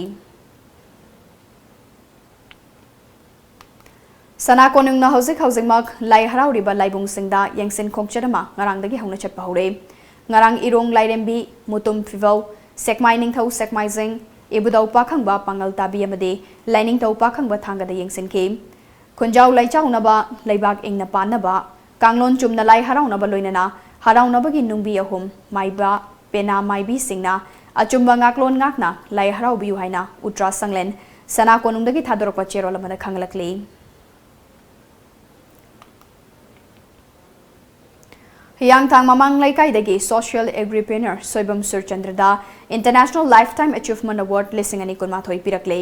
ꯁꯅꯥ ꯀꯣꯅꯨꯡꯅ ꯍꯧꯖꯤꯛ ꯍꯧꯖꯤꯛꯃꯛ ꯂꯥꯏ ꯍꯔꯥꯎꯔꯤꯕ ꯂꯥꯏꯕꯨꯡꯁꯤꯡꯗ ꯌꯦꯡꯁꯤꯟ ꯈꯣꯡꯆꯠ ꯑꯃ ꯉꯔꯥꯡꯗꯒꯤ ꯍꯧꯅ ꯆꯠꯄ ꯍꯧꯔꯦ꯫ ꯉꯔꯥꯡ ꯏꯔꯣꯡ ꯂꯥꯏꯔꯦꯝꯕꯤ, ꯃꯨꯇꯨꯝ ꯐꯤꯚꯧ, ꯁꯦꯛꯃꯥꯏ ꯅꯤꯡꯊꯧ ꯁꯦꯛꯃꯥꯏꯖꯤꯡ, ꯏꯕꯨꯙꯧ ꯄꯥꯈꯪꯕ ꯄꯥꯉꯜ ꯇꯥꯕꯤ ꯑꯃꯗꯤ ꯂꯥꯏꯅꯤꯡꯊꯧ ꯄꯥꯈꯪꯕ ꯊꯥꯡꯒꯗ ꯌꯦꯡꯁꯤꯟꯈꯤ꯫ ꯈꯨꯟꯖꯥꯎ ꯂꯩꯆꯥꯎꯅꯕ, ꯂꯩꯕꯥꯛ ꯏꯪꯅ ꯄꯥꯟꯅꯕ, ꯀꯥꯡꯂꯣꯟ ꯆꯨꯝꯅ ꯂꯥꯏ ꯍꯔꯥꯎꯅꯕ ꯂꯣꯏꯅꯅ ꯍꯔꯥꯎꯅꯕꯒꯤ ꯅꯨꯡꯕꯤ ꯑꯍꯨꯝ, ꯃꯥꯏꯕ, ꯄꯦꯅꯥ ꯃꯥꯏꯕꯤꯁꯤꯡꯅ ꯑꯆꯨꯝꯕ ꯉꯥꯛꯂꯣꯟ ꯉꯥꯛꯅ ꯂꯥꯏ ꯍꯔꯥꯎꯕꯤꯌꯨ ꯍꯥꯏꯅ ꯎꯇ꯭ꯔꯥ ꯁꯪꯂꯦꯟ ꯁꯅꯥ ꯀꯣꯅꯨꯡꯗꯒꯤ ꯊꯥꯗꯣꯔꯛꯄ ꯆꯦꯔꯣꯜ ꯑꯃꯗ ꯈꯪꯂꯛꯂꯤ꯫ ꯍꯤꯌꯥꯡꯊꯥꯡ ꯃꯃꯥꯡ ꯂꯩꯀꯥꯏꯗꯒꯤ social agripreneur Soibam ꯁꯨꯔꯆꯟꯗ꯭ꯔꯗ International Lifetime Achievement Award ꯂꯤꯁꯤꯡ ꯑꯅꯤ ꯀꯨꯟꯃꯥꯊꯣꯏ ꯄꯤꯔꯛꯂꯦ꯫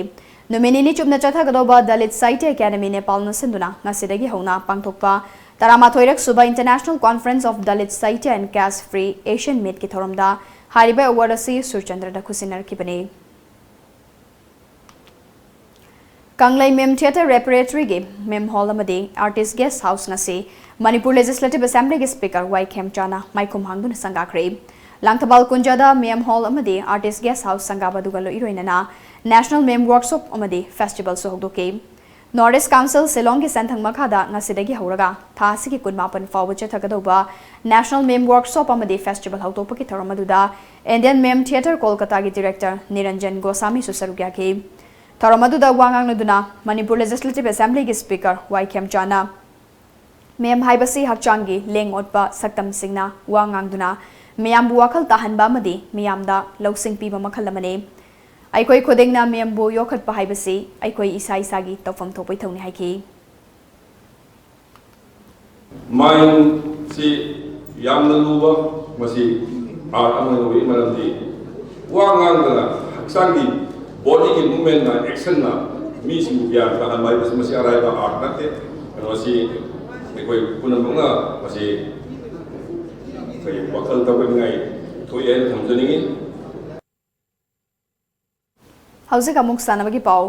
ꯅꯨꯃꯤꯠ ꯅꯤꯅꯤ ꯆꯨꯞꯅ ꯆꯠꯊꯒꯗꯧꯕ Dalit Sahitya Academy ꯅꯦꯄꯥꯜꯅ ꯁꯤꯟꯗꯨꯅ ꯉꯁꯤꯗꯒꯤ ꯍꯧꯅ ꯄꯥꯡꯊꯣꯛꯄ ꯇꯔꯥꯃꯥꯊꯣꯏꯔꯛ ꯁꯨꯕ International Conference of Dalit Sahitya and Caste Free Asian Meet ꯀꯤ ꯊꯧꯔꯝꯗ ꯍꯥꯏꯔꯤꯕ award ꯑꯁꯤ ꯁꯨꯔꯆꯟꯗ꯭ꯔꯗ ꯈꯨꯠꯁꯤꯟꯅꯔꯛꯈꯤꯕꯅꯤ꯫ ꯀꯪꯂꯩ ꯃꯦꯝ ꯊꯤꯌꯦꯇꯔ ꯔꯦꯄꯔꯦꯇꯔꯤꯒꯤ ꯃꯦꯝ ꯍꯣꯜ ꯑꯃꯗꯤ ꯑꯥꯔꯇꯤꯁ ꯒꯦꯁ ꯍꯥꯎꯁ ꯉꯁꯤ ꯃꯅꯤꯄꯨꯔ ꯂꯦꯖꯤꯁꯂꯦꯇꯤꯚ ꯑꯦꯁꯦꯝꯕ꯭ꯂꯤꯒꯤ ꯁ꯭ꯄꯤꯀꯔ ꯋꯥꯏ ꯈꯦꯝꯆꯥꯅ ꯃꯥꯏꯈꯨꯝ ꯍꯥꯡꯗꯨꯅ ꯁꯪꯒꯥꯈ꯭ꯔꯦ꯫ ꯂꯥꯡꯊꯕꯥꯜ ꯀꯨꯟꯖꯥꯗ ꯃꯦꯝ ꯍꯣꯜ ꯑꯃꯗꯤ ꯑꯥꯔꯇꯤꯁ ꯒꯦꯁ ꯍꯥꯎꯁ ꯁꯪꯒꯥꯕ ꯑꯗꯨꯒ ꯂꯣꯏ ꯏꯔꯣꯏꯅꯅ ꯅꯦꯁꯅꯦꯜ ꯃꯦꯝ ꯋꯥꯔꯛꯁꯣꯞ ꯑꯃꯗꯤ ꯐꯦꯁꯇꯤꯚꯦꯜꯁꯨ ꯍꯧꯗꯣꯛꯈꯤ꯫ North East Council ꯁꯤꯂꯣꯡꯒꯤ ꯁꯦꯟꯊꯪ ꯃꯈꯥꯗ ꯉꯁꯤꯗꯒꯤ ꯍꯧꯔꯒ ꯊꯥ ꯑꯁꯤꯒꯤ ꯀꯨꯟꯃꯥꯄꯟ ꯐꯥꯎꯕ ꯆꯠꯊꯒꯗꯧꯕ National Meme Workshop ꯑꯃꯗꯤ Festival ꯍꯧꯗꯣꯛꯄꯒꯤ ꯊꯧꯔꯝ ꯑꯗꯨꯗ Indian Meme Theatre ꯀꯣꯜꯀꯇꯥꯒꯤ Director ꯅꯤꯔꯟꯖꯟ ꯒꯣꯁꯥꯃꯤꯁꯨ ꯁꯔꯨꯛ ꯌꯥꯈꯤ꯫ ꯊꯧꯔꯝ ꯑꯗꯨꯗ ꯋꯥ ꯉꯥꯡꯅꯗꯨꯅ Manipur Legislative Assemblyꯒꯤ Speaker ꯋꯥꯏ ꯈꯦꯝꯆꯥꯅ ꯃꯦꯝ ꯍꯥꯏꯕꯁꯤ ꯍꯛꯆꯥꯡꯒꯤ ꯂꯦꯡ ꯑꯣꯠꯄ ꯁꯛꯇꯝꯁꯤꯡꯅ ꯋꯥ ꯉꯥꯡꯗꯨꯅ ꯃꯤꯌꯥꯝꯕꯨ ꯋꯥꯈꯜ ꯇꯥꯍꯟꯕ ꯑꯃꯗꯤ ꯃꯤꯌꯥꯝꯗ ꯂꯧꯁꯤꯡ ꯄꯤꯕ ꯃꯈꯜ ꯑꯃꯅꯤ꯫ ꯑꯩꯈꯣꯏ ꯈꯨꯗꯤꯡꯅ ꯃꯦꯝꯕꯨ ꯌꯣꯛꯈꯠꯄ ꯍꯥꯏꯕꯁꯤ ꯑꯩꯈꯣꯏ ꯏꯁꯥ ꯏꯁꯥꯒꯤ ꯇꯧꯐꯝ ꯊꯣꯛꯄ ꯏꯊꯧꯅꯤ ꯍꯥꯏꯈꯤ꯫ Meme ꯁꯤ ꯌꯥꯝꯅ ꯂꯨꯕ ꯃꯁꯤ art ꯑꯃ ꯑꯣꯏꯕꯒꯤ ꯃꯔꯝꯗꯤ ꯋꯥ ꯉꯥꯡꯗꯅ ꯍꯛꯆꯥꯡꯒꯤ bodyꯒꯤ movementꯅ actionꯅ ꯃꯤꯁꯤꯡꯕꯨ ꯒ꯭ꯌꯥꯟ ꯇꯥꯍꯟꯕ ꯍꯥꯏꯕꯁꯤ ꯃꯁꯤ ꯑꯔꯥꯏꯕ art ꯅꯠꯇꯦ꯫ ꯀꯩꯅꯣꯁꯤ ꯑꯩꯈꯣꯏ ꯄꯨꯝꯅꯃꯛꯅ ꯃꯁꯤ ꯑꯩꯈꯣꯏ ꯋꯥꯈꯜ ꯇꯧꯒꯅꯤꯡꯉꯥꯏ ꯊꯣꯛꯑꯦ ꯍꯥꯏꯅ ꯊꯝꯖꯅꯤꯡꯉꯤ꯫ ꯍꯧꯖꯤꯛ ꯑꯃꯨꯛ ꯁꯥꯟꯅꯕꯒꯤ ꯄꯥꯎ꯫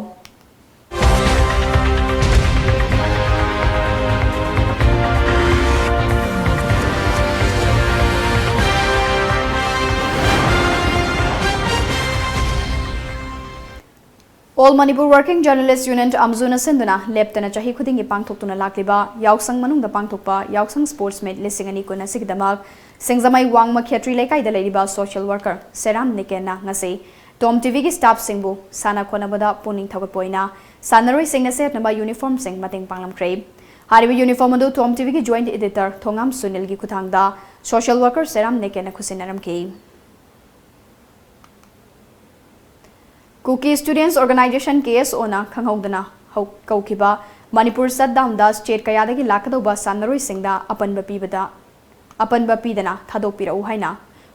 All Manipur Working Journalist Union, ꯑꯝꯖꯨꯅ ꯁꯤꯟꯗꯨꯅ ꯂꯦꯞꯇꯅ ꯆꯍꯤ ꯈꯨꯗꯤꯡꯒꯤ ꯄꯥꯡꯊꯣꯛꯇꯨꯅ ꯂꯥꯛꯂꯤꯕ ꯌꯥꯎꯁꯪ ꯃꯅꯨꯡꯗ ꯄꯥꯡꯊꯣꯛꯄ ꯌꯥꯎꯁꯪ Sports Meet ꯂꯤꯁꯤꯡ ꯑꯅꯤ ꯀꯨꯟ ꯑꯁꯤꯒꯤꯗꯃꯛ ꯁꯤꯡꯖꯃꯩ ꯋꯥꯡꯃ ꯈꯦꯇ꯭ꯔꯤ ꯂꯩꯀꯥꯏꯗ ꯂꯩꯔꯤꯕ social worker ꯁꯦꯔꯥꯝ ꯅꯤꯀꯦꯟꯅ ꯉꯁꯤ Tom TVꯒꯤ staffꯁꯤꯡꯕꯨ ꯁꯥꯟꯅ ꯈꯣꯠꯅꯕꯗ ꯄꯨꯛꯅꯤꯡ ꯊꯧꯒꯠꯄ ꯑꯣꯏꯅ ꯁꯥꯟꯅꯔꯣꯏꯁꯤꯡꯅ ꯁꯦꯠꯅꯕ uniformꯁꯤꯡ ꯃꯇꯦꯡ ꯄꯥꯡꯂꯝꯈ꯭ꯔꯦ꯫ ꯍꯥꯏꯔꯤꯕ uniform ꯑꯗꯨ Tom TVꯒꯤ joint editor ꯊꯣꯉꯥꯝ ꯁꯨꯅꯤꯜꯒꯤ ꯈꯨꯠꯊꯥꯡꯗ social worker ꯁꯦꯔꯥꯝ ꯅꯤꯀꯦꯟꯅ ꯈꯨꯠꯁꯤꯟꯅꯔꯝꯈꯤ꯫ Kuki Students Organisation, KSOꯅ ꯈꯪꯍꯧꯗꯅ ꯍꯧ-, ꯀꯧꯈꯤꯕ ꯃꯅꯤꯄꯨꯔ shutdownꯗ state ꯀꯌꯥꯗꯒꯤ ꯂꯥꯛꯀꯗꯧꯕ ꯁꯥꯟꯅꯔꯣꯏꯁꯤꯡꯗ ꯑꯄꯟꯕ ꯄꯤꯕꯗ, ꯑꯄꯟꯕ ꯄꯤꯗꯅ ꯊꯥꯗꯣꯛꯄꯤꯔꯛꯎ ꯍꯥꯏꯅ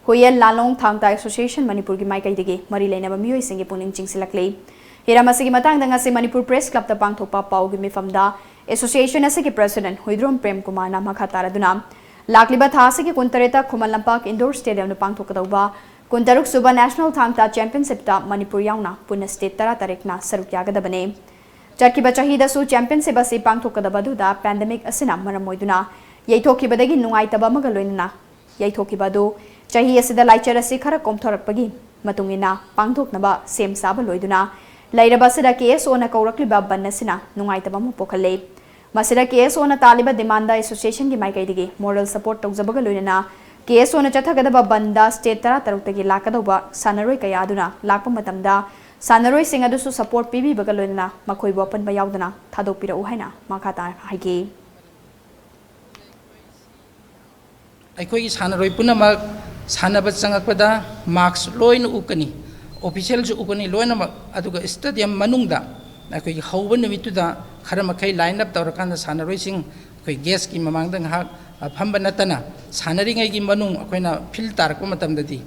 ꯍꯨꯏꯌꯦꯟ ꯂꯥꯂꯣꯡ ꯊꯥꯡ ꯇꯥ Association ꯃꯅꯤꯄꯨꯔꯒꯤ ꯃꯥꯏꯀꯩꯗꯒꯤ ꯃꯔꯤ ꯂꯩꯅꯕ ꯃꯤꯑꯣꯏꯁꯤꯡꯒꯤ ꯄꯨꯛꯅꯤꯡ ꯆꯤꯡꯁꯤꯜꯂꯛꯂꯤ꯫ ꯍꯤꯔꯝ ꯑꯁꯤꯒꯤ ꯃꯇꯥꯡꯗ ꯉꯁꯤ ꯃꯅꯤꯄꯨꯔ Press Clubꯇ ꯄꯥꯡꯊꯣꯛꯄ ꯄꯥꯎꯒꯤ ꯃꯤꯐꯝꯗ association ꯑꯁꯤꯒꯤ president ꯍꯨꯏꯗ꯭ꯔꯣꯝ ꯄ꯭ꯔꯦꯝ ꯀꯨꯃꯥꯔꯅ ꯃꯈꯥ ꯇꯥꯔꯗꯨꯅ ꯂꯥꯛꯂꯤꯕ ꯊꯥ ꯑꯁꯤꯒꯤ ꯀꯨꯟꯇꯔꯦꯠꯇ ꯈꯨꯃꯟ ꯂꯝꯄꯥꯛ indoor stadiumꯗ ꯄꯥꯡꯊꯣꯛꯀꯗꯧꯕ ꯀꯨꯟꯇꯔꯨꯛ ꯁꯨꯕ National ꯊꯥꯡ ꯇꯥ Championshipꯇ ꯃꯅꯤꯄꯨꯔ ꯌꯥꯎꯅ ꯄꯨꯟꯅ state ꯇꯔꯥꯇꯔꯦꯠꯅ ꯁꯔꯨꯛ ꯌꯥꯒꯗꯕꯅꯤ꯫ ꯆꯠꯈꯤꯕ ꯆꯍꯤꯗꯁꯨ championship ꯑꯁꯤ ꯄꯥꯡꯊꯣꯛꯀꯗꯕ ꯑꯗꯨꯗ pandemic ꯑꯁꯤꯅ ꯃꯔꯝ ꯑꯣꯏꯗꯨꯅ ꯌꯩꯊꯣꯛꯈꯤꯕꯗꯒꯤ ꯅꯨꯡꯉꯥꯏꯇꯕ ꯑꯃꯒ ꯂꯣꯏꯅꯅ ꯌꯩꯊꯣꯛꯈꯤꯕ ꯑꯗꯨ ꯆꯍꯤ ꯑꯁꯤꯗ ꯂꯥꯏꯆꯠ ꯑꯁꯤ ꯈꯔ ꯀꯣꯝꯊꯣꯔꯛꯄꯒꯤ ꯃꯇꯨꯡ ꯏꯟꯅ ꯄꯥꯡꯊꯣꯛꯅꯕ ꯁꯦꯝ ꯁꯥꯕ ꯂꯣꯏꯗꯨꯅ ꯂꯩꯔꯕ ꯑꯁꯤꯗ ꯀꯦ ꯑꯦꯁ ꯑꯣꯅ ꯀꯧꯔꯛꯂꯤꯕ ꯕꯟ ꯑꯁꯤꯅ ꯅꯨꯡꯉꯥꯏꯇꯕ ꯑꯃ ꯄꯣꯛꯍꯜꯂꯦ꯫ ꯃꯁꯤꯗ ꯀꯦ ꯑꯦꯁ ꯑꯣꯅ ꯇꯥꯜꯂꯤꯕ ꯗꯤꯃꯥꯟꯗ ꯑꯦꯁꯣꯁꯤꯌꯦꯁꯟꯒꯤ ꯃꯥꯏꯀꯩꯗꯒꯤ ꯃꯣꯔꯦꯜ ꯁꯄꯣꯔꯠ ꯇꯧꯖꯕꯒ ꯂꯣꯏꯅꯅ ꯀꯦ ꯑꯦꯁ ꯑꯣꯅ ꯆꯠꯊꯒꯗꯕ ꯕꯟꯗ ꯁ꯭ꯇꯦꯠ ꯇꯔꯥꯇꯔꯨꯛꯇꯒꯤ ꯂꯥꯛꯀꯗꯧꯕ ꯁꯥꯟꯅꯔꯣꯏ ꯀꯌꯥ ꯑꯗꯨꯅ ꯂꯥꯛꯄ ꯃꯇꯝꯗ ꯁꯥꯟꯅꯔꯣꯏꯁꯤꯡ ꯑꯗꯨꯁꯨ ꯁꯄꯣꯔꯠ ꯄꯤꯕꯤꯕꯒ ꯂꯣꯏꯅꯅ ꯃꯈꯣꯏꯕꯨ ꯑꯄꯟꯕ ꯌꯥꯎꯗꯅ ꯊꯥꯗꯣꯛꯄꯤꯔꯛꯎ ꯍꯥꯏꯅ ꯃꯈꯥ ꯇꯥꯅ ꯍꯥꯏꯈꯤ꯫ ꯑꯩꯈꯣꯏꯒꯤ ꯁꯥꯟꯅꯔꯣꯏ ꯄꯨꯝꯅꯃꯛ ꯁꯥꯟꯅꯕ ꯆꯪꯉꯛꯄꯗ ꯃꯥꯛꯁ ꯂꯣꯏꯅ ꯎꯞꯀꯅꯤ, ꯑꯣꯐꯤꯁꯤꯌꯦꯜꯁꯨ ꯎꯞꯀꯅꯤ ꯂꯣꯏꯅꯃꯛ, ꯑꯗꯨꯒ ꯁ꯭ꯇꯦꯗꯤꯌꯝ ꯃꯅꯨꯡꯗ ꯑꯩꯈꯣꯏꯒꯤ ꯍꯧꯕ ꯅꯨꯃꯤꯠꯇꯨꯗ ꯈꯔ ꯃꯈꯩ ꯂꯥꯏꯟ ꯑꯞ ꯇꯧꯔꯀꯥꯟꯗ ꯁꯥꯟꯅꯔꯣꯏꯁꯤꯡ ꯑꯩꯈꯣꯏ ꯒꯦꯠꯀꯤ ꯃꯃꯥꯡꯗ ꯉꯥꯏꯍꯥꯛ, ꯑ, ꯐꯝꯕ ꯅꯠꯇꯅ ꯁꯥꯟꯅꯔꯤꯉꯩꯒꯤ ꯃꯅꯨꯡ ꯑꯩꯈꯣꯏꯅ ꯐꯤꯜ ꯇꯥꯔꯛꯄ ꯃꯇꯝꯗꯗꯤ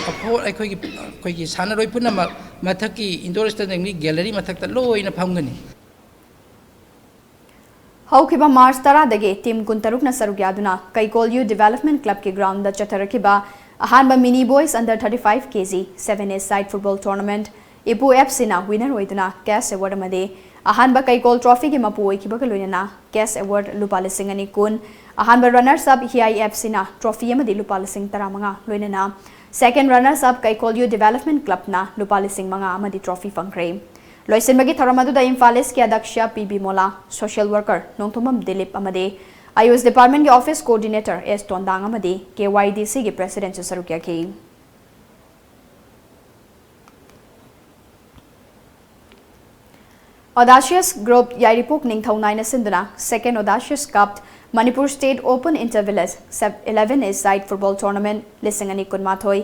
ꯑꯐꯣ-, ꯑꯩꯈꯣꯏꯒꯤ, ꯑꯩꯈꯣꯏꯒꯤ ꯁꯥꯟꯅꯔꯣꯏ ꯄꯨꯝꯅꯃꯛ ꯃꯊꯛꯀꯤ ꯏꯟꯗꯣꯔ ꯁ꯭ꯇꯦꯗꯤꯌꯝꯒꯤ ꯒꯦꯂꯔꯤ ꯃꯊꯛꯇ ꯂꯣꯏꯅ ꯐꯝꯒꯅꯤ꯫ ꯍꯧꯈꯤꯕ ꯃꯥꯔꯆ ꯇꯔꯥꯗꯒꯤ ꯇꯤꯝ ꯀꯨꯟꯇꯔꯨꯛꯅ ꯁꯔꯨꯛ ꯌꯥꯗꯨꯅ ꯀꯩꯀꯣꯜ ꯌꯨ ꯗꯤꯚꯦꯂꯞꯃꯦꯟ ꯀ꯭ꯂꯕꯀꯤ ꯒ꯭ꯔꯥꯎꯟꯗ ꯆꯠꯊꯔꯛꯈꯤꯕ ꯑꯍꯥꯟꯕ ꯃꯤꯅꯤ ꯕꯣꯏꯁ ꯑꯟꯗꯔ ꯊꯥꯔꯇꯤ ꯐꯥꯏꯚ ꯀꯦ ꯖꯤ ꯁꯚꯦꯟ ꯑꯦ ꯁꯥꯏꯠ ꯐꯨꯠꯕꯣꯜ ꯇꯣꯔꯅꯥꯃꯦꯟꯠ ꯏꯄꯨ ꯑꯦꯐ ꯁꯤꯅ ꯋꯤꯅꯔ ꯑꯣꯏꯗꯨꯅ ꯀꯦꯁ ꯑꯦꯋꯥꯔꯗ ꯑꯃꯗꯤ ꯑꯍꯥꯟꯕ ꯀꯩꯀꯣꯜ ꯇ꯭ꯔꯣꯐꯤꯒꯤ ꯃꯄꯨ ꯑꯣꯏꯈꯤꯕꯒ ꯂꯣꯏꯅꯅ ꯀꯦꯁ ꯑꯦꯋꯥꯔꯗ ꯂꯨꯄꯥ ꯂꯤꯁꯤꯡ ꯑꯅꯤ ꯀꯨꯟ, ꯑꯍꯥꯟꯕ ꯔꯟꯅꯔꯁ ꯑꯞ ꯍꯤꯌꯥꯏ ꯑꯦꯐ ꯁꯤꯅ ꯇ꯭ꯔꯣꯐꯤ ꯑꯃꯗꯤ ꯂꯨꯄꯥ ꯂꯤꯁꯤꯡ ꯇꯔꯥꯃꯉꯥ, ꯂꯣꯏꯅꯅ ꯁꯦꯀꯦꯟ ꯔꯟꯅꯔꯁ ꯑꯞ ꯀꯩꯀꯣꯜ ꯌꯨ ꯗꯤꯚꯦꯂꯞꯃꯦꯟ ꯀ꯭ꯂꯕꯅ ꯂꯨꯄꯥ ꯂꯤꯁꯤꯡ ꯃꯉꯥ ꯑꯃꯗꯤ ꯇ꯭ꯔꯣꯐꯤ ꯐꯪꯈ꯭ꯔꯦ꯫ ꯂꯣꯏꯁꯤꯟꯕꯒꯤ ꯊꯧꯔꯝ ꯑꯗꯨꯗ ꯏꯝꯐꯥꯜ ꯏꯁꯀꯤ ꯑꯗ꯭ꯌꯛꯁ ꯄꯤ ꯕꯤꯃꯣꯂꯥ, ꯁꯣꯁꯤꯌꯦꯜ ꯋꯥꯔꯀꯔ ꯅꯣꯡꯊꯣꯝꯕꯝ ꯗꯤꯂꯤꯞ ꯑꯃꯗꯤ ꯑꯌꯨꯁ ꯗꯤꯄꯥꯔꯠꯃꯦꯟꯒꯤ ꯑꯣꯐꯤꯁ ꯀꯣꯑꯣꯔꯗꯤꯅꯦꯇꯔ ꯑꯦꯁ ꯇꯣꯟꯗꯥꯡ ꯑꯃꯗꯤ ꯀꯦ ꯋꯥꯏ ꯗꯤ ꯁꯤꯒꯤ ꯄ꯭ꯔꯦꯁꯤꯗꯦꯟꯠꯁꯨ ꯁꯔꯨꯛ ꯌꯥꯈꯤ꯫ ꯑꯣꯗꯥꯁꯤꯌꯁ ꯒ꯭ꯔꯨꯞ ꯌꯥꯏꯔꯤꯄꯣꯛ ꯅꯤꯡꯊꯧꯅꯥꯏꯅ ꯁꯤꯟꯗꯨꯅ second audacious cup Manipur state open inter village eleven A side football tournament ꯂꯤꯁꯤꯡ ꯑꯅꯤ ꯀꯨꯟꯃꯥꯊꯣꯏ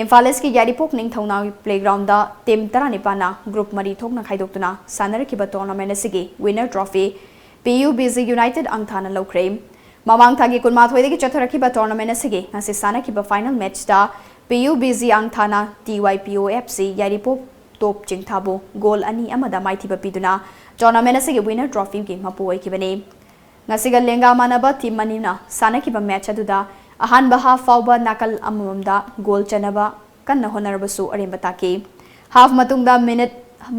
ꯏꯝꯐꯥꯜ ꯏꯁꯀꯤ ꯌꯥꯏꯔꯤꯄꯣꯛ ꯅꯤꯡꯊꯧꯅꯥꯏ ꯄ꯭ꯂꯦꯒ꯭ꯔꯥꯎꯟꯗ ꯇꯤꯝ ꯇꯔꯥꯅꯤꯄꯥꯟꯅ ꯒ꯭ꯔꯨꯞ ꯃꯔꯤ ꯊꯣꯛꯅ ꯈꯥꯏꯗꯣꯛꯇꯨꯅ ꯁꯥꯟꯅꯔꯛꯈꯤꯕ ꯇꯣꯔꯅꯥꯃꯦꯟꯠ ꯑꯁꯤꯒꯤ winner trophy P U B G united ꯑꯪꯊꯥꯅ ꯂꯧꯈ꯭ꯔꯦ꯫ ꯃꯃꯥꯡ ꯊꯥꯒꯤ ꯀꯨꯟꯃꯥꯊꯣꯏꯗꯒꯤ ꯆꯠꯊꯔꯛꯈꯤꯕ ꯇꯣꯔꯅꯥꯃꯦꯟꯠ ꯑꯁꯤꯒꯤ ꯉꯁꯤ ꯁꯥꯟꯅꯈꯤꯕ ꯐꯥꯏꯅꯦꯜ ꯃꯦꯆꯇ ꯄꯤ ꯌꯨ ꯕꯤ ꯖꯤ ꯑꯪꯊꯥꯅ T Y P O F ꯁꯤ ꯌꯥꯏꯔꯤꯄꯣꯛ ꯇꯣꯞ ꯆꯤꯡꯊꯥꯕꯨ ꯒꯣꯜ ꯑꯅꯤ ꯑꯃꯗ ꯃꯥꯏꯊꯤꯕ ꯄꯤꯗꯨꯅ ꯇꯣꯔꯅꯥꯃꯦꯟꯠ ꯑꯁꯤꯒꯤ ꯋꯤꯟꯅꯔ ꯇ꯭ꯔꯣꯐꯤꯒꯤ ꯃꯄꯨ ꯑꯣꯏꯈꯤꯕꯅꯤ꯫ ꯉꯁꯤꯒ ꯂꯦꯡꯒꯥ ꯃꯥꯟꯅꯕ ꯇꯤꯝ ꯑꯅꯤꯅ ꯁꯥꯟꯅꯈꯤꯕ ꯃꯦꯆ ꯑꯗꯨꯗ ꯑꯍꯥꯟꯕ ꯍꯥꯐ ꯐꯥꯎꯕ ꯅꯥꯀꯜ ꯑꯃꯃꯝꯗ ꯒꯣꯜ ꯆꯟꯅꯕ ꯀꯟꯅ ꯍꯣꯠꯅꯔꯕꯁꯨ ꯑꯔꯦꯝꯕ ꯇꯥꯈꯤ꯫ ꯍꯥꯐ ꯃꯇꯨꯡꯗ ꯃꯤꯅꯤꯠ,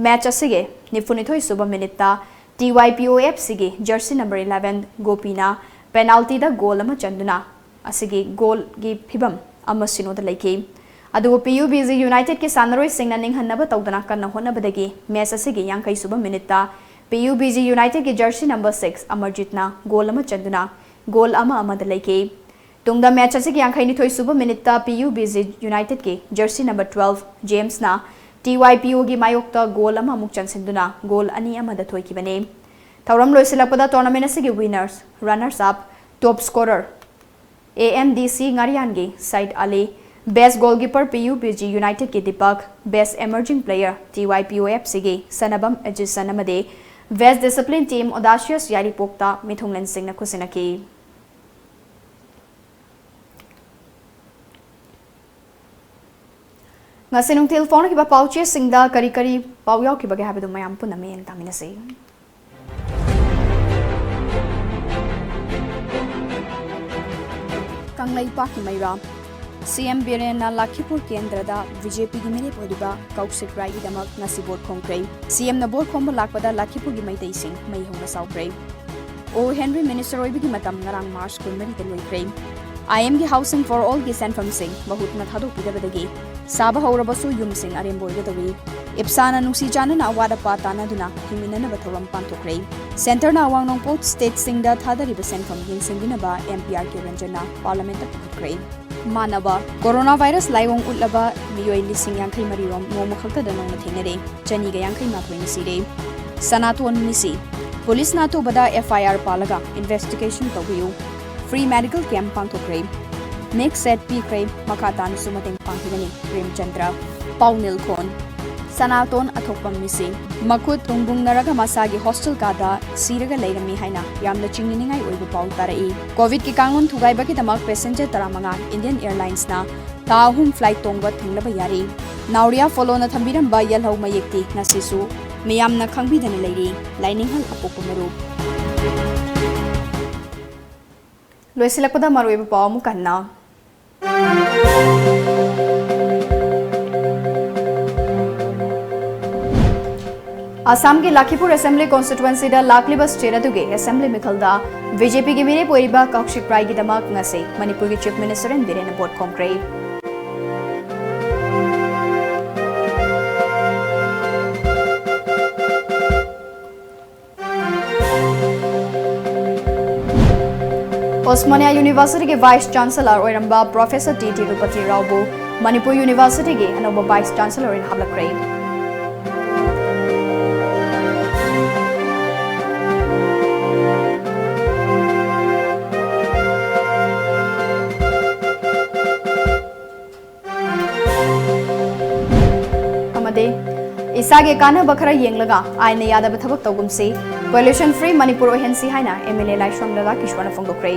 ꯃꯦꯆ ꯑꯁꯤꯒꯤ ꯅꯤꯐꯨꯅꯤꯊꯣꯏ ꯁꯨꯕ ꯃꯤꯅꯤꯠꯇ T Y P O F ꯁꯤꯒꯤ ꯖꯔꯁꯤ ꯅꯝꯕꯔ ꯏꯂꯦꯚꯦꯟ ꯒꯣꯄꯤꯅ ꯄꯦꯅꯥꯜꯇꯤꯗ ꯒꯣꯜ ꯑꯃ ꯆꯟꯗꯨꯅ ꯑꯁꯤꯒꯤ ꯒꯣꯜꯒꯤ ꯐꯤꯚꯝ ꯑꯃ ꯁꯤꯅꯣꯗ ꯂꯩꯈꯤ꯫ ꯑꯗꯨꯕꯨ ꯄꯤ ꯌꯨ ꯕꯤ ꯖꯤ ꯌꯨꯅꯥꯏꯇꯦꯗꯀꯤ ꯁꯥꯟꯅꯔꯣꯏꯁꯤꯡꯅ ꯅꯤꯡꯍꯟꯅꯕ ꯇꯧꯗꯅ ꯀꯟꯅ ꯍꯣꯠꯅꯕꯗꯒꯤ ꯃꯦꯆ ꯑꯁꯤꯒꯤ ꯌꯥꯡꯈꯩ ꯁꯨꯕ ꯃꯤꯅꯤꯠꯇ ꯄꯤ ꯌꯨ ꯕꯤ ꯖꯤ ꯌꯨꯅꯥꯏꯇꯦꯗꯀꯤ ꯖꯔꯁꯤ ꯅꯝꯕꯔ ꯁꯤꯛꯁ ꯑꯃꯔꯖꯤꯠꯅ ꯒꯣꯜ ꯑꯃ ꯆꯟꯗꯨꯅ ꯒꯣꯜ ꯑꯃ ꯑꯃꯗ ꯂꯩꯈꯤ꯫ ꯇꯨꯡꯗ ꯃꯦꯆ ꯑꯁꯤꯒꯤ ꯌꯥꯡꯈꯩ ꯅꯤꯊꯣꯏ ꯁꯨꯕ ꯃꯤꯅꯤꯠꯇ ꯄꯤ ꯌꯨ ꯕꯤ ꯖꯤ ꯌꯨꯅꯥꯏꯇꯦꯗꯀꯤ ꯖꯔꯁꯤ ꯅꯝꯕꯔ ꯇ꯭ꯋꯦꯜꯐ ꯖꯦꯝꯁꯅ ꯇꯤ ꯋꯥꯏ ꯄꯤ ꯑꯣꯒꯤ ꯃꯥꯌꯣꯛꯇ ꯒꯣꯜ ꯑꯃꯃꯨꯛ ꯆꯟꯁꯤꯟꯗꯨꯅ ꯒꯣꯜ ꯑꯅꯤ ꯑꯃꯗ ꯊꯣꯏꯈꯤꯕꯅꯤ꯫ ꯊꯧꯔꯝ ꯂꯣꯏꯁꯤꯜꯂꯛꯄꯗ ꯇꯣꯔꯅꯥꯃꯦꯟ ꯑꯁꯤꯒꯤ winners, runners up, top scorer, A M D C ꯉꯥꯔꯤꯌꯥꯟꯒꯤ Syed Ali, best goalkeeper P U B G ꯌꯨꯅꯥꯏꯇꯦꯗꯀꯤ Dipak, best emerging player T Y P O F ꯁꯤꯒꯤ ꯁꯅꯕꯝ ꯑꯦꯖꯤꯁꯟ ꯑꯃꯗꯤ ꯕꯦꯁ ꯗꯤꯁꯤꯄ꯭ꯂꯤꯟ ꯇꯤꯝ ꯑꯣꯗꯥꯁꯤꯌꯁ ꯌꯥꯏꯔꯤꯄꯣꯛꯇ ꯃꯤꯊꯨꯡꯂꯦꯟꯁꯤꯡꯅ ꯈꯨꯠꯁꯤꯟꯅꯈꯤ꯫ ꯉꯁꯤ ꯅꯨꯡꯊꯤꯜ ꯐꯣꯡꯂꯛꯈꯤꯕ ꯄꯥꯎꯆꯦꯁꯤꯡꯗ ꯀꯔꯤ ꯀꯔꯤ ꯄꯥꯎ ꯌꯥꯎꯈꯤꯕꯒꯦ ꯍꯥꯏꯕꯗꯨ ꯃꯌꯥꯝ ꯄꯨꯟꯅ ꯃꯤꯠꯌꯦꯡ ꯇꯥꯃꯤꯟꯅꯁꯤ꯫ ꯀꯪꯂꯩꯄꯥꯛꯀꯤ ꯃꯩꯔꯥ꯫ ꯁꯤ ꯑꯦꯝ ꯕꯤꯔꯦꯟꯅ ꯂꯈꯤꯄꯨꯔ ꯀꯦꯟꯗ꯭ꯔꯗ ꯕꯤ ꯖꯦ ꯄꯤꯒꯤ ꯃꯤꯔꯦꯞ ꯑꯣꯏꯔꯤꯕ ꯀꯧꯁꯤꯛ ꯔꯥꯏꯒꯤꯗꯃꯛ ꯉꯁꯤ ꯚꯣꯠ ꯈꯣꯝꯈ꯭ꯔꯦ꯫ ꯁꯤ ꯑꯦꯝꯅ ꯚꯣꯠ ꯈꯣꯝꯕ ꯂꯥꯛꯄꯗ ꯂꯈꯤꯄꯨꯔꯒꯤ ꯃꯩꯇꯩꯁꯤꯡ ꯃꯩ ꯍꯧꯅ ꯁꯥꯎꯈ꯭ꯔꯦ꯫ ꯑꯣ ꯍꯦꯟꯔꯤ ꯃꯤꯅꯤꯁꯇꯔ ꯑꯣꯏꯕꯒꯤ ꯃꯇꯝ ꯉꯔꯥꯡ ꯃꯥꯔꯆ ꯀꯨꯟꯃꯔꯤꯗ ꯂꯣꯏꯈ꯭ꯔꯦ꯫ ꯑꯥꯏ ꯑꯦꯝꯒꯤ Housing for All ꯒꯤ ꯁꯦꯟꯐꯝꯁꯤꯡ ꯃꯍꯨꯠꯅ ꯊꯥꯗꯣꯛꯄꯤꯗꯕꯗꯒꯤ ꯁꯥꯕ ꯍꯧꯔꯕꯁꯨ ꯌꯨꯝꯁꯤꯡ ꯑꯔꯦꯝꯕ ꯑꯣꯏꯒꯗꯧꯔꯤ꯫ ꯏꯞꯁꯥꯅ ꯅꯨꯡꯁꯤ ꯆꯥꯟꯅꯅ ꯑꯋꯥꯠ ꯑꯄꯥ ꯇꯥꯟꯅꯗꯨꯅ ꯍꯤꯡꯃꯤꯟꯅꯅꯕ ꯊꯧꯔꯝ ꯄꯥꯡꯊꯣꯛꯈ꯭ꯔꯦ꯫ ꯁꯦꯟꯇꯔꯅ ꯑꯋꯥꯡ ꯅꯣꯡꯄꯣꯛ ꯁ꯭ꯇꯦꯠꯁꯤꯡꯗ ꯊꯥꯗꯔꯤꯕ ꯁꯦꯟꯐꯝ ꯌꯦꯡꯁꯤꯟꯕꯤꯅꯕ ꯑꯦꯝ ꯄꯤ ꯑꯥꯔ ꯀꯦ ꯔꯟꯖꯟꯅ ꯄꯥꯔꯂꯤꯌꯥꯃꯦꯟꯠꯇ ꯄꯨꯈꯠꯈ꯭ꯔꯦ꯫ ꯃꯥꯟꯅꯕ ꯀꯣꯔꯣꯅꯥ ꯚꯥꯏꯔꯁ ꯂꯥꯏꯑꯣꯡ ꯎꯠꯂꯕ ꯃꯤꯑꯣꯏ ꯂꯤꯁꯤꯡ ꯌꯥꯡꯈꯩ ꯃꯔꯤ ꯔꯣꯝ ꯅꯣꯡꯃ ꯈꯛꯇꯗ ꯅꯧꯅ ꯊꯦꯡꯅꯔꯦ꯫ ꯆꯅꯤꯒ ꯌꯥꯡꯈꯩ ꯃꯥꯊꯣꯏꯅ ꯁꯤꯔꯦ꯫ ꯁꯅꯥꯇꯣꯟ ꯃꯤꯁꯤ꯫ ꯄꯨꯂꯤꯁꯅ ꯑꯊꯨꯕꯗ ꯑꯦꯐ ꯑꯥꯏ ꯑꯥꯔ ꯄꯥꯜꯂꯒ ꯏꯟꯚꯦꯁꯇꯤꯒꯦꯁꯟ ꯇꯧꯕꯤꯌꯨ꯫ ꯐ꯭ꯔꯤ ꯃꯦꯗꯤꯀꯦꯜ ꯀꯦꯝꯞ ꯄꯥꯡꯊꯣꯛꯈ꯭ꯔꯦ꯫ ꯅꯦꯛꯁ ꯁꯦꯠ ꯄꯤꯈ꯭ꯔꯦ꯫ ꯃꯈꯥ ꯇꯥꯅꯁꯨ ꯃꯇꯦꯡ ꯄꯥꯡꯈꯤꯒꯅꯤ꯫ ꯄ꯭ꯔꯦꯝꯆꯟꯗ꯭ꯔ꯫ ꯄꯥꯎꯅꯤꯜ ꯈꯣꯟ꯫ ꯁꯅꯥꯇꯣꯟ ꯑꯊꯣꯛꯄꯝ ꯃꯤꯁꯤ꯫ ꯃꯈꯨꯠ ꯇꯨꯡꯕꯨꯡꯅꯔꯒ ꯃꯁꯥꯒꯤ ꯍꯣꯁꯇꯦꯜ ꯀꯥꯗ ꯁꯤꯔꯒ ꯂꯩꯔꯝꯃꯤ ꯍꯥꯏꯅ ꯌꯥꯝꯅ ꯆꯤꯡꯅꯅꯤꯡꯉꯥꯏ ꯑꯣꯏꯕ ꯄꯥꯎ ꯇꯥꯔꯛꯏ꯫ ꯀꯣꯚꯤꯗꯀꯤ ꯀꯥꯡꯂꯣꯟ ꯊꯨꯒꯥꯏꯕꯒꯤꯗꯃꯛ ꯄꯦꯁꯦꯟꯖꯔ ꯇꯔꯥꯃꯉꯥ ꯏꯟꯗꯤꯌꯟ ꯑꯦꯌꯔꯂꯥꯏꯟꯁꯅ ꯊꯥ ꯑꯍꯨꯝ ꯐ꯭ꯂꯥꯏꯠ ꯇꯣꯡꯕ ꯊꯤꯡꯂꯕ ꯌꯥꯔꯤ꯫ ꯅꯥꯎꯔꯤꯌꯥ ꯐꯣꯂꯣꯅ ꯊꯝꯕꯤꯔꯝꯕ ꯌꯦꯜꯍꯧ ꯃꯌꯦꯛꯇꯤ ꯉꯁꯤꯁꯨ ꯃꯤꯌꯥꯝꯅ ꯈꯪꯕꯤꯗꯅ ꯂꯩꯔꯤ꯫ ꯂꯥꯏꯅꯤꯡꯍꯜ ꯑꯄꯣꯛꯄ ꯃꯔꯨꯞ꯫ ꯂꯣꯏꯁꯤꯜꯂꯛꯄꯗ ꯃꯔꯨꯑꯣꯏꯕ ꯄꯥꯎ ꯑꯃꯨꯛ ꯍꯟꯅ꯫ ꯑꯁꯥꯝꯒꯤ ꯂꯈꯤꯄꯨꯔ ꯑꯦꯁꯦꯝꯕ꯭ꯂꯤ ꯀꯣꯟꯁꯇꯤꯇ꯭ꯋꯦꯟꯁꯤꯗ ꯂꯥꯛꯂꯤꯕ ꯁ꯭ꯇꯦꯠ ꯑꯗꯨꯒꯤ ꯑꯦꯁꯦꯝꯕ꯭ꯂꯤ ꯃꯤꯈꯜꯗ ꯕꯤ ꯖꯦ ꯄꯤꯒꯤ ꯃꯤꯔꯦꯞ ꯑꯣꯏꯔꯤꯕ ꯀꯧꯁꯤꯛ ꯔꯥꯏꯒꯤꯗꯃꯛ ꯉꯁꯤ ꯃꯅꯤꯄꯨꯔꯒꯤ ꯆꯤꯐ ꯃꯤꯅꯤꯁꯇꯔ ꯑꯦꯟ ꯕꯤꯔꯦꯟꯅ ꯚꯣꯠ ꯈꯣꯝꯈ꯭ꯔꯦ꯫ Osmania Universityꯒꯤ Vice Chancellor ꯑꯣꯏꯔꯝꯕ Professor ꯇꯤ ꯇꯤꯔꯨꯄꯇꯤ ꯔꯥꯎꯕꯨ ꯃꯅꯤꯄꯨꯔ Universityꯒꯤ ꯑꯅꯧꯕ Vice Chancellor ꯑꯣꯏꯅ ꯍꯥꯞꯂꯛꯈ꯭ꯔꯦ꯫ ꯑꯃꯗꯤ ꯏꯁꯥꯒꯤ ꯀꯥꯟꯅꯕ ꯈꯔ ꯌꯦꯡꯂꯒ ꯑꯥꯏꯟꯅ ꯌꯥꯗꯕ ꯊꯕꯛ ꯇꯧꯒꯨꯝꯁꯤ, Pollution Free ꯃꯅꯤꯄꯨꯔ ꯑꯣꯏꯍꯟꯁꯤ ꯍꯥꯏꯅ MLA ꯂꯥꯏꯁ꯭ꯔꯝ ꯂꯂꯥ ꯀꯤꯁꯣꯔꯅ ꯐꯣꯡꯗꯣꯛꯈ꯭ꯔꯦ꯫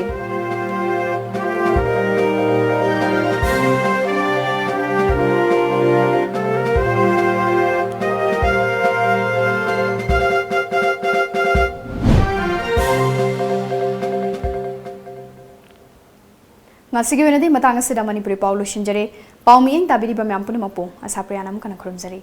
ꯉꯁꯤꯒꯤ ꯑꯣꯏꯅꯗꯤ ꯃꯇꯥꯡ ꯑꯁꯤꯗ ꯃꯅꯤꯄꯨꯔꯤ ꯄꯥꯎ ꯂꯣꯏꯁꯤꯟꯖꯔꯦ꯫ ꯄꯥꯎ ꯃꯤꯠꯌꯦꯡ ꯇꯥꯕꯤꯔꯤꯕ ꯃꯌꯥꯝ ꯄꯨꯝꯅꯃꯛꯄꯨ ꯑꯁꯥꯄ꯭ꯔꯤꯌꯥꯅ ꯑꯃꯨꯛ ꯍꯟꯅ ꯈꯨꯔꯨꯝꯖꯔꯤ꯫